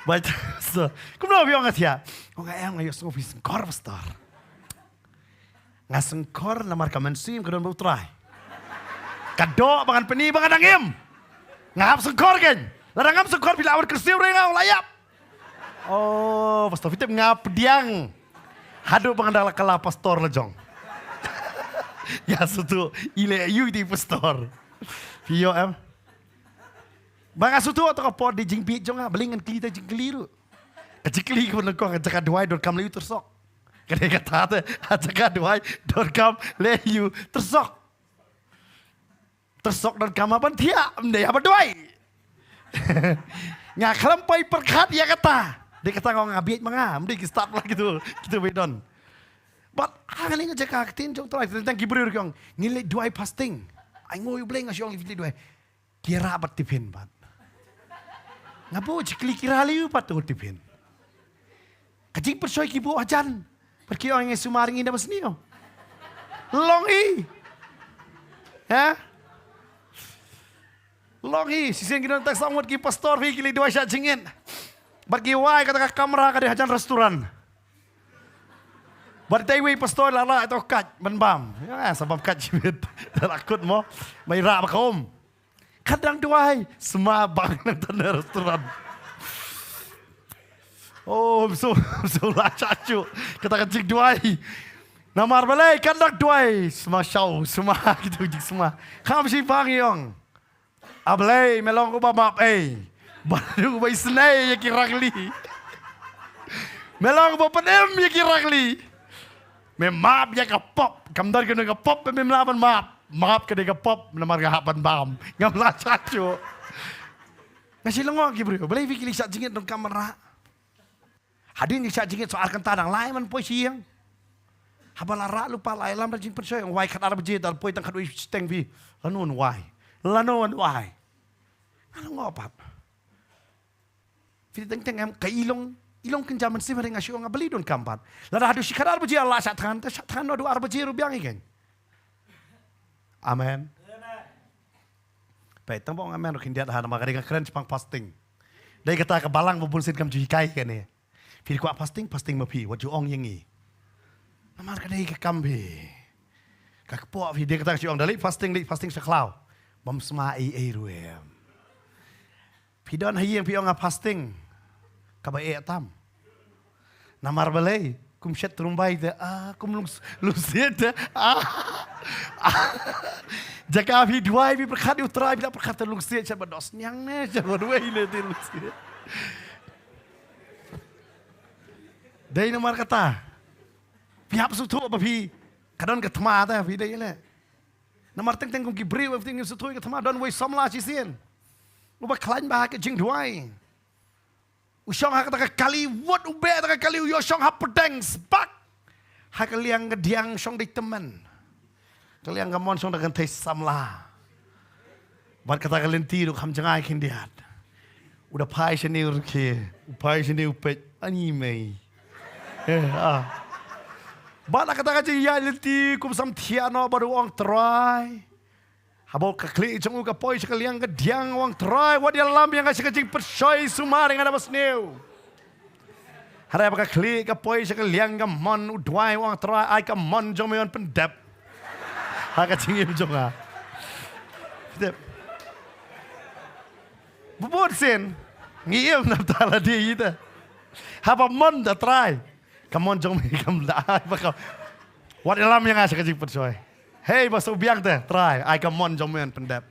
Bai, so, kumno phi ong nga thiah? Ong nga em, nga ïohsngew phi sngewkhor pastor. Nga sngewkhor namar ka mynsiem ka don bad u Trai. Ka doh ba ngan pyni ba nga dang im. Nga hap sngewkhor kein. Lada ngam sngewkhor phi lah ban kyrsiew ïa nga, la ïap. Oh, pastor, phi tip nga pdiang. Haduh ba nga dang la kylla pastor la jong. Nga sngewthuh, i leh aiu ita i pastor. Phi ïoh em? Ba nga sngewthuh, to ka por dei jingbieit jong nga, balei ngan kylli ita i jingkylli ruh. Ka jingkylli kaba nyngkong, ha jaka duwai donkam lei aiu tyrsok? Ka dei kata te, ha jaka duwai donkam lei aiu tyrsok? Tyrsok donkam ha ban thiah, ym dei ha ba duwai. Nga khlem poi pyrkhat ïa kata. Dei kata nga ong nga bieit ma nga. Ym dei ki stad la kitu, kitu ba don. Bad hangne nga jaka ka ktien jong Trai, tang ki briew ki ong, ngin leit duwai fasting. Ai ngoi U Blei nga shu ong ngin leit duwai. Ki rah bad tiffin bad. Nga buh jingkylli ki rah lei bad tu tiffin. Ka jingpyrshoi ki buh hajan. Bad ki ong ngi sumar ngi da ba sniew. Long hi. Ha? Long hi, shisien ki don tak sawt ki pastor phi ki leit duwai shah jingit. Bad ki wai kata ka kamra ka dei hajan restaurant. Bad te wei pastor la la ito kat ban bam. Ya, sabab kat jibit. Takut mo. Mai rah ba ka um. Kat dang duwai, sma bang nang tan restaurant. Oh, so, so la chachu. Kata ka jingduwai. Namar balei kat dang duwai, sma shaw, sma kitu jingsma. Kam shi bang ïong. A Blei, me long uba map ei. Ba long uba isynei ïa ki rangli. Me long uba pynim ïa ki rangli. Me map ïa ka pop, kam don kano ka pop me mla ban map. Map ka dei ka pop namar nga hap ban bam. Ngam lah chachu. Nga shi lyngngoh ki briew. Balei phi ki leit shah jingit don kamra. Hadien ki shah jingit so ar kynta dang lai man poi shi ïing. Haba la rah lypa la ïalam da jingpynshoi, wai khatar baje, da poi tang khatwei shiteng phi. Lano wan wai. Lano wan wai. Nga lyngngoh pat. Phi teng teng em ka i long, i long kynja mynsiem, hynrei nga shu ong nga bali don kam pat. Lada haduh shi khatar baje la shah thngan, te shah thngan haduh ar baje ruh biang ïa kein. Amen. Peit tang ba ong amen ruh khyndiat ha namar ka dei ka kren shaphang fasting. Dei kata ka balang ba bun sien kam ju hikai kane. Phi kwah fasting, fasting ma phi, wat ju ong ïa ngi. Namar ka dei ka kam phi. Ka kpoh phi dei kata ka shu ong da leit fasting, leit fasting sha khlaw. Bym sma ei ei ruh em. Phi don ha ïing phi ong nga fasting. Kaba eh tam. Namar balei, kum shet trumbai te, ah, kum lung, lungsiet te, ah. Jaka phi duwai, phi pyrkhat ïa U Trai, phi la pyrkhat te lungsiet, shet ba dos niang ne, shet ba duwai ne te lungsiet. Dei namar kata. Phi hap sngewthuh ba phi, ka don ka thma te, phi dei leh. Namar teng teng kum ki briew, phi teng sngewthuh ka thma, don wei samla shisien. Uba khlaiñ bha ha ka jingduwai. U shong ha kata ka kali, wat u beh kata ka kali, u ïoh shong ha pdeng, sbak. Ha ka liang ka diang shong dei tymmen. Ka liang ka mon shong da kynthei samla. Bad kata ka lynti ruh kham jngai khyndiat. U da phai shane u rkhie, u phai shane u peit, ani mei. Eh, ah. Bad la kata ka jingïaid lynti kum sam thiah noh bad u ong Trai. Haba ka khlieh jong u ka poi sha ka liang ka diang u ong Trai wat ïalam ïa nga sha ka jingpyrshoi sumar ïa nga da ba sniew. Hynrei haba ka khlieh ka poi sha ka liang ka mon u duwai u ong Trai ai ka mon jong me wan pyndep. Ha ka jingim jong nga. Pyndep. Bubut sien. Ngi im na ta la dei ita. Haba mon da Trai. Ka mon jong me kam da ai ba ka. Wat ïalam ïa nga sha ka jingpyrshoi. Hei ba shu biang te Trai ai ka mon jong me wan pyndep.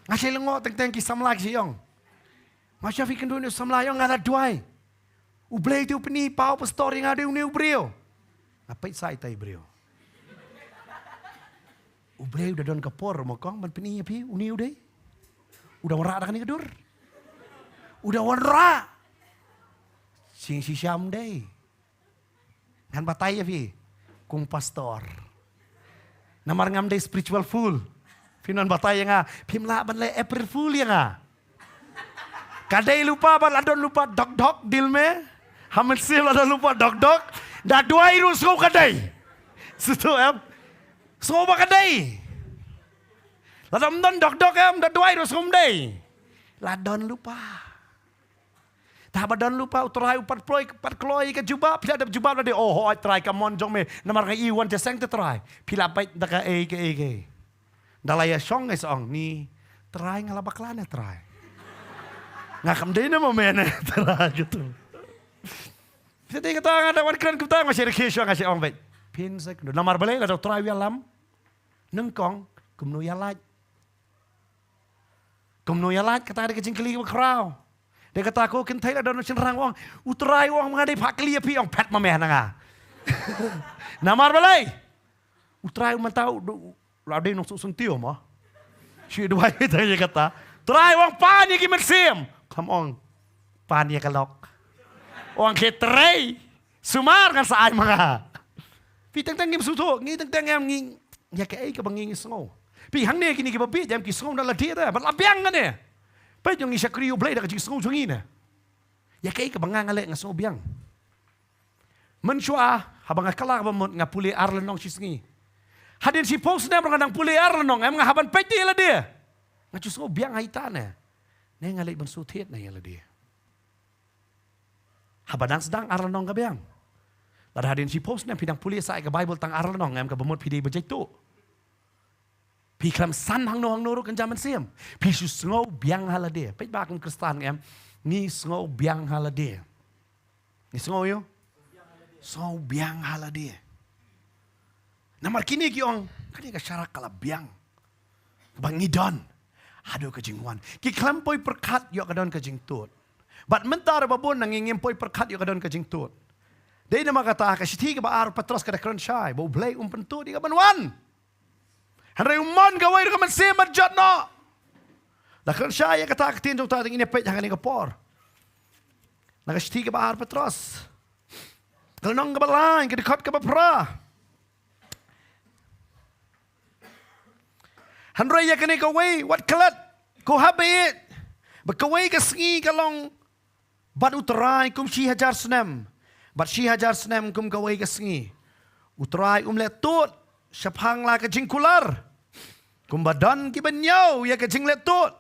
Nga shu lyngngoh teng teng ki samla ki shu ong. Nga shu phi kynduh ne u samla ong nga la duwai. U Blei te u pyni pa u pastor ïa nga dei une u briew. Nga peit sa ita i briew. U Blei u da don ka por ma kong ban pyni ïa phi une u dei. U da wanrah da kane ka dur. U da wanrah. Sing shisam dei. Ngan batai ïa phi kum pastor. Namar ngam dei spiritual fool. Phi ngan batai ïa nga, phim lah ban leh April Fool ïa nga. Ka dei lypa ba la don lypa dok dok dil me. Ha mynsiem la don lypa dok dok. Da duwai ruh sngew ka dei. Sngewthuh em? Sngew ba ka dei. La don dok dok em, da duwai ruh sngew dei. La don lypa. Te haba don lypa u Trai u pat pynlong, pat kloi ka jubab, phi la dep jubab la dei, oh hooid Trai ka mon jong me, namar nga i wan jingïaseng te Trai. Phi la peit da kaei kaei kaei. Da la ïa shong ngi sa ong ni, Trai nga la bakla ne Trai. Nga kam dei ne ma me ne Trai katu. Phi dei kata nga da wan kren kumta nga shu rkhie shuwa nga shu ong beit. Phin sa kynduh namar balei lada u Trai u ïalam. Nyngkong kumno ïa lait. Kumno ïa lait kata dei ka jingkylli kaba khraw. Dei kata ko kynthei la don shynrang u ong, u Trai u ong ma nga dei phah kylli ïa phi, ong phet ma me na nga. Namar balei? U Trai u mynta u la dei nongsuh syntiew mo. Shu duwai tang ïa kata. Trai, u ong pan ïa ki mynsiem. Khlem ong pan ïa ka lok. U ong, khublei. Sumar, ngan sa ai ma nga. Phi teng teng ngim sngewthuh, ngi teng teng em ngi, ïa kaei kaba ngi ngi sngew. Phi hangne kine kiba bieit em ki sngew na lade te, bad la biang hangne. Peit ïa ngi shakri U Blei da ka jingsngew jong ngi ne. Ïa kaei kaba nga nga leh nga sngew biang. Mynshuwa, haba nga kylla kaba mut nga pule ar lynnong shi sngi. Hadien shiphew snem ruh nga dang pule ar lynnong, em nga hap ban peit ïa lade. Nga ju sngew biang ha ita ne. Ne nga leit ban shu thied na ïa lade. Haba dang sdang ar lynnong ka biang. Lada hadien shiphew snem phi dang pule sa ïa ka Baibl tang ar lynnong, em kaba mut phi dei ba jaituh. Phi khlem san hangno hangno ruh kynja mynsiem. Phi shu sngew biang ha lade. Peit ba kum Khristan em. Ngi sngew biang ha lade. Ngi sngew ïa u? Sngew biang ha lade. Namar kine ki ong, kane ka sharak ka la biang. Ba ngi don haduh ka jingwan. Ki khlem poi pyrkhat ïoh ka don ka jingtud. Bad mynta ruh ba bun na ngi ngim poi pyrkhat ïoh ka don ka jingtud. Dei namar kata ka shithi kaba ar Petros ka da kren shai ba U Blei um pyntud ïa kaban wan. Hynrei u mon kawei ruh ka mynsiem ban jot noh. Da kren shai ïa kata ka ktien jong ta, te ngin ïa peit ha kane ka por. Na ka shithi kaba ar Petros, ka lynnong kaba lai, ka dkhot kaba phra. Hynrei ïa kane kawei, wat klet, ko hap ïeit ba kawei ka sngi ka long bad U Trai kum shi hajar snem, bad shi hajar snem kum kawei ka sngi. U Trai um leh tud shaphang la ka jingkular, kumba don kiba ñiew ïa ka jingleh tud.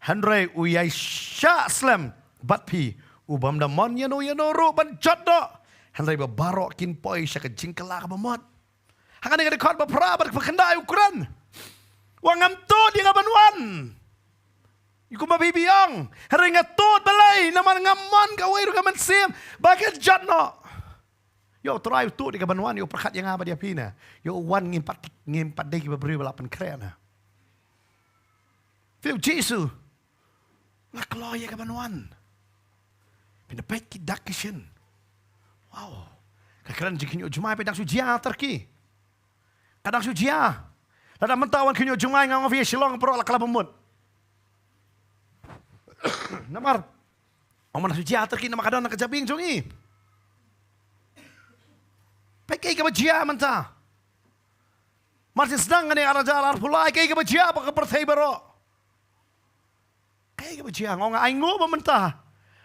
Hynrei u ïai shah slem bad phi, u bym da mon ïano ïano ruh ban jot noh. Hynrei ba baroh kin poi sha ka jingkylla kaba mut. Ha kane ka dkhot ba phra bad ba khyndai u kren, u ong ngam tud ïa kaban wan. Ïa kumba phi biang, hynrei nga tud balei, namar ngam mon kawei ruh ka mynsiem ba kan jot noh. Ïoh U Trai u tud ïa kaban wan, ïoh u pyrkhat ïa nga bad ïa phi ne. Ïoh u wan ngim pat, ngim pat dei kiba briew ba la pynkhreh ne. Phi ïoh Jisu. La kloi ïa kaban wan. Phin da peit ki dak ki shin. Wow. Ka kren jingkhynñiuh jingmai peit dang shu jia Turkey. Ka dang shu jia. Lada mynta wan khynñiuh jingmai nga ong phi Shillong baroh la kylla ba mut. Namar ong man shu jia Turkey namar ka don ka jabieng jong i. Peit kaei kaba jia mynta. Mar shu sdang kane ar hajar arphew lai kaei kaba jia bad ka pyrthei baroh. Kaei kaba jia, nga ong ainguh ba mynta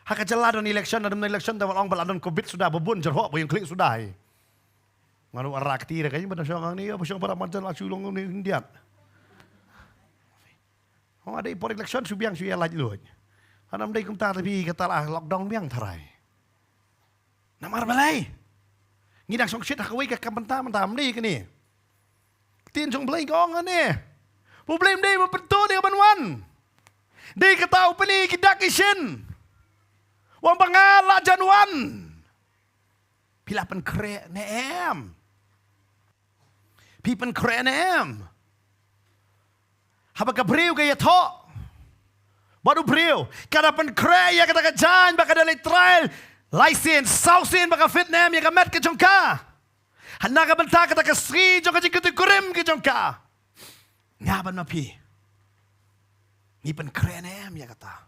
ha ka jylla don election, don election, da wan ong ba la don covid suda, ba bun jyrhoh ba ïeng khlieh suda hi. Nga ruh ara kti re ka ïeng ba don shong hangne ïa ba shong para marjan la shu long ne khyndiat. Ong ade por election shu biang shu ïa laitluid. Hangne ym dei kumta te phi kata la lockdown biang tharai. Namar balei? Ngi dang shongshit ha kawei ka kam bynta mynta, ym dei kane. Ktien jong U Blei ka ong hangne ba U Blei um dei ba pyntud ïa kaban wan. Dei kata u pyni ki dak ki shin. U ong ba nga la jan wan. Phi la pynkhreh ne em? Phi pynkhreh ne em? Haba ka briew ka ïathoh bad u briew, ka da pynkhreh ïa kata ka jaiñ ba ka da leit trial lai sien, saw sien ba ka fit ne em ïa ka met ka jong ka. Hana ka bynta kata ka sngi jong ka jingkyrkhu kurim ka jong ka. Nga bad ma phi ngi pynkhreh ne em ïa kata?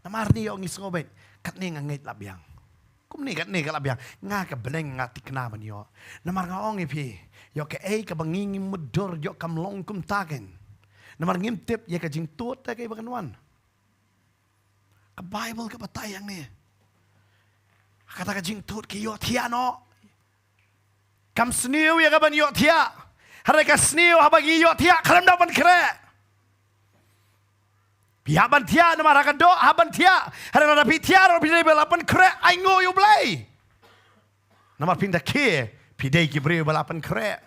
Namar ne ïoh ngi sngew beit katne nga ngeit la biang. Kumne katne ka la biang, nga ka bneng nga thikna ban ïoh. Namar nga ong ïa phi, ïoh kaei kaba ngi ngim mutdur ïoh kam long kumta kein. Namar ngim tip ïa ka jingtud te kaei ba kan wan. Ka Baibl ka batai hangne, kata ka jingtud ki ïohthiah noh. Kam sniew ïa kaban ïohthiah. Hynrei ka sniew haba ngi ïohthiah khlem da pynkhreh. Phi hap ban thiah namar ha ka doh hap ban thiah. Hynrei lada phi thiah ruh phi dei ba la pynkhreh, ainguh ïa U Blei. Namar phin da khie phi dei ki briew ba la pynkhreh.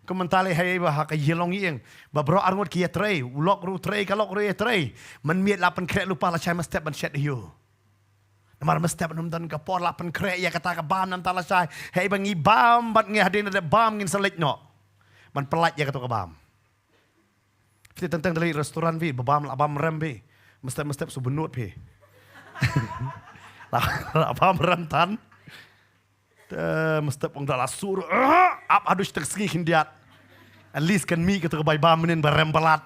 Kum mynta lei ha ïa ba ha ka ïalong ïing ba baroh arngut ki ïatrei, u lok ruh u trei, ka lok ruh ïatrei. Mynmiet la pynkhreh lypa, lashai mynstep ban shet ïa u. Namar mynstep ym don ka por, la pynkhreh ïa kata ka bam, nangta lashai hei ba ngi bam bad ngi hadien da bam ngin sa leit noh ban pyllait ïa kato ka bam. Phi teng teng da leit restaurant phi ba bam, la bam rem phi. Mynstep mynstep shu bynnud phi. La, la bam rem tan. Te mynstep ong da la sur, ap haduh shiteng sngi khyndiat. At least kan mih kato ka bai bam mynnin ba rem palat.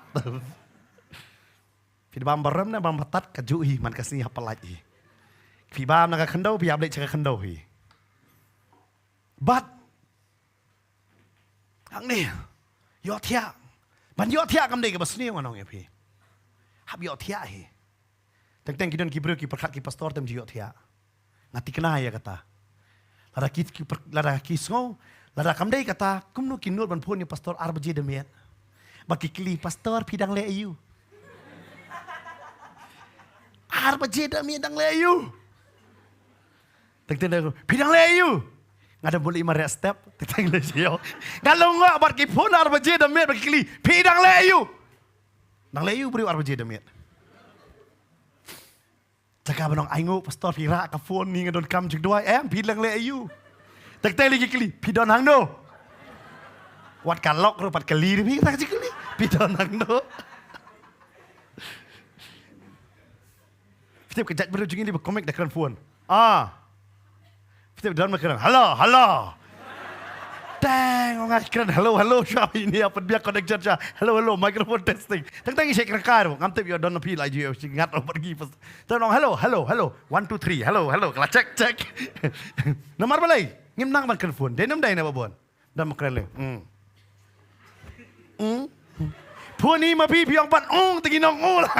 Phi bam barim ne bam batat ka ju hi man ka sngi hap pynlait hi. Phi bam na ka khyndew phi hap leit sha ka khyndew hi. Bad hangne ïohthiah. Ban ïohthiah kam dei kaba sniew ngan ong ïa phi. Hap ïohthiah hi. Teng teng ki don ki briew ki pyrkhat ki pastor te ym ju ïohthiah. Nga thikna ïa kata. Lada ki, ki per-, lada ki sngew, lada kam dei kata, kumno ki nud ban phone ïa pastor ar baje da miet. Ba ki kylli pastor phi dang leh aiu. Ar baje da miet dang leh aiu. Teng teng phi dang leh aiu. Nga da buli ma reh step, teng teng leh sio. Nga long nga bad ki phone ar baje da miet ba ki kylli phi dang leh aiu. Dang leh aiu briew ar baje da miet. Jaka ba nong ai nguh pastor phi rah ka phone ni nga don kam jingduwai em phi dang leh aiu. Tek tek lagi kylli phi don hangno. Wat ka lok ruh pat kylli phi tak jingkylli phi don hangno. Phi tip ka jait briew jong ngi ba connect da kren phone. Ah. Phi tip don ma kren hello hello. Teng ong ai kren hello hello sha ini apa dia connection sha hello hello microphone testing. Teng teng isi kren kar ngam tip ïa don phi la ju ïa ngat over gi pas. Teng ong hello hello hello one two three hello hello kala check check. Namar balei ngim nang ban kren phone. Dei nam dei na ba bon. Don ma kren leh. Hmm. Hmm. Phone i ma phi phi ong pat ong te ki nong ong la.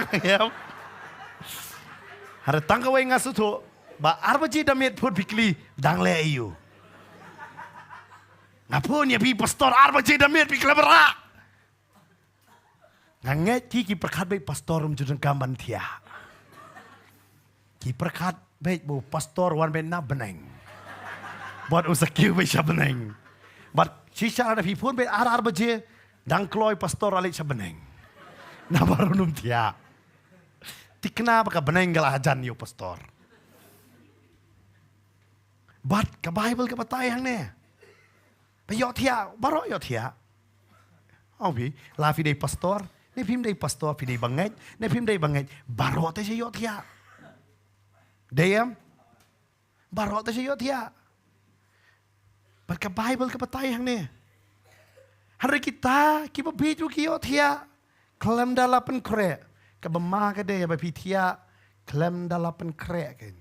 Hare tang kawei nga sngewthuh ba ar baje da miet phone phi kylli dang leh aiu. Nga phone ïa phi pastor ar baje da miet phi khlem rah. Nga ngeit ki ki pyrkhat beit pastor um ju donkam ban thiah. Ki pyrkhat beit ba u pastor wan beit na bneng. Bad u sa kiew beit sha bneng. Bad shisha lada phi phone beit ar ar baje dang kloi pastor la leit sha bneng. Namar um thiah. Thikna ba ka bneng ka la hajan ïa u pastor. Bad ka Bible ka batai hangne. Ba ïohthiah, baroh ïohthiah. Ong phi, la phi dei pastor, ne phim dei pastor, phi dei bangeit, ne phim dei bangeit, baroh te sha ïohthiah. Dei em? Baroh te sha ïohthiah. Bad ka Bible ka batai hangne. Hynrei kita kiba bieit ruh ki ïohthiah khlem da la pynkhreh. Kaba ma ka dei ba phi thiah khlem da la pynkhreh kein.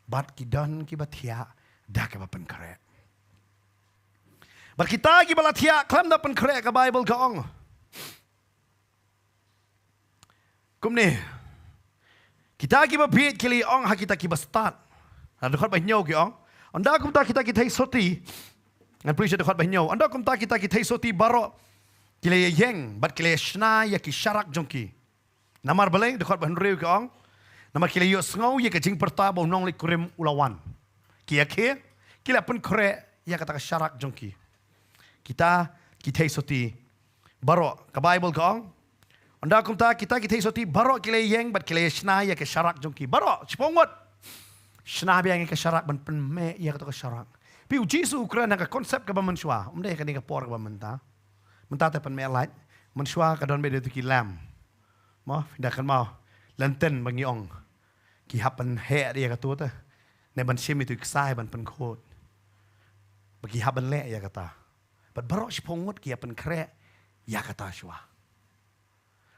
Bad ki don kiba thiah da kaba pynkhreh. Bad kita kiba la thiah khlem da pynkhreh ka Bible ka ong. Kumne. Kita kiba bieit ki la ong ha kita kiba stad. Ha dkhot ba hynñiew ki ong. Ynda kumta kita ki theisotti. Ngan pule sha dkhot ba hynñiew. Ynda kumta kita ki theisotti baroh ki la ïeng bad ki la shna ïa ki sharak jong ki. Namar balei dkhot ba hynriew ki ong. Namar ki la ïohsngew ïa ka jingpyrta ba u nongleit kurim u la wan. Ki ïa ki, ki la pynkhreh ïa kata ka sharak jong ki. Kita ki theisotti baroh ka Bible ka ong. Ynda kumta kita ki theisotti baroh ki la ïeng bad ki la shna ïa ka sharak jong ki. Baroh shiphew ngut. Shna biang ïa ka sharak ban pynmeh ïa kata ka sharak. Phi u Jisu u kren ha ka concept kaba mynshuwa. Um dei kane ka por kaba mynta. Mynta te pynmeh lait. Mynshuwa ka don beit da tu ki lam. Mo, phi da kynmaw. Lynten ba ngi ong. Ki hap ban heh ïa katu te. Ne ban shim itu ksai ban pynkhuid. Ba ki hap ban leh ïa kata. Bad baroh shiphew ngut ki hap pynkhreh ïa kata shuwa.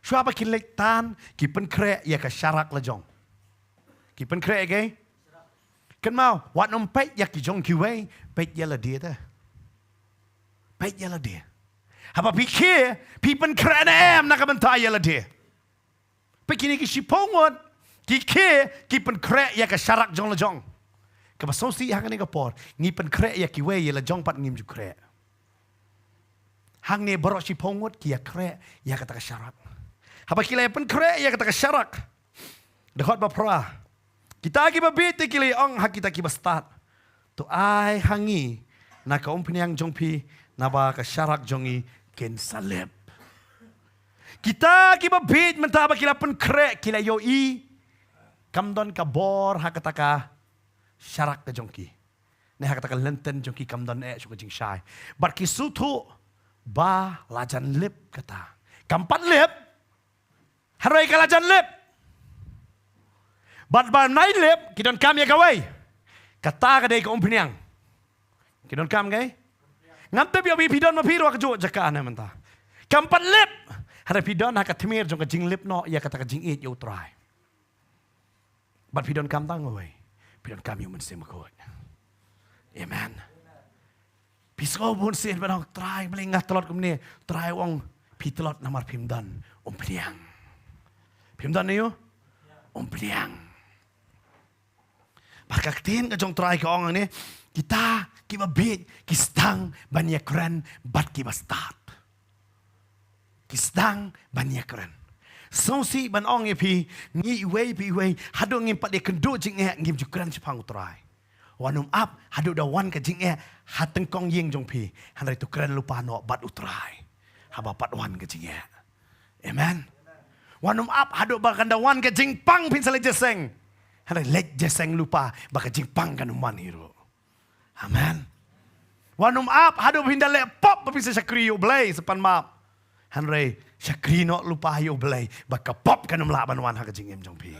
Shuwa ba ki leit tan ki pynkhreh ïa ka sharak la jong. Ki pynkhreh ïa ka. Kynmaw, wat nym peit ïa ki jong kiwei, peit ïa lade te. Peit ïa lade. Haba phi khie, phi pynkhreh ne em na ka bynta ïa lade. Peit kine ki shiphew ngut, ki khie, ki pynkhreh ïa ka sharak jong la jong. Kaba sngewsih ha kane ka por, ngi pynkhreh ïa kiwei ïa la jong pat ngim ju khreh. Hangne baroh shiphew ngut ki ïa khreh ïa kata ka sharak. Haba ki la ïa pynkhreh ïa kata ka sharak. Dkhot ba phra. Kita kiba bieit te ki la ong ha kita kiba stad. To ai ha ngi na ka umphniang jong phi naba ka sharak jong ngi kin sa lip. Kita kiba bieit mynta ba ki la pynkhreh ki la ïohi. Kam don ka bor ha kata ka sharak ka jong ki. Ne ha kata ka lynten jong ki kam don eh shuh ka jingshai. Bad ki sngewthuh ba la jan lip kata. Kam pat lip. Hynrei ka la jan lip. Bad ba nai lip ki donkam ïa kawei. Kata ka dei ka umphniang. Ki donkam kawei. Ngam tip ïa phi, phi don ma phi ruh ka juh jaka ne mynta. Kam pat lip. Hynrei phi don ha ka tmier jong ka jinglip noh ïa kata ka jingïeit ïa U Trai. Bad phi donkam tang uwei. Phi donkam ïa U Mynsiem Bakhuid. Amen. Phi sngew bun sien ban ong, Trai, balei nga tlot kumne? Trai u ong, phi tlot namar phim don umphniang. Phim don aïu? Umphniang. Bad ka ktien ka jong U Trai ka ong hangne, kita kiba bieit ki sdang ban ïakren bad kiba stad. Ki sdang ban ïakren. Sngewsih ban ong ïa phi, ngi iwei pa iwei, haduh ngim pat ïakynduh jingeh, ngim ju kren shaphang U Trai. Wat nym ap haduh da wan ka jingeh ha tyngkong ïing jong phi, hynrei to kren lypa noh bad U Trai haba pat wan ka jingeh. Amen. Wat nym ap haduh ba kan da wan ka jingpang phin sa leit jingïaseng, hynrei leit jingïaseng lypa ba ka jingpang kan ym wan hi ruh. Amen. Wat nym ap haduh ba phin da leh pop ba phin sa shakri ïa U Blei, sa pan map. Hynrei shakri noh lypa ïa U Blei ba ka pop kan ym lah ban wan ha ka jingim jong phi.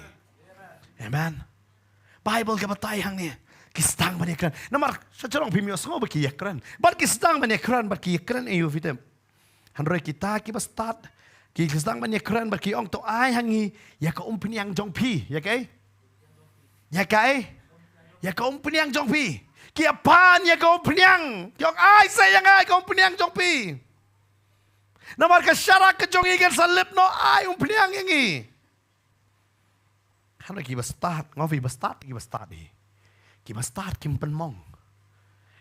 Amen. Baibl ka batai hangne, ki sdang ban ïakren. Namar sha jrong phim ïohsngew ba ki ïakren, bad ki sdang ban ïakren, bad ki ïakren aïu, phi tip? Hynrei kita kiba stad ki sdang ban ïakren bad ki ong, to ai ha ngi ïa ka umphniang jong phi. Ïa kaei? Ïa kaei? Ïa ka umphniang jong phi. Ki ïa pan ïa ka umphniang. Ki ong, ai sa ïa nga ïa ka umphniang jong phi. Namar ka sharak ka jong ngi kan sa lip noh, ai umphniang ïa ngi. Hynrei kiba stad, nga ong ïa phi, ba stad, kiba stad hi. Kiba stad kim pynmong.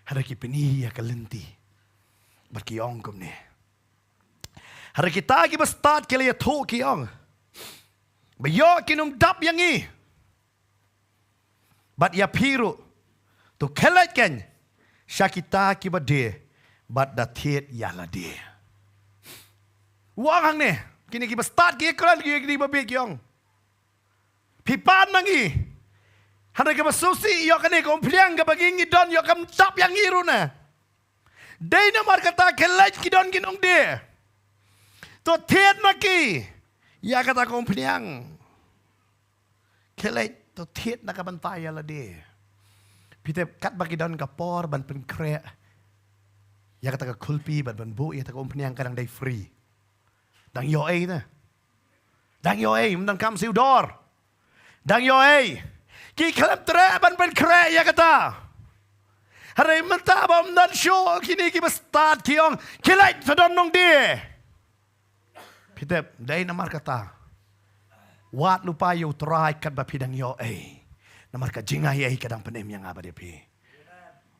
Hynrei ki pyni ïa ka lynti. Bad ki ong kumne. Hynrei kita kiba stad ki la ïathuh, ki ong, ba ïoh kin ym dap ïa ngi. Bad ïa phi ruh, to khie leit kein sha kita kiba die, bad da thied ïa lade. U ong hangne, kine kiba stad ki ïakren, ki ïa kine kiba bieit, ki ong, phi pan ma ngi. Hynrei kaba sngewsih, ïoh kane ka umphniang kaba ngi ngi don, ïoh kam dap ïa ngi ruh ne. Dei namar kata khie leit, ki don ki nongdie. To thied ma ki ïa kata ka umphniang. Khie leit, to thied na ka bynta ïa lade. Phi tip, katba ki don ka por ban pynkhreh ïa kata ka khulpi, ban, ban buh ïa kata ka umphniang, ka dang dei free. Dang ïoh ei te. Dang ïoh ei, ym donkam siew dor. Dang ïoh ei. Ki khlem treh ban pynkhreh ïa kata. Hynrei mynta ba ym don shuh, kine kiba stad ki ong, khie leit, to don nongdie. Phi tip, dei namar kata, wad lypa ïa U Trai katba phi dang ïoh ei. Namar ka jingai ei ka dang pynim ïa nga bad ïa phi.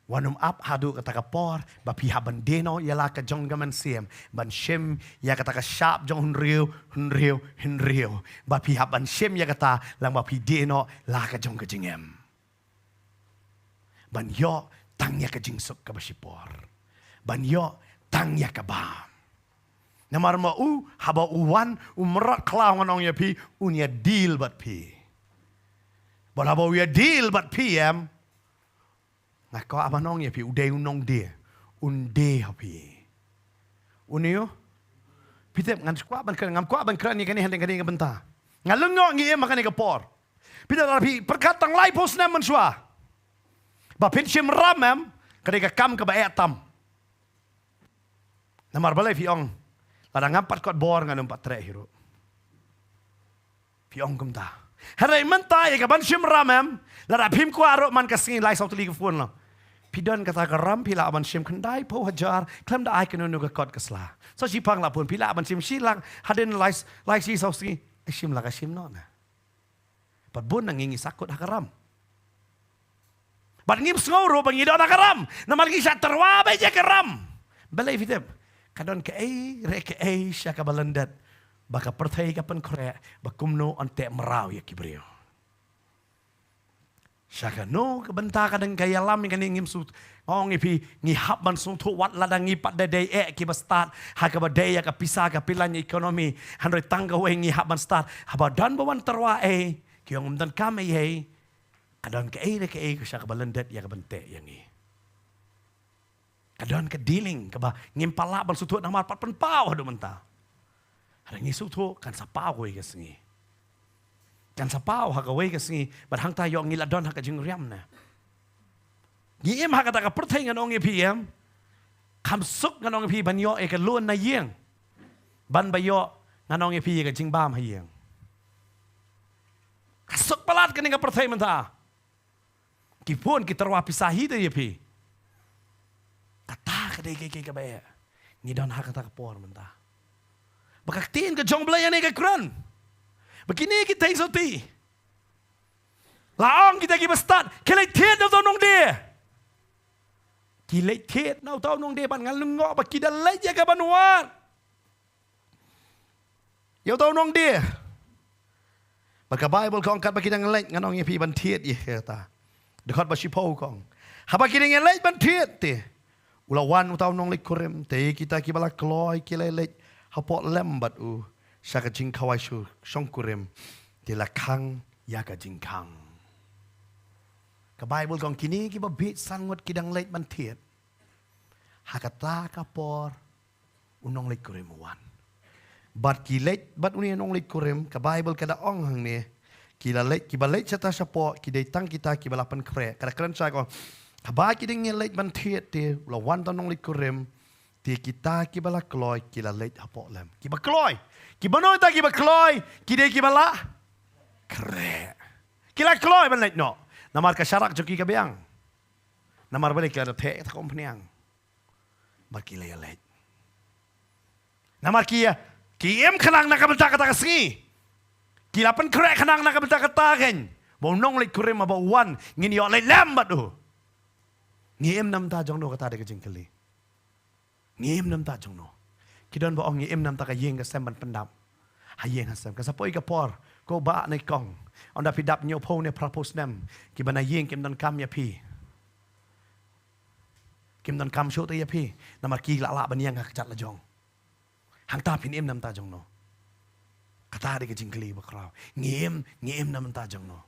Wat nym ap haduh kata ka por ba phi hap ban die noh ïa la ka jong ka mynsiem, ban shim ïa kata ka shap jong hynriew, hynriew, hynriew. Ba phi hap ban shim ïa kata lang ba phi die noh la ka jong ka jingim. Ban ïoh tang ïa ka jingsuk kaba shipor. Ban ïoh tang ïa ka bam. Namar ma u, haba u wan, u mrad khlaw, ngan ong ïa phi, un ïa deal bad phi. Bad haba u ïa deal bad phi em, nga kwah ban ong ïa phi, u dei u nongdie, un die ha phi. Une u, phi tip, ngan kwah ban kren, ngam kwah ban kren ïa kane ha kane ka bynta. Nga lyngngoh ngi im ha kane ka por. Phi tip, lada phi pyrkhat tang laiphew snem mynshuwa ba phin shim ram em, ka dei ka kam kaba eh tam. Namar balei phi ong, lada ngam pat kot bor ngan ym pat treh hi ruh. Phi ong kumta. Hynrei mynta ïa ka ban shim ram em, lada phim kwah ruh man ka sngi lai saw tylli ka phone lang. Phi don kata ka ram, phi lah ban shim khyndai phew hajar, khlem da ai kano kano ka kot ka sla. Sa shiphang la phone, phi lah ban shim shi lak hadien lai, lai shi saw sngi. Ai shim la ka shim noh na. Bad bun na ngi ngi sahkut ha ka ram. Bad ngim sngew ruh ba ngi don ha ka ram. Namar ngi shah tyrwa beit ïa ka ram. Balei phi tip? Ka don kaei re kaei sha kaba lyndet ba ka pyrthei ka pynkhreh ba kumno yn teh mraw ïa ki briew. Sha kano ka bynta ka dang ka ïalam ïa kane ngim shu ong ïa phi, ngi hap ban sngewthuh wat lada ngi pat da dei eh kiba stad ha kaba dei ïa ka pisa ka pilan ïa economy. Hynrei tang kawei ngi hap ban stad. Haba don ba wan tyrwa ei, ki ong ym donkam ei ei. Ka don kaei re kaei ka sha kaba lyndet ïa ka ban teh ïa ngi. Ka don ka dealing kaba ngim pat lah ban sngewthuh namar pat pynpaw haduh mynta. Hynrei ngi sngewthuh kan sa paw kawei ka sngi. Kan sa paw ha kawei ka sngi bad hangta ïoh ngi la don ha ka jingriam ne. Ngi im ha kata ka pyrthei ngan ong ïa phi em. Kham suk ngan ong ïa phi ban ïoh ïa ka loan na ïing. Ban ba ïoh Ngan ong ïa phi ïa ka jingbam ha ïing. Ka suk palat kane ka pyrthei mynta. Ki bun ki tyrwa pisa hi te ïa phi. Kata ka dei ka, ka, kaba eh. Ngi don ha kata ka por mynta. Ba ka ktien ka jong Blei ïa ne ka kren. Ba kine ki theisotti. La ong kita kiba stad. Ki leit thied na uta u nongdie. Ki leit thied na uta u nongdie ban ngan lyngngoh ba ki da leit ïa ka ban wad. Ïa uta u nongdie. Ba ka Baibl ka ong katba ki dang leit ngan ong ïa phi ban thied ïa kata. Dkhot ba shiphew ka ong. Haba ki dang leit ban thied te. U la wan uta u nongleit kurim te kita kiba la kloi ki la leit hapoh lem bad u. Sha ka jingkhawai shu shongkurim. Te la khang ïa ka jingkhang. Ka Baibl ka ong kine kiba bieit san ngut ki dang leit ban thied. Ha kata ka por u nongleit kurim u wan. Bad ki leit bad une u nongleit kurim ka Baibl ka da ong hangne. Ki la leit kiba leit shata shapoh ki dei tang kita kiba la pynkhreh. Ka da kren shai ka ong. Haba ki dang ïa leit ban thied te u la wan uta u nongleit kurim. Te kita kiba la kloi ki la leit hapoh lem. Kiba kloi. Kiba noh ita kiba kloi ki dei kiba la khreh. Ki la kloi ban leit noh. Namar ka sharak jong ki ka biang. Namar balei ki la da theh ïa kata ka umphniang. Bad ki la ïa leit. Namar ki ïa, ki im khnang na ka bynta kata ka sngi. Ki la pynkhreh khnang na ka bynta kata kein. Ba u nongleit kurim haba u wan, ngin ïoh leit lem bad u. Ngi im na bynta jong no, kata dei ka jingkylli. Ngi im na bynta jong no. Ki don ba ong ngi im na bynta ka ïing ka sem ban pyndap. Ha ïing ha sem. Kan sa poi ka por. Ko ba ne kong. Ynda phi dap hynñiewphew ne phraphew snem. Kiba na ïing kim donkam ïa phi. Kim donkam shuh te ïa phi. Namar ki la lah ban ïeng ha ka kjat la jong. Hangta phin im na bynta jong no. Kata dei ka jingkylli ba khraw. Ngi im, ngi im na bynta jong no.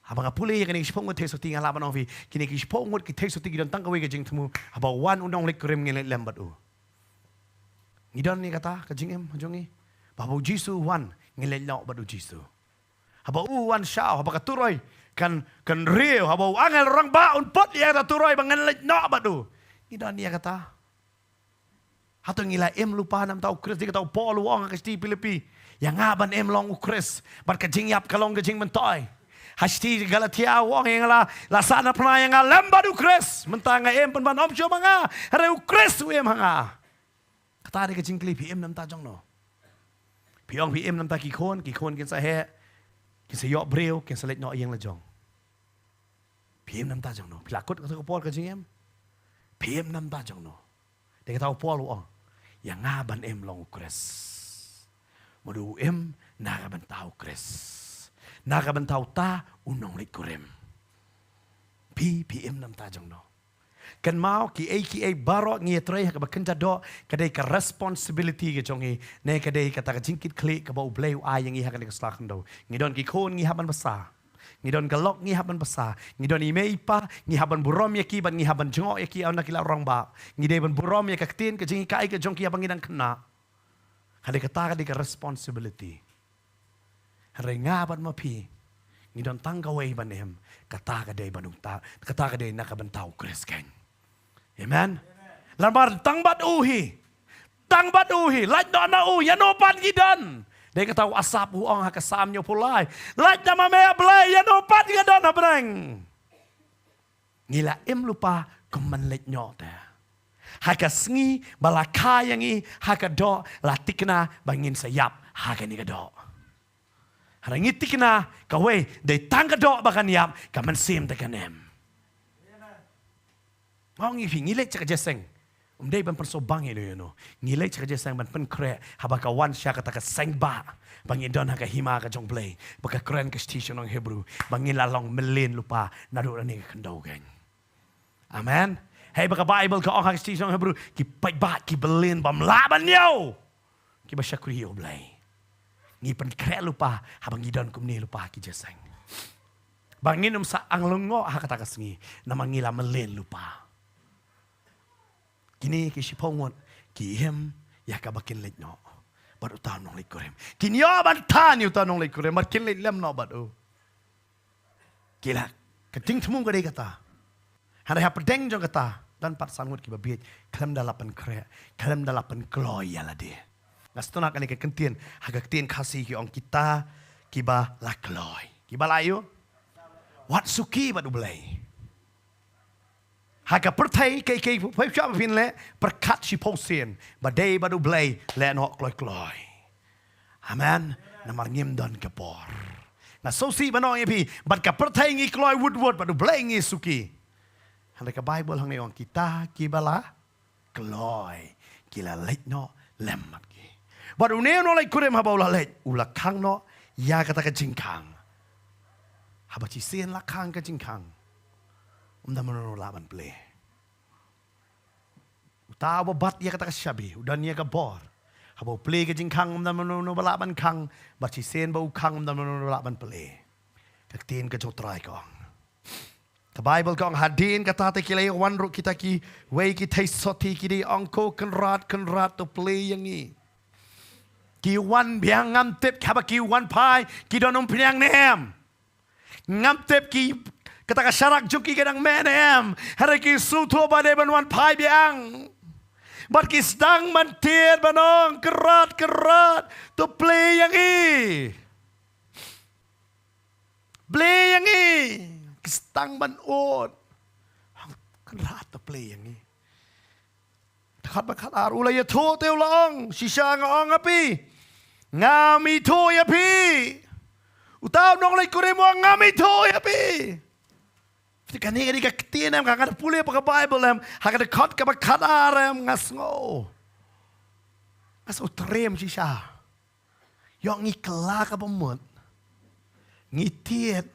Haba nga pule ïa kine ki shiphew ngut theisotti nga lah ban ong phi. Kine ki shiphew ngut ki theisotti ki don tang kawei ka jingthmu. Haba wan u nongleit kurim ngin leit lem bad u. Ngi don ne kata ka jingim jong ngi. Ba haba u Jisu wan ngin leit noh bad u Jisu. Haba u wan shaw, haba ka turoi kan, kan riew, haba u angel rangbah un put ïa kata turoi ba ngan leit noh bad u. Ngi don ïa kata. Hato ngi la im lypa na bynta u Khrist, dei kata u Paul u ong ha ka shithi Philippi. Ïa nga ban im long u Khrist. Bad ka jingïap ka long ka jingmyntoi. Ha shithi Galatia u ong ïa nga la, la sah na phna ïa nga lem bad u Khrist. Mynta nga im pynban ym shuh ma nga. Hynrei u Khrist u im ha nga. Kata dei ka jingkylli phi im na bynta jong no. Phi ong phi im na bynta ki khun, ki khun kin sa heh, kin sa ïoh briew, kin sa leit noh ïing la jong. Phi im na bynta jong no. Phi la kut kata ka por ka jingim. Phi im na bynta jong no. Dei kata u Paul u ong. Ïa nga ban im long u Khrist. Madu u im na ka bynta u Khrist. Na ka bynta uta u nongleit kurim. Phi, phi im na bynta jong no. Kynmaw kiei kiei baroh ngi ïatrei ha kaba kynja doh, ka dei ka responsibility ka jong ngi, ne ka dei kata ka jingkitkhlieh kaba U Blei u ai ïa ngi ha kane ka sla khyndew. Ngi don ki khun ngi hap ban basa. Ngi don ka lok ngi hap ban basa. Ngi don i mei i pa ngi hap ban burom ïa ki bad ngi hap ban jngoh ïa ki ynda ki la rangbah. Ngi dei ban burom ïa ka ktien ka jinghikai ka jong ki haba ngi dang khynnah. Ka dei kata ka dei ka responsibility. Hynrei nga bad ma phi ngi don tang kawei ban im, kata ka dei ban uta, kata ka dei na ka bynta u Khrist keiñ. Amen. Lamar tang bad u hi. Tang bad u hi, lait noh na u, ïa no pat ngi don. Dei kata u Asaph u ong ha ka Salm hynñiewphew lai. Lait noh ma me A Blei, ïa no pat ngi don ha bneng. Ngi la im lypa kum ban leit noh te. Ha ka sngi ba la kha ïa ngi ha ka doh la thikna ba ngin sa ïap ha kane ka doh. Hynrei ngi thikna kawei dei tang ka doh ba kan ïap, ka mynsiem te kan im. Nga ong ïa phi ngi leit sha ka jingïaseng. Ym dei ban pynsngewbang ïa no ïa no. Ngi leit sha ka jingïaseng ban pynkhreh haba ka wan sha kata ka seng ba, ba ngi don ha ka hima ka jong U Blei. Ba ka kren ka shithi sha ki nong Hebru ba ngi la long mlien lypa naduh lane ka khyndew keiñ. Amen. Hei ba ka Baibl ka ong ha ka shithi sha ki nong Hebru, ki paidbah ki mlien bym lah ban ñiew. Kiba shakri ïa U Blei. Ngi pynkhreh lypa haba ngi don kumne lypa ha ki jingïaseng. Ba ngin ym sa ang lyngngoh ha kata ka sngi namar ngi la mlien lypa. Kine ki shiphew ngut ki im ïa kaba kin leit noh bad uta u nongleit kurim. Kin ïoh ban than ïa uta u nongleit kurim bad kin leit lem noh bad u. Ki la, ka jingthmu ka dei kata. Hynrei hapdeng jong kata don pat san ngut kiba bieit, khlem da la pynkhreh, khlem da la pynkloi ïa lade. Nga sngewtynnat kane ka kyntien, ha ka ktien Khasi ki ong kita kiba la kloi. Kiba la ïoh wat suki bad U Blei. Ha ka pyrthei kaei kaei phi shah ba phin leh, pyrkhat shiphew sien, ba dei bad U Blei leh noh kloi kloi. Amen. Namar ngim don ka bor. Nga sngewsih ban ong ïa phi, bad ka pyrthei ngi kloi wut wut, bad U Blei ngi suki. Hynrei ka Baibl hangne ong kita kiba la kloi, ki la leit noh lem bad ki. Bad une u nongleit kurim haba u la leit, u la khang noh ïa kata ka jingkhang. Haba shisien la khang ka jingkhang, ym don mano mano lah ban plie. Uta uba bat ïa kata ka shabi u don ïa ka bor. Haba u plie ka jingkhang, ym don mano mano ba lah ban khang. Bad shisien ba u khang, ym don mano mano ba lah ban plie. Ka ktien ka jong U Trai ka ong, ka Baibl ka ong, hadien kata te ki la ïawan ruh kita kiwei ki theisotti, ki da ong, ko Kynrad, Kynrad, to plie ïa ngi. Ki wan biang, ngam tip haba ki wan phai ki don umphniang ne em. Ngam tip ki, kata ka sharak jong ki ka dang meh ne em. Hynrei ki sngewthuh ba dei ban wan phai biang. Bad ki sdang ban tied ban ong, Kynrad, Kynrad, to plie ïa ngi. Plie ïa ngi. Ki sdang ban ud. Kynrad, to plie ïa ngi. Dkhot ba khatar, u la ïathuh te u la ong, shisha nga ong ha phi, ngam ithuh ïa phi. Uta u nongleit kurim u ong, ngam ithuh ïa phi. Phi, kane ka dei ka ktien em, ka nga da pule pa ka Baibl em, ha ka dkhot kaba khatar em, nga sngew, nga sngew triem shisha. Ïoh ngi kylla kaba mut. Ngi tied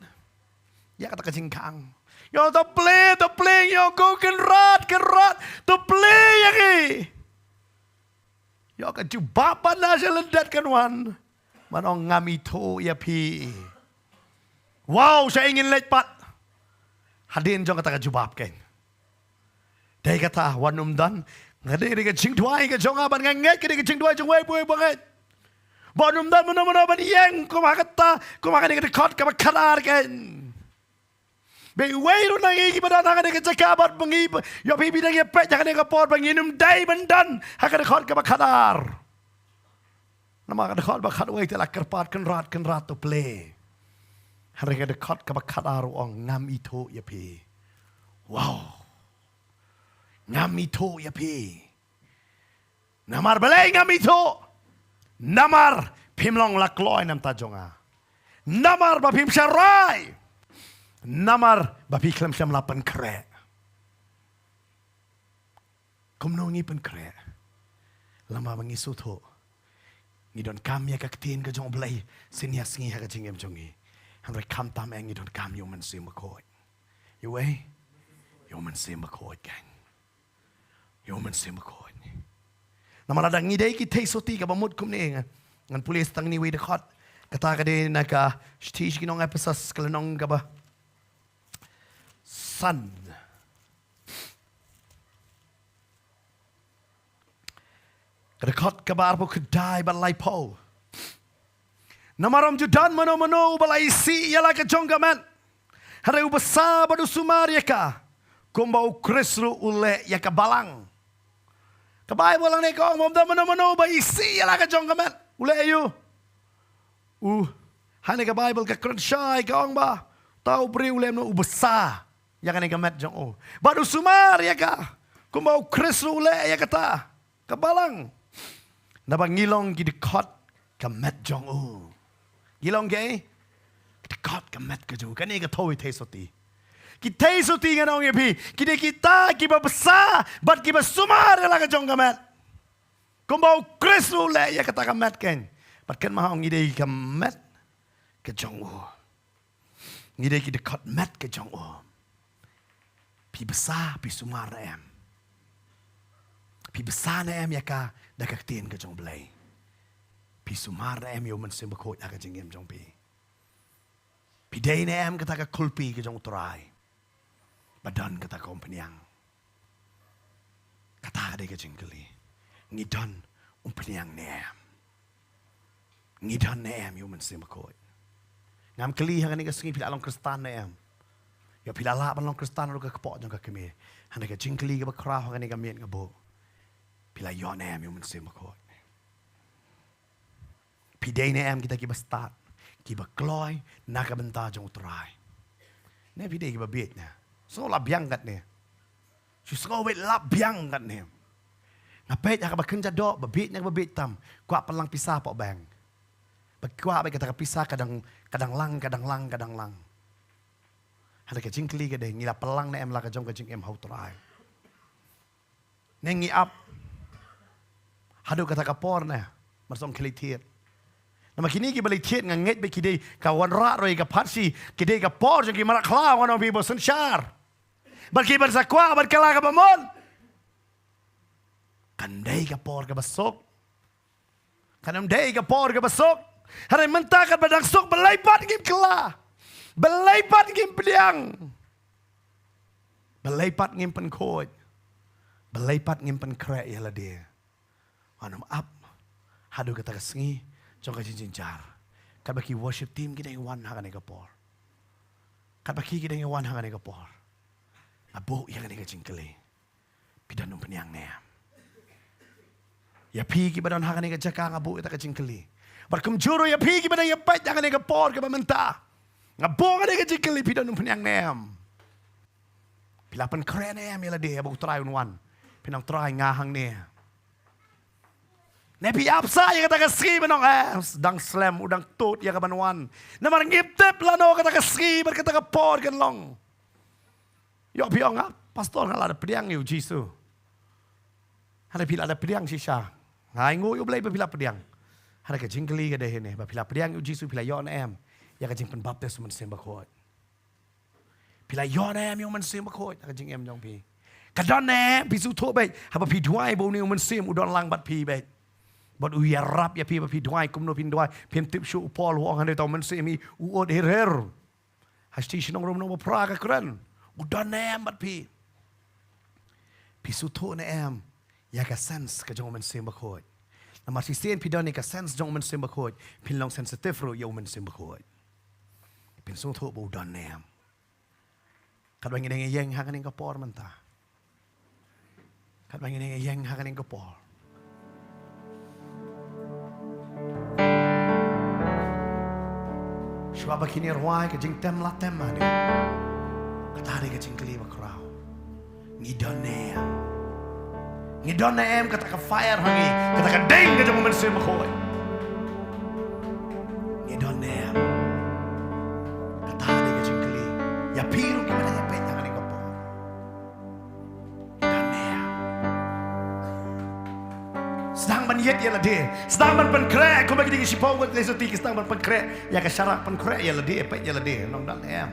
ïa kata ka jingkhang. Ïoh, to plie, to plie, ïoh, ko Kynrad, Kynrad, to plie ïa ngi. Ïoh, ka jubab ba na sha lyndet kan wan, ban ong, ngam ithuh ïa phi. Wow, shaei ngin leit pat hadien jong kata ka jubab, keiñ? Dei kata, wat nym don. Nga dei, dei ka jingduwai ka jong nga, bad nga ngeit ka dei ka jingduwai jong uwei pa uwei ba ngeit. Wat nym don mano mano ban ïeng kum ha kata, kum ha kane ka dkhot kaba khatar, keiñ? Ba uwei ruh na ngi kiba don ha kane ka jaka bad ba ngi, ïoh phi, phi dang ïa peit ha kane ka por, ba ngin ym dei ban don ha ka dkhot kaba khatar. Namar ka dkhot ba khatwei te la kyrpad, Kynrad, Kynrad, to plie. Hynrei ka dkhot kaba khatar u ong, ngam ithuh ïa phi. Wow. Ngam ithuh ïa phi. Namar balei ngam ithuh? Namar phim long la kloi na ka bynta jong nga. Namar ba phim shah rai. Namar ba phi khlem shym la pynkhreh. Kumno ngi pynkhreh? Lada ba ngi sngewthuh, ngi donkam ïa ka ktien ka jong U Blei synñia sngi ha ka jingim jong ngi. Hynrei khamtam eh, ngi donkam ïa U Mynsiem Bakhuid. Ïa uei? Ïa U Mynsiem Bakhuid, keiñ. Ïa U Mynsiem Bakhuid. Namar lada ngi dei ki theisotti kaba mut kumne, ngan, ngan pule sa tang kine kiwei ki dkhot. Kata ka dei na ka shithi sha ki nong Ephesos, ka lynnong kaba san. Ka dkhot kaba arphew khyndai bad laiphew. Namar ym ju don mano mano uba la isih ïa la ka jong ka met, hynrei u basa bad u sumar ïa ka, kumba U Khrist ruh u leh ïa ka balang. Ka Baibl hangne ka ong ba ym don mano mano uba isih ïa la ka jong ka met. U leh aïu? U, hangne ka Baibl ka kren shai, ka ong ba uta u briew u leh kumno? U basa ïa kane ka met jong u bad u sumar ïa ka, kumba U Khrist ruh u leh ïa kata ka balang. Naba ngi long ki dkhot ka met jong u. Ngi long ki, ki dkhot ka met ka jong u. Kane ka thew i theisotti. Ki theisotti, ngan ong ïa phi, ki dei kita kiba basa bad kiba sumar ïa la ka jong ka met, kumba U Khrist u leh ïa kata ka met, keiñ. Bad kynmaw, ngi dei ka met ka jong u. Ngi dei ki dkhot met ka jong u. Phi basa, phi sumar ne em? Phi basa ne em ïa ka da ka ktien ka jong U Blei? Phi sumar ne em ïa U Mynsiem Bakhuid ha ka jingim jong phi? Phi dei ne em kata ka kulpi ka jong U Trai ba don kata ka umphniang? Kata ka dei ka jingkylli. Ngi don umphniang ne em? Ngi don ne em ïa U Mynsiem Bakhuid? Ngam kylli ha kane ka sngi phi la long Khristan ne em. Ïa, phi la lah ban long Khristan ruh ka kpoh jong ka kmie. Hynrei ka jingkylli kaba khraw ha kane ka miet nga buh, phi la ïoh ne em ïa U Mynsiem Bakhuid? Phi dei ne em kita kiba stad, kiba kloi na ka bynta jong U Trai? Ne phi dei kiba bieit ne? Sngew la biang katne. Shu sngew beit la biang katne. Nga peit ha kaba kynja doh, ba bieit ne kaba bieit tam, kwah pynlang pisa hapoh bank. Ba kwah beit kata ka pisa ka dang, ka dang lang, ka dang lang, ka dang lang. Hynrei ka jingkylli ka dei, ngi la pynlang ne em la ka jong ka jingim ha U Trai? Ne ngi ap haduh kata ka por ne, mar song khlieh thied? Namar kine kiba lieh thied nga ngeit ba ki dei ka wanrah ruh ïa ka phatsi, ki dei ka por jong ki mrad khlaw, ngan ong phi, ba synshar. Bad ki ban sa kwah bad kylla kaba mut. Kan dei ka por kaba suk. Kan ym dei ka por kaba suk. Hynrei mynta katba dang suk, balei pat ngim kylla? Balei pat ngim pdiang? Balei pat ngim pynkhuid? Balei pat ngim pynkhreh ïa lade? Ngan ym ap haduh kata ka sngi jong ka jingjynjar. Katba ki worship team ki dang wan ha kane ka por, katba ki, ki dang wan ha kane ka por, nga buh ïa kane ka jingkylli. Phi don umphniang ne em? Ïa phi kiba don ha kane ka jaka nga buh ïa kata ka jingkylli. Bad kumjuh ruh ïa phi kiba dang ïa peit ha kane ka por kaba mynta, nga buh ïa kane ka jingkylli, phi don umphniang ne em? Phi la pynkhreh ne em ïa lade haba U Trai un wan? Phin ong, Trai, nga hangne. Ne phi ap sa ïa kata ka sngi ban ong, eh, dang slem, u dang tud ïa kaban wan. Namar ngim tip lano kata ka sngi bad kata ka por kan long. Ïoh phi ong, ah, pastor, nga la da pdiang ïa U Jisu. Hynrei phi la da pdiang shisha. Nga ainguh ïa U Blei ba phi la pdiang. Hynrei ka jingkylli ka dei hangne, ba phi la pdiang ïa U Jisu, phi la ïoh ne em ïa ka jingpynbaptis U Mynsiem Bakhuid? Phi la ïoh ne em ïa U Mynsiem Bakhuid ha ka jingim jong phi? Ka don ne em? Phi sngewthuh beit, haba phi duwai ba une U Mynsiem u don lang bad phi beit, bad u ïarap ïa phi, ba phi duwai kumno phin duwai, phim tip shuh. U Paul u ong hangne, uta U Mynsiem hi u ud hir hir. Ha shi shnong ruh, nong ba phra ka kren, u don ne em bad phi? Phi sngewthuh ne em ïa ka sense ka jong U Mynsiem Bakhuid? Namar shisien phi don ïa ka sense jong U Mynsiem Bakhuid, phin long sensitive ruh ïa U Mynsiem Bakhuid. Phin sngewthuh ba u don ne em. Katba ngi dang ïeng ha kane ka por mynta, katba ngi dang ïeng ha kane ka por, shuwa ba kine rwai ka jingtem la tem hangne, kata dei ka jingkylli ba khraw. Ngi don ne em? Ngi don ne em kata ka fire ha ngi, kata ka ding ka jong U Mynsiem Bakhuid? Ngi don ne em? Kata dei ka jingkylli ïa phi ruh kiba dang ïa peit ha kane ka por. Ngi don ne em? Sdang ban ïit ïa lade, sdang ban pynkhreh, kumba ki dei ki shiphew ngut ki leit sotti, ki sdang ban pynkhreh ïa ka sharak, pynkhreh ïa lade, peit ïa lade, ngi don ne em?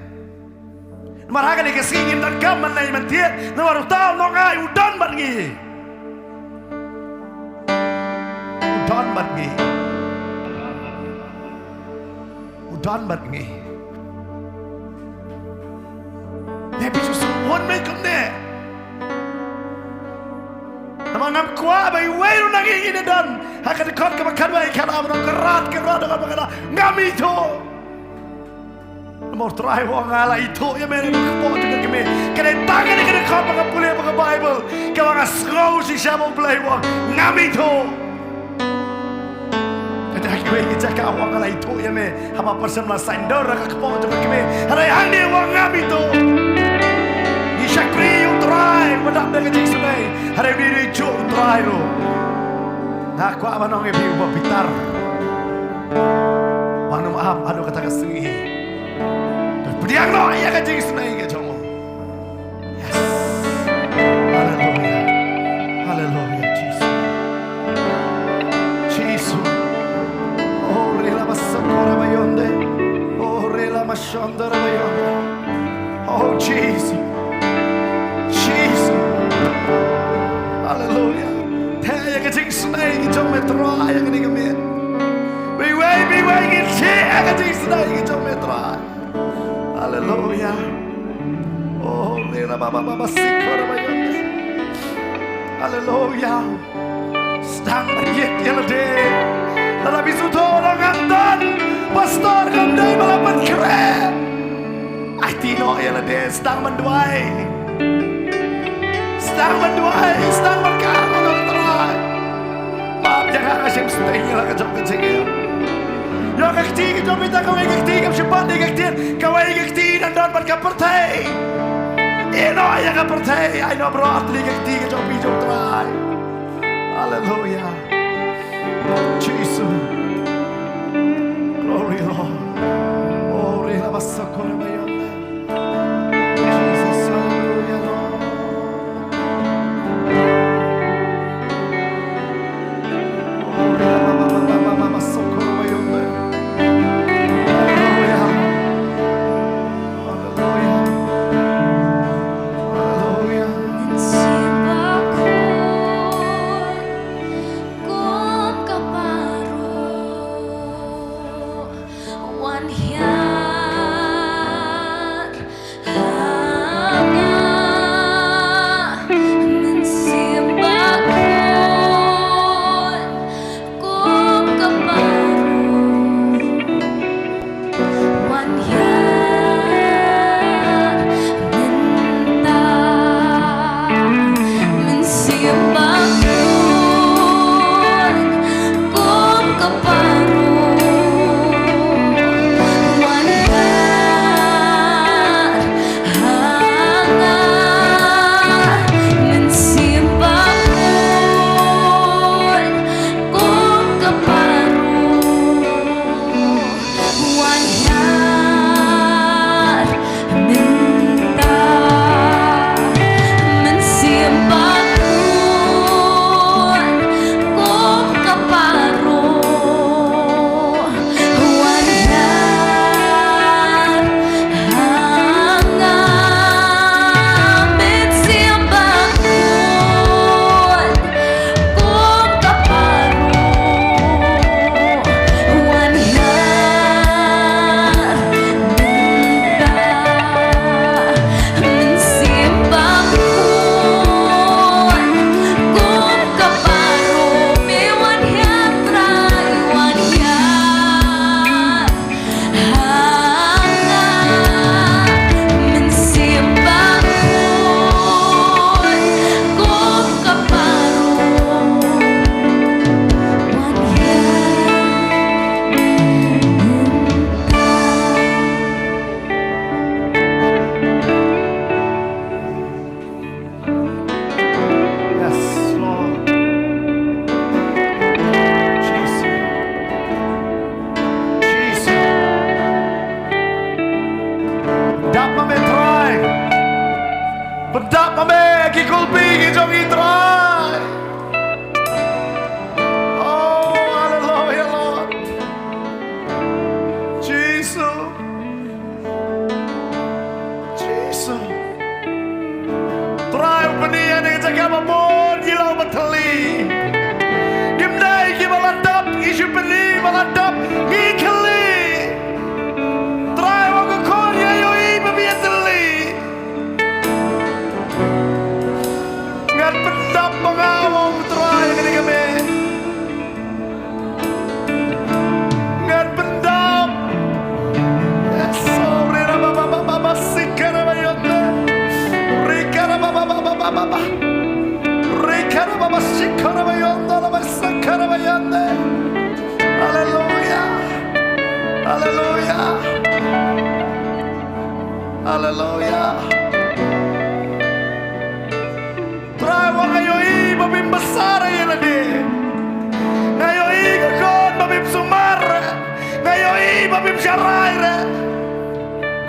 Namar ha kane ka sngi ngim donkam ban leit ban thied, namar uta u nongai u don bad ngi. U don bad ngi. U don bad ngi. Ne phi shu sngewbha kumne? Namar ngam kwah ba iwei ruh na ngi ngin ïa don ha ka dkhot kaba khatwei, khatar, ba don kyrpad, kyrpad, kyrpad, kyrpad, ngam ithuh. Namar U Trai u ong, nga la ithuh ïa me na ka kpoh jong ka kmie. Ka dei tang kane ka dkhot ba nga pule ha ka Baibl kaba nga sngew shisha ba U Blei u ong, ngam ithuh. Ka dei ha kiwei ki jaka u ong, nga la ithuh ïa me haba pyrshah la saiñdur ha ka kpoh jong ka kmie. Hynrei hangne u ong, ngam ithuh. Ngi shakri ïa U Trai uba dap da ka jingsnei. Hynrei une u dei juh U Trai ruh. Nga kwah ban ong ïa phi, uba bitar, wat nym ap haduh kata ka sngi. Pdiang noh ïa ka jingsnei ka jong u. Yes. Haleluya. Haleluya, Jisu. Jisu. Oh, rela masakora bayonde. Oh, rela mashandara bayonde. Oh, Jisu. Jisu. Haleluya. Theh ïa ka jingsnei ka jong me, Trai, ïa kane ka miet. Bad iwei pa iwei ngin theh ïa ka jingsnei ka jong me, Trai. Haleluya. Oh, rela baba baba sikora bayonde. Haleluya. Sdang ban ïit ïa lade. Lada phi sngewthuh ba ngam don, pastor, ngam dei ba la pynkhreh, aiti noh ïa lade. Sdang ban duwai. Sdang ban duwai, sdang ban kynmaw ïa U Trai. Map ïa nga, nga shim sting ïa la ka jong ka jingim. Don ka kti ka jong phi, tang kawei ka kti kam shym pat ïa ka ktien, kawei ka kti nang don bad ka pyrthei. Ïehnoh ïa ka pyrthei, ai noh baroh artylli ka kti ka jong phi jong u Trai. Haleluia. Jisu. Glory, Lord. Oh, rila basakore bayonde. Jesus, hallelujah, Lord. Oh, rila ba, ba, ba, ba, ba, ba, sokore bayonde. Hallelujah. Hallelujah. Hallelujah. Kum ka baroh wan hiar ha nga, Mynsiem Bakhuid, kum ka baroh wan hiar mynta, Mynsiem Bakhuid, kum ka baroh wan hiar ha nga, Mynsiem Bakhuid, kum ka baroh wan hiar mynta, Mynsiem Bakhuid, kum ka baroh wan hiar ha nga, Mynsiem Bakhuid, kum ka baroh wan hiar mynta, Mynsiem Bakhuid, kum ka baroh, me wan hiar Trai, wan hiar ha nga, Mynsiem Bakhuid, kum ka baroh wan hiar mynta. Yes, Lord. Jisu. Jisu. Pyndap ma me Trai. Pyndap ma me ki kulpi ki jong ngi Trai. Oh, hallelujah, Lord. Jisu. Jisu. Trai, u pyni ïa ngi ka jaka ba bun ki long ba thylli. Ngim dei kiba la dap, ngi shu pyni ba la dap, ngi thylli. Trai, wat ko khun ïa ïohi ba phi ïatylli. Ngan pyndap ma nga, ong Trai, ïa kane ka miet. Ngan pyndap. Yes, oh, rira ba ba ba ba ba, sikara ba yonde. Rikara ba ba ba ba ba ba ba. Rikara ba ba, sikara ba yonde, la ba sikara ba yonde. Haleluya. Haleluya. Haleluya. Trai, wat nga ïohi ba phim basa ïa lade. Nga ïohi ko khun ba phim sumar. Nga ïohi ba phim sharai re.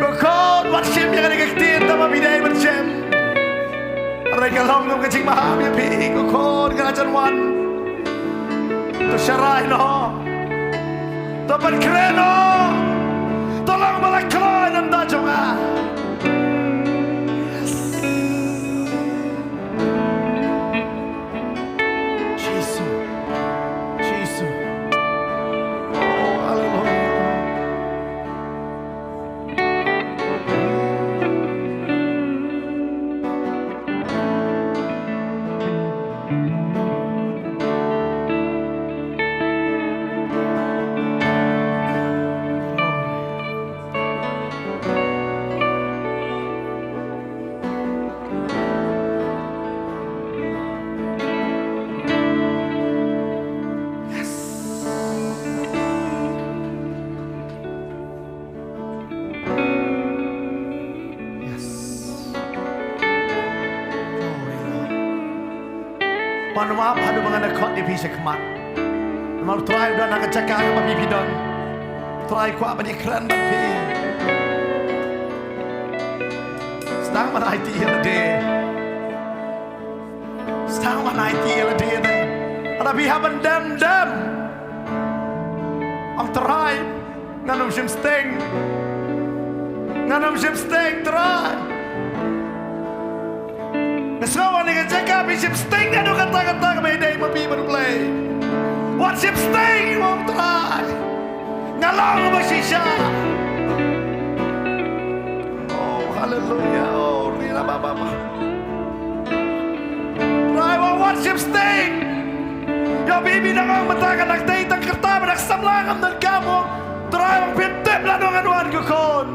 Ko khun, wat shim ïa kane ka ktien tang ba phi dei ban shem. Hynrei ka long kum ka jingbaham ïa phi, ko khun, ka la jan wan. To sharai noh. To pynkhreh noh. To long ba la kloi na bynta jong nga. Yes. Jisu. Jisu. Oh, haleluya. Namar haduh ba ngan khot ïa phi shakhmat. Namar u Trai u don ha ka jaka kaba phi phi don. U Trai u kwah ban ïakren bad phi. Sdang ban aiti ïa lade. Sdang ban aiti ïa lade. Lada phi hap ban dem, dem. Ong Trai, ngan ym shim sting. Ngan ym shim sting, Trai. Nga sngew ha kane ka jaka phi shim sting naduh katta katta kaba ïadei ma phi bad U Blei. Wat shim sting, ong Trai. Nga long ba shisha. Oh, haleluya. Oh, rira ba ba ba. Trai, wat shim sting. Ïa phi phi dang ong mynta ka dang tei tang kyrta ba dang samla ngam donkam, ong Trai, ong phi tip lano ngan wan, ko khun.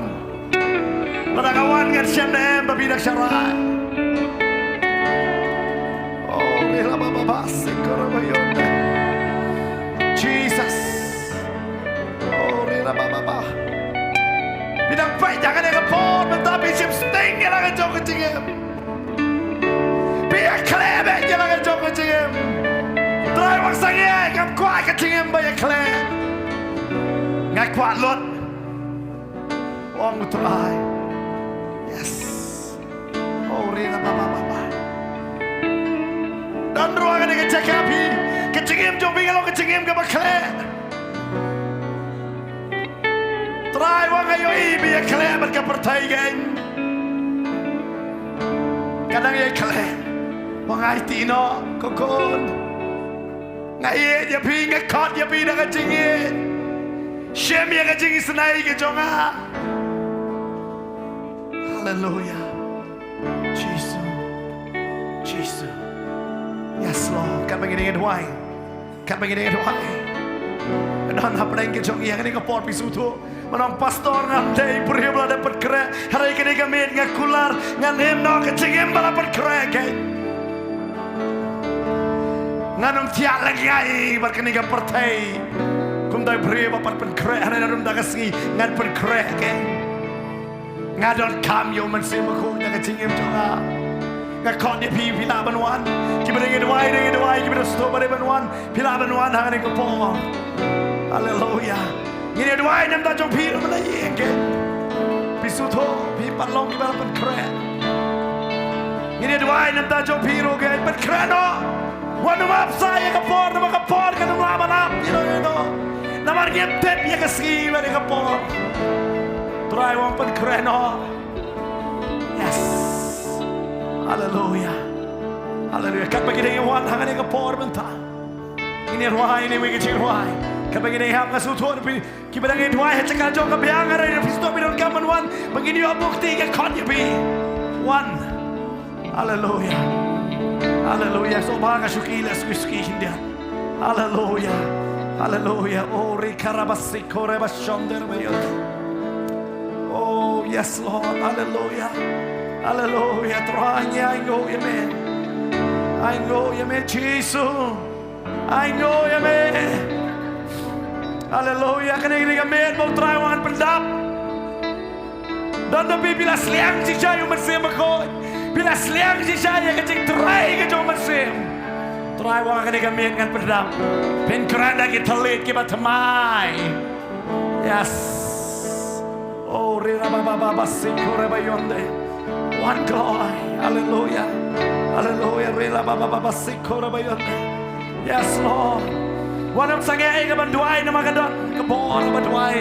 Lada nga wan ngan shem ne em ba phi dang sharai. Oh, rira ba ba ba, sikora ba yonde. Jesus. Oh, rira ba ba ba. Phi dang peit ïa kane ka por mynta phi shim sting ïa la ka jong ka jingim. Phi ïakhleh beit ïa la ka jong ka jingim. Trai, wan sangeh, ngam kwah ka jingim ba ïakhleh. Nga kwah lut. Ong u Trai. Yes. Oh, rira ba ba ba ba. Don ruh ha kane ka jaka phi, ka jingim jong phi ka long ka jingim kaba khleh. Trai, wat nga ïohi ba ïakhleh bad ka pyrthei kein. Ka dang ïakhleh. Wat nga aiti noh, ko khun. Nga ïeit ïa phi, nga khot ïa phi da ka jingïeit. Shim ïa ka jingisynei ka jong nga. Haleluya. Jisu. Jisu. Yes, Lord. Katba ngi dang ïa duwai. Katba ngi dang ïa duwai. Don hapdeng ka jong ngi ha kane ka por, phi sngewthuh. Mano ong pastor, ngam dei briew ba la dep pynkhreh. Hynrei kane ka miet nga kular, ngan im noh ka jingim ba la pynkhreh kein. Ngan ym thiah lyngngai bad kane ka pyrthei. Kumta u briew ba pat pynkhreh, hynrei naduh mynta ka sngi ngan pynkhreh kein. Nga donkam ïa u Mynsiem Bakhuid ha ka jingim jong nga. Nga khot ïa phi, phi lah ban wan. Kiba dang ïa duwai, dang ïa duwai, kiba dang sngewthuh ba dei ban wan, phi lah ban wan ha kane ka por. Haleluya. Ngin ïa duwai na bynta jong phi ruh mynta ïing kein. Phi sngewthuh, phi pat long kiba la pynkhreh. Ngin ïa duwai na bynta jong phi ruh kein, pynkhreh noh. Wat nym ap sa ïa ka por, namar ka por kan ym lah ban ap ïa no ïa no. Namar ngim tip ïa ka sngi bad ïa ka por. Trai, wat pynkhreh noh. Yes. Haleluya. Haleluya. Katba ngi dang ïa wan ha kane ka por mynta, ngin ïa duwai ïa kane ka jingrwai. Katba ngi dang ïa hap, nga sngewthuh phi kiba dang ïa duwai ha jaka jong ka biang, hynrei phi sngewthuh phi donkam ban wan, ba ngin ïoh bukti, nga khot ïa phi. Wan. Haleluya. Haleluya. Sngewbha ka shuki, la shuki shuki khyndiat. Haleluya. Haleluya. Oh, rikarabasikorebashonderbayon. Oh, yes, Lord. Haleluya. Haleluya. Trai, ngi ainguh ïa me. Ainguh ïa me, Jisu. Ainguh ïa me. Haleluya. Kane, kane ka miet ba u Trai u wan pyndap. Don da phi, phi la sliang shisha ïa u Mynsiem Bakhuid. Phi la sliang shisha ïa ka jingtrei ka jong u Mynsiem. Trai, wat ha kane ka miet ngan pyndap. Pynkhreh da ki thylliej kiba thymmai. Yes. Oh, rira ba ba ba ba sikora ba yonde. Wan kloi. Haleluya. Haleluya. Rira ba ba ba ba sikora ba yonde. Yes, Lord. Wat nym sangeh ïa kaban duwai namar ka don ka bor ba duwai.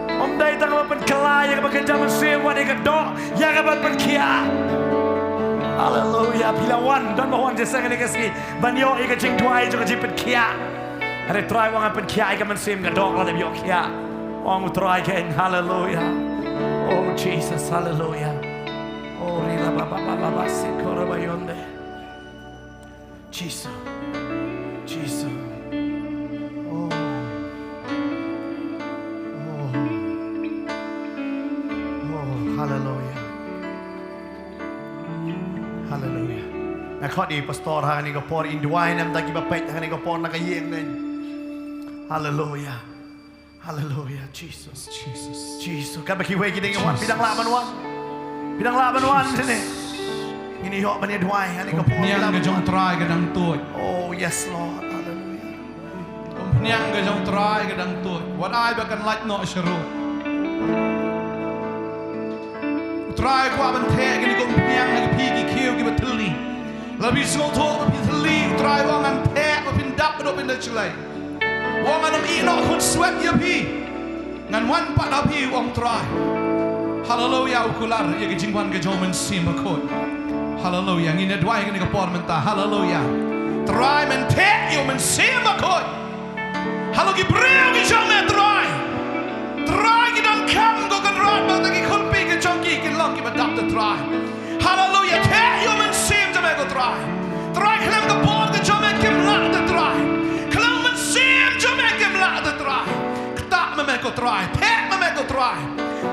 Ym dei tang kaba pynkylla ïa kaba kynja mynsiem, wat ïa ka doh ïa kaban pynkhiah. Haleluya. Phi la wan, don ba wan jingïaseng kane ka sngi ban ïoh ïa ka jingduwai jong ka jingpynkhiah. Hynrei Trai, wat ngan pynkhiah ïa ka mynsiem, ka doh la dep ïoh khiah. Ong u Trai kein. Haleluya. Oh, Jesus. Haleluya. Oh, rira ba ba ba ba ba sikora ba yonde. Jisu. Jisu. Oh. Oh. Oh, haleluya. Haleluya. Nga khot ïa i pastor ha kane ka por, in duwai na bynta kiba peit ha kane ka por na ka ïing kein. Haleluya. Haleluya, Jesus, Jesus. Jesus, katba kiwei ki dang wan, phi dang lah ban wan. Phi dang lah ban wan shane. Ngin ïoh ban ïa duwai ha kane ka por. Kum pynïang ka jong U Trai ka dang tuid. Oh, yes, Lord. Hallelujah. Kum pynïang ka jong U Trai ka dang tuid. Wat ai ba kan lait noh sha rud. U Trai u kwah ban theh kine ki kum pynïang ha ki phi ki khiew kiba thylli. Lada phi sngewthuh ba phi thylli, U Trai u ong ngan theh ba phin dap haduh phin da shlei. U ong ngan ym ïeh noh khunswet ïa phi. Ngan wan pat ha phi, u ong Trai. Haleluia, u kular ïa ka jingwan ka jong U Mynsiem Bakhuid. Haleluia, ngin ïa duwai kane ka por mynta. Haleluia. Trai, men theh ïa U Mynsiem Bakhuid. Halor ki briew ki jong me Trai. Trai, ki donkam ko Kynrad ba ki khun phi ki jong ki kin long kiba dap da Trai. Haleluia. Theh ïa U Mynsiem jong me ko Trai. Trai, khlem ka bor ka jong me kim lah da Trai. Khlem U Mynsiem jong me kim lah da Trai. Ktah ma me ko Trai. Theh ma me ko Trai.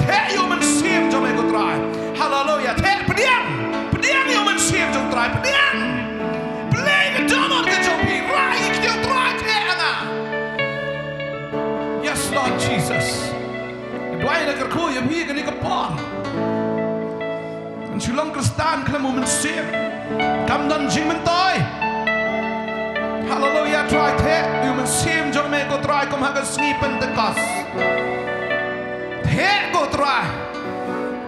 Theh ïa U Mynsiem jong me ko Trai. Haleluia. Theh, pdiang. Pdiang ïa U Mynsiem jong Trai. Pdiang. Plie ka dohnud ka jong phi. Rai ïa ki ktien Trai, theh ïa nga. Yes, Lord Jesus. Duwai na kyrkhu ïa phi kane ka por. Kan shu long Khristan khlem U Mynsiem, kam don jingmyntoi. Haleluia, Trai, theh ïa U Mynsiem jong me ko Trai kum ha ka sngi Pentekost. Theh ko Trai.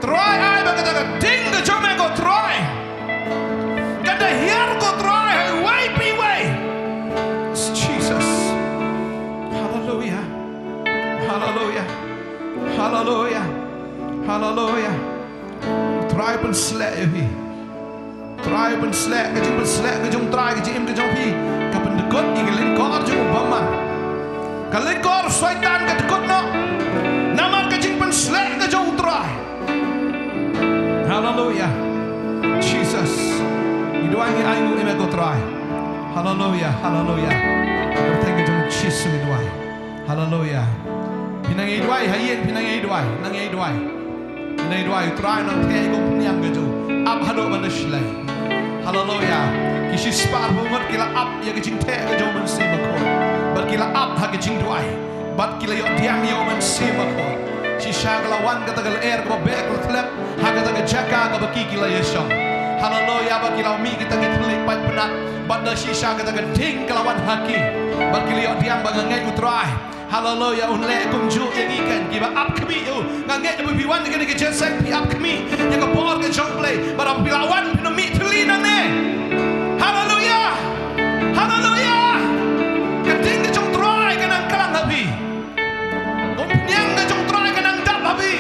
Trai, ai ba kata ka ding ka jong me ko Trai kan da hiar ko Trai ha iwei pa iwei. Jesus. Haleluia. Haleluia. Haleluia. Haleluia. Trai, pynsleh ïa phi. Trai, pynsleh, ka jingpynsleh ka jong Trai, ka jingim ka jong phi ka pyndykut ïa ka lyngkor jong u bymman. Ka lyngkor Soitan ka dykut noh namar ka jingpynsleh ka jong Trai. Haleluia. Jesus. Ngi duwai, ngi ainguh ïa me ko Trai. Haleluia, haleluia. Kyrteng ka jong Jisu ngi duwai. Haleluia. Phi nang ïa duwai, ha ïing phi nang ïa duwai, nang ïa duwai. Phi nang ïa duwai, Trai nang theh ïa ka pynïang ka jong u. Ap haduh ban da shlei. Haleluia. Ki shispah arphew ngut ki la ap ïa ka jingtheh ka jong U Mynsiem Bakhuid. Bad ki la ap ha ka jingduwai. Bad ki la ïoh pdiang ïa U Mynsiem Bakhuid. Shisha ka la wan kata ka lyer kaba beh kaba thlep ha kata ka jaka kaba ki ki la ïashong. Haleluia, bad ki la mih kita ki thylliej paidbah. Bad da shisha kata ka ding ka la wan ha ki. Bad ki la ïoh pdiang ba nga ngeit U Trai. Haleluia, un leh kumjuh ïa ngi ken kiba ap khmih ïa u. Nga ngeit ba phi wan ïa kane ka jingïaseng phi ap khmih ïa ka bor ka jong U Blei. Bad haba phi la wan phin ym mih thylli nangne. Haleluia. Haleluia. Ka ding ka jong Trai ka nang klang ha phi. Ka pynïang ka jong Trai ka nang dap ha phi.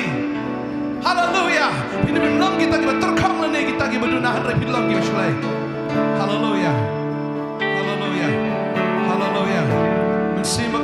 Haleluia. Phin ym long kita kiba tyrkhong lane kita kiba duna, hynrei phin long kiba shlei. Haleluia. Haleluia. Haleluia. Mynsiem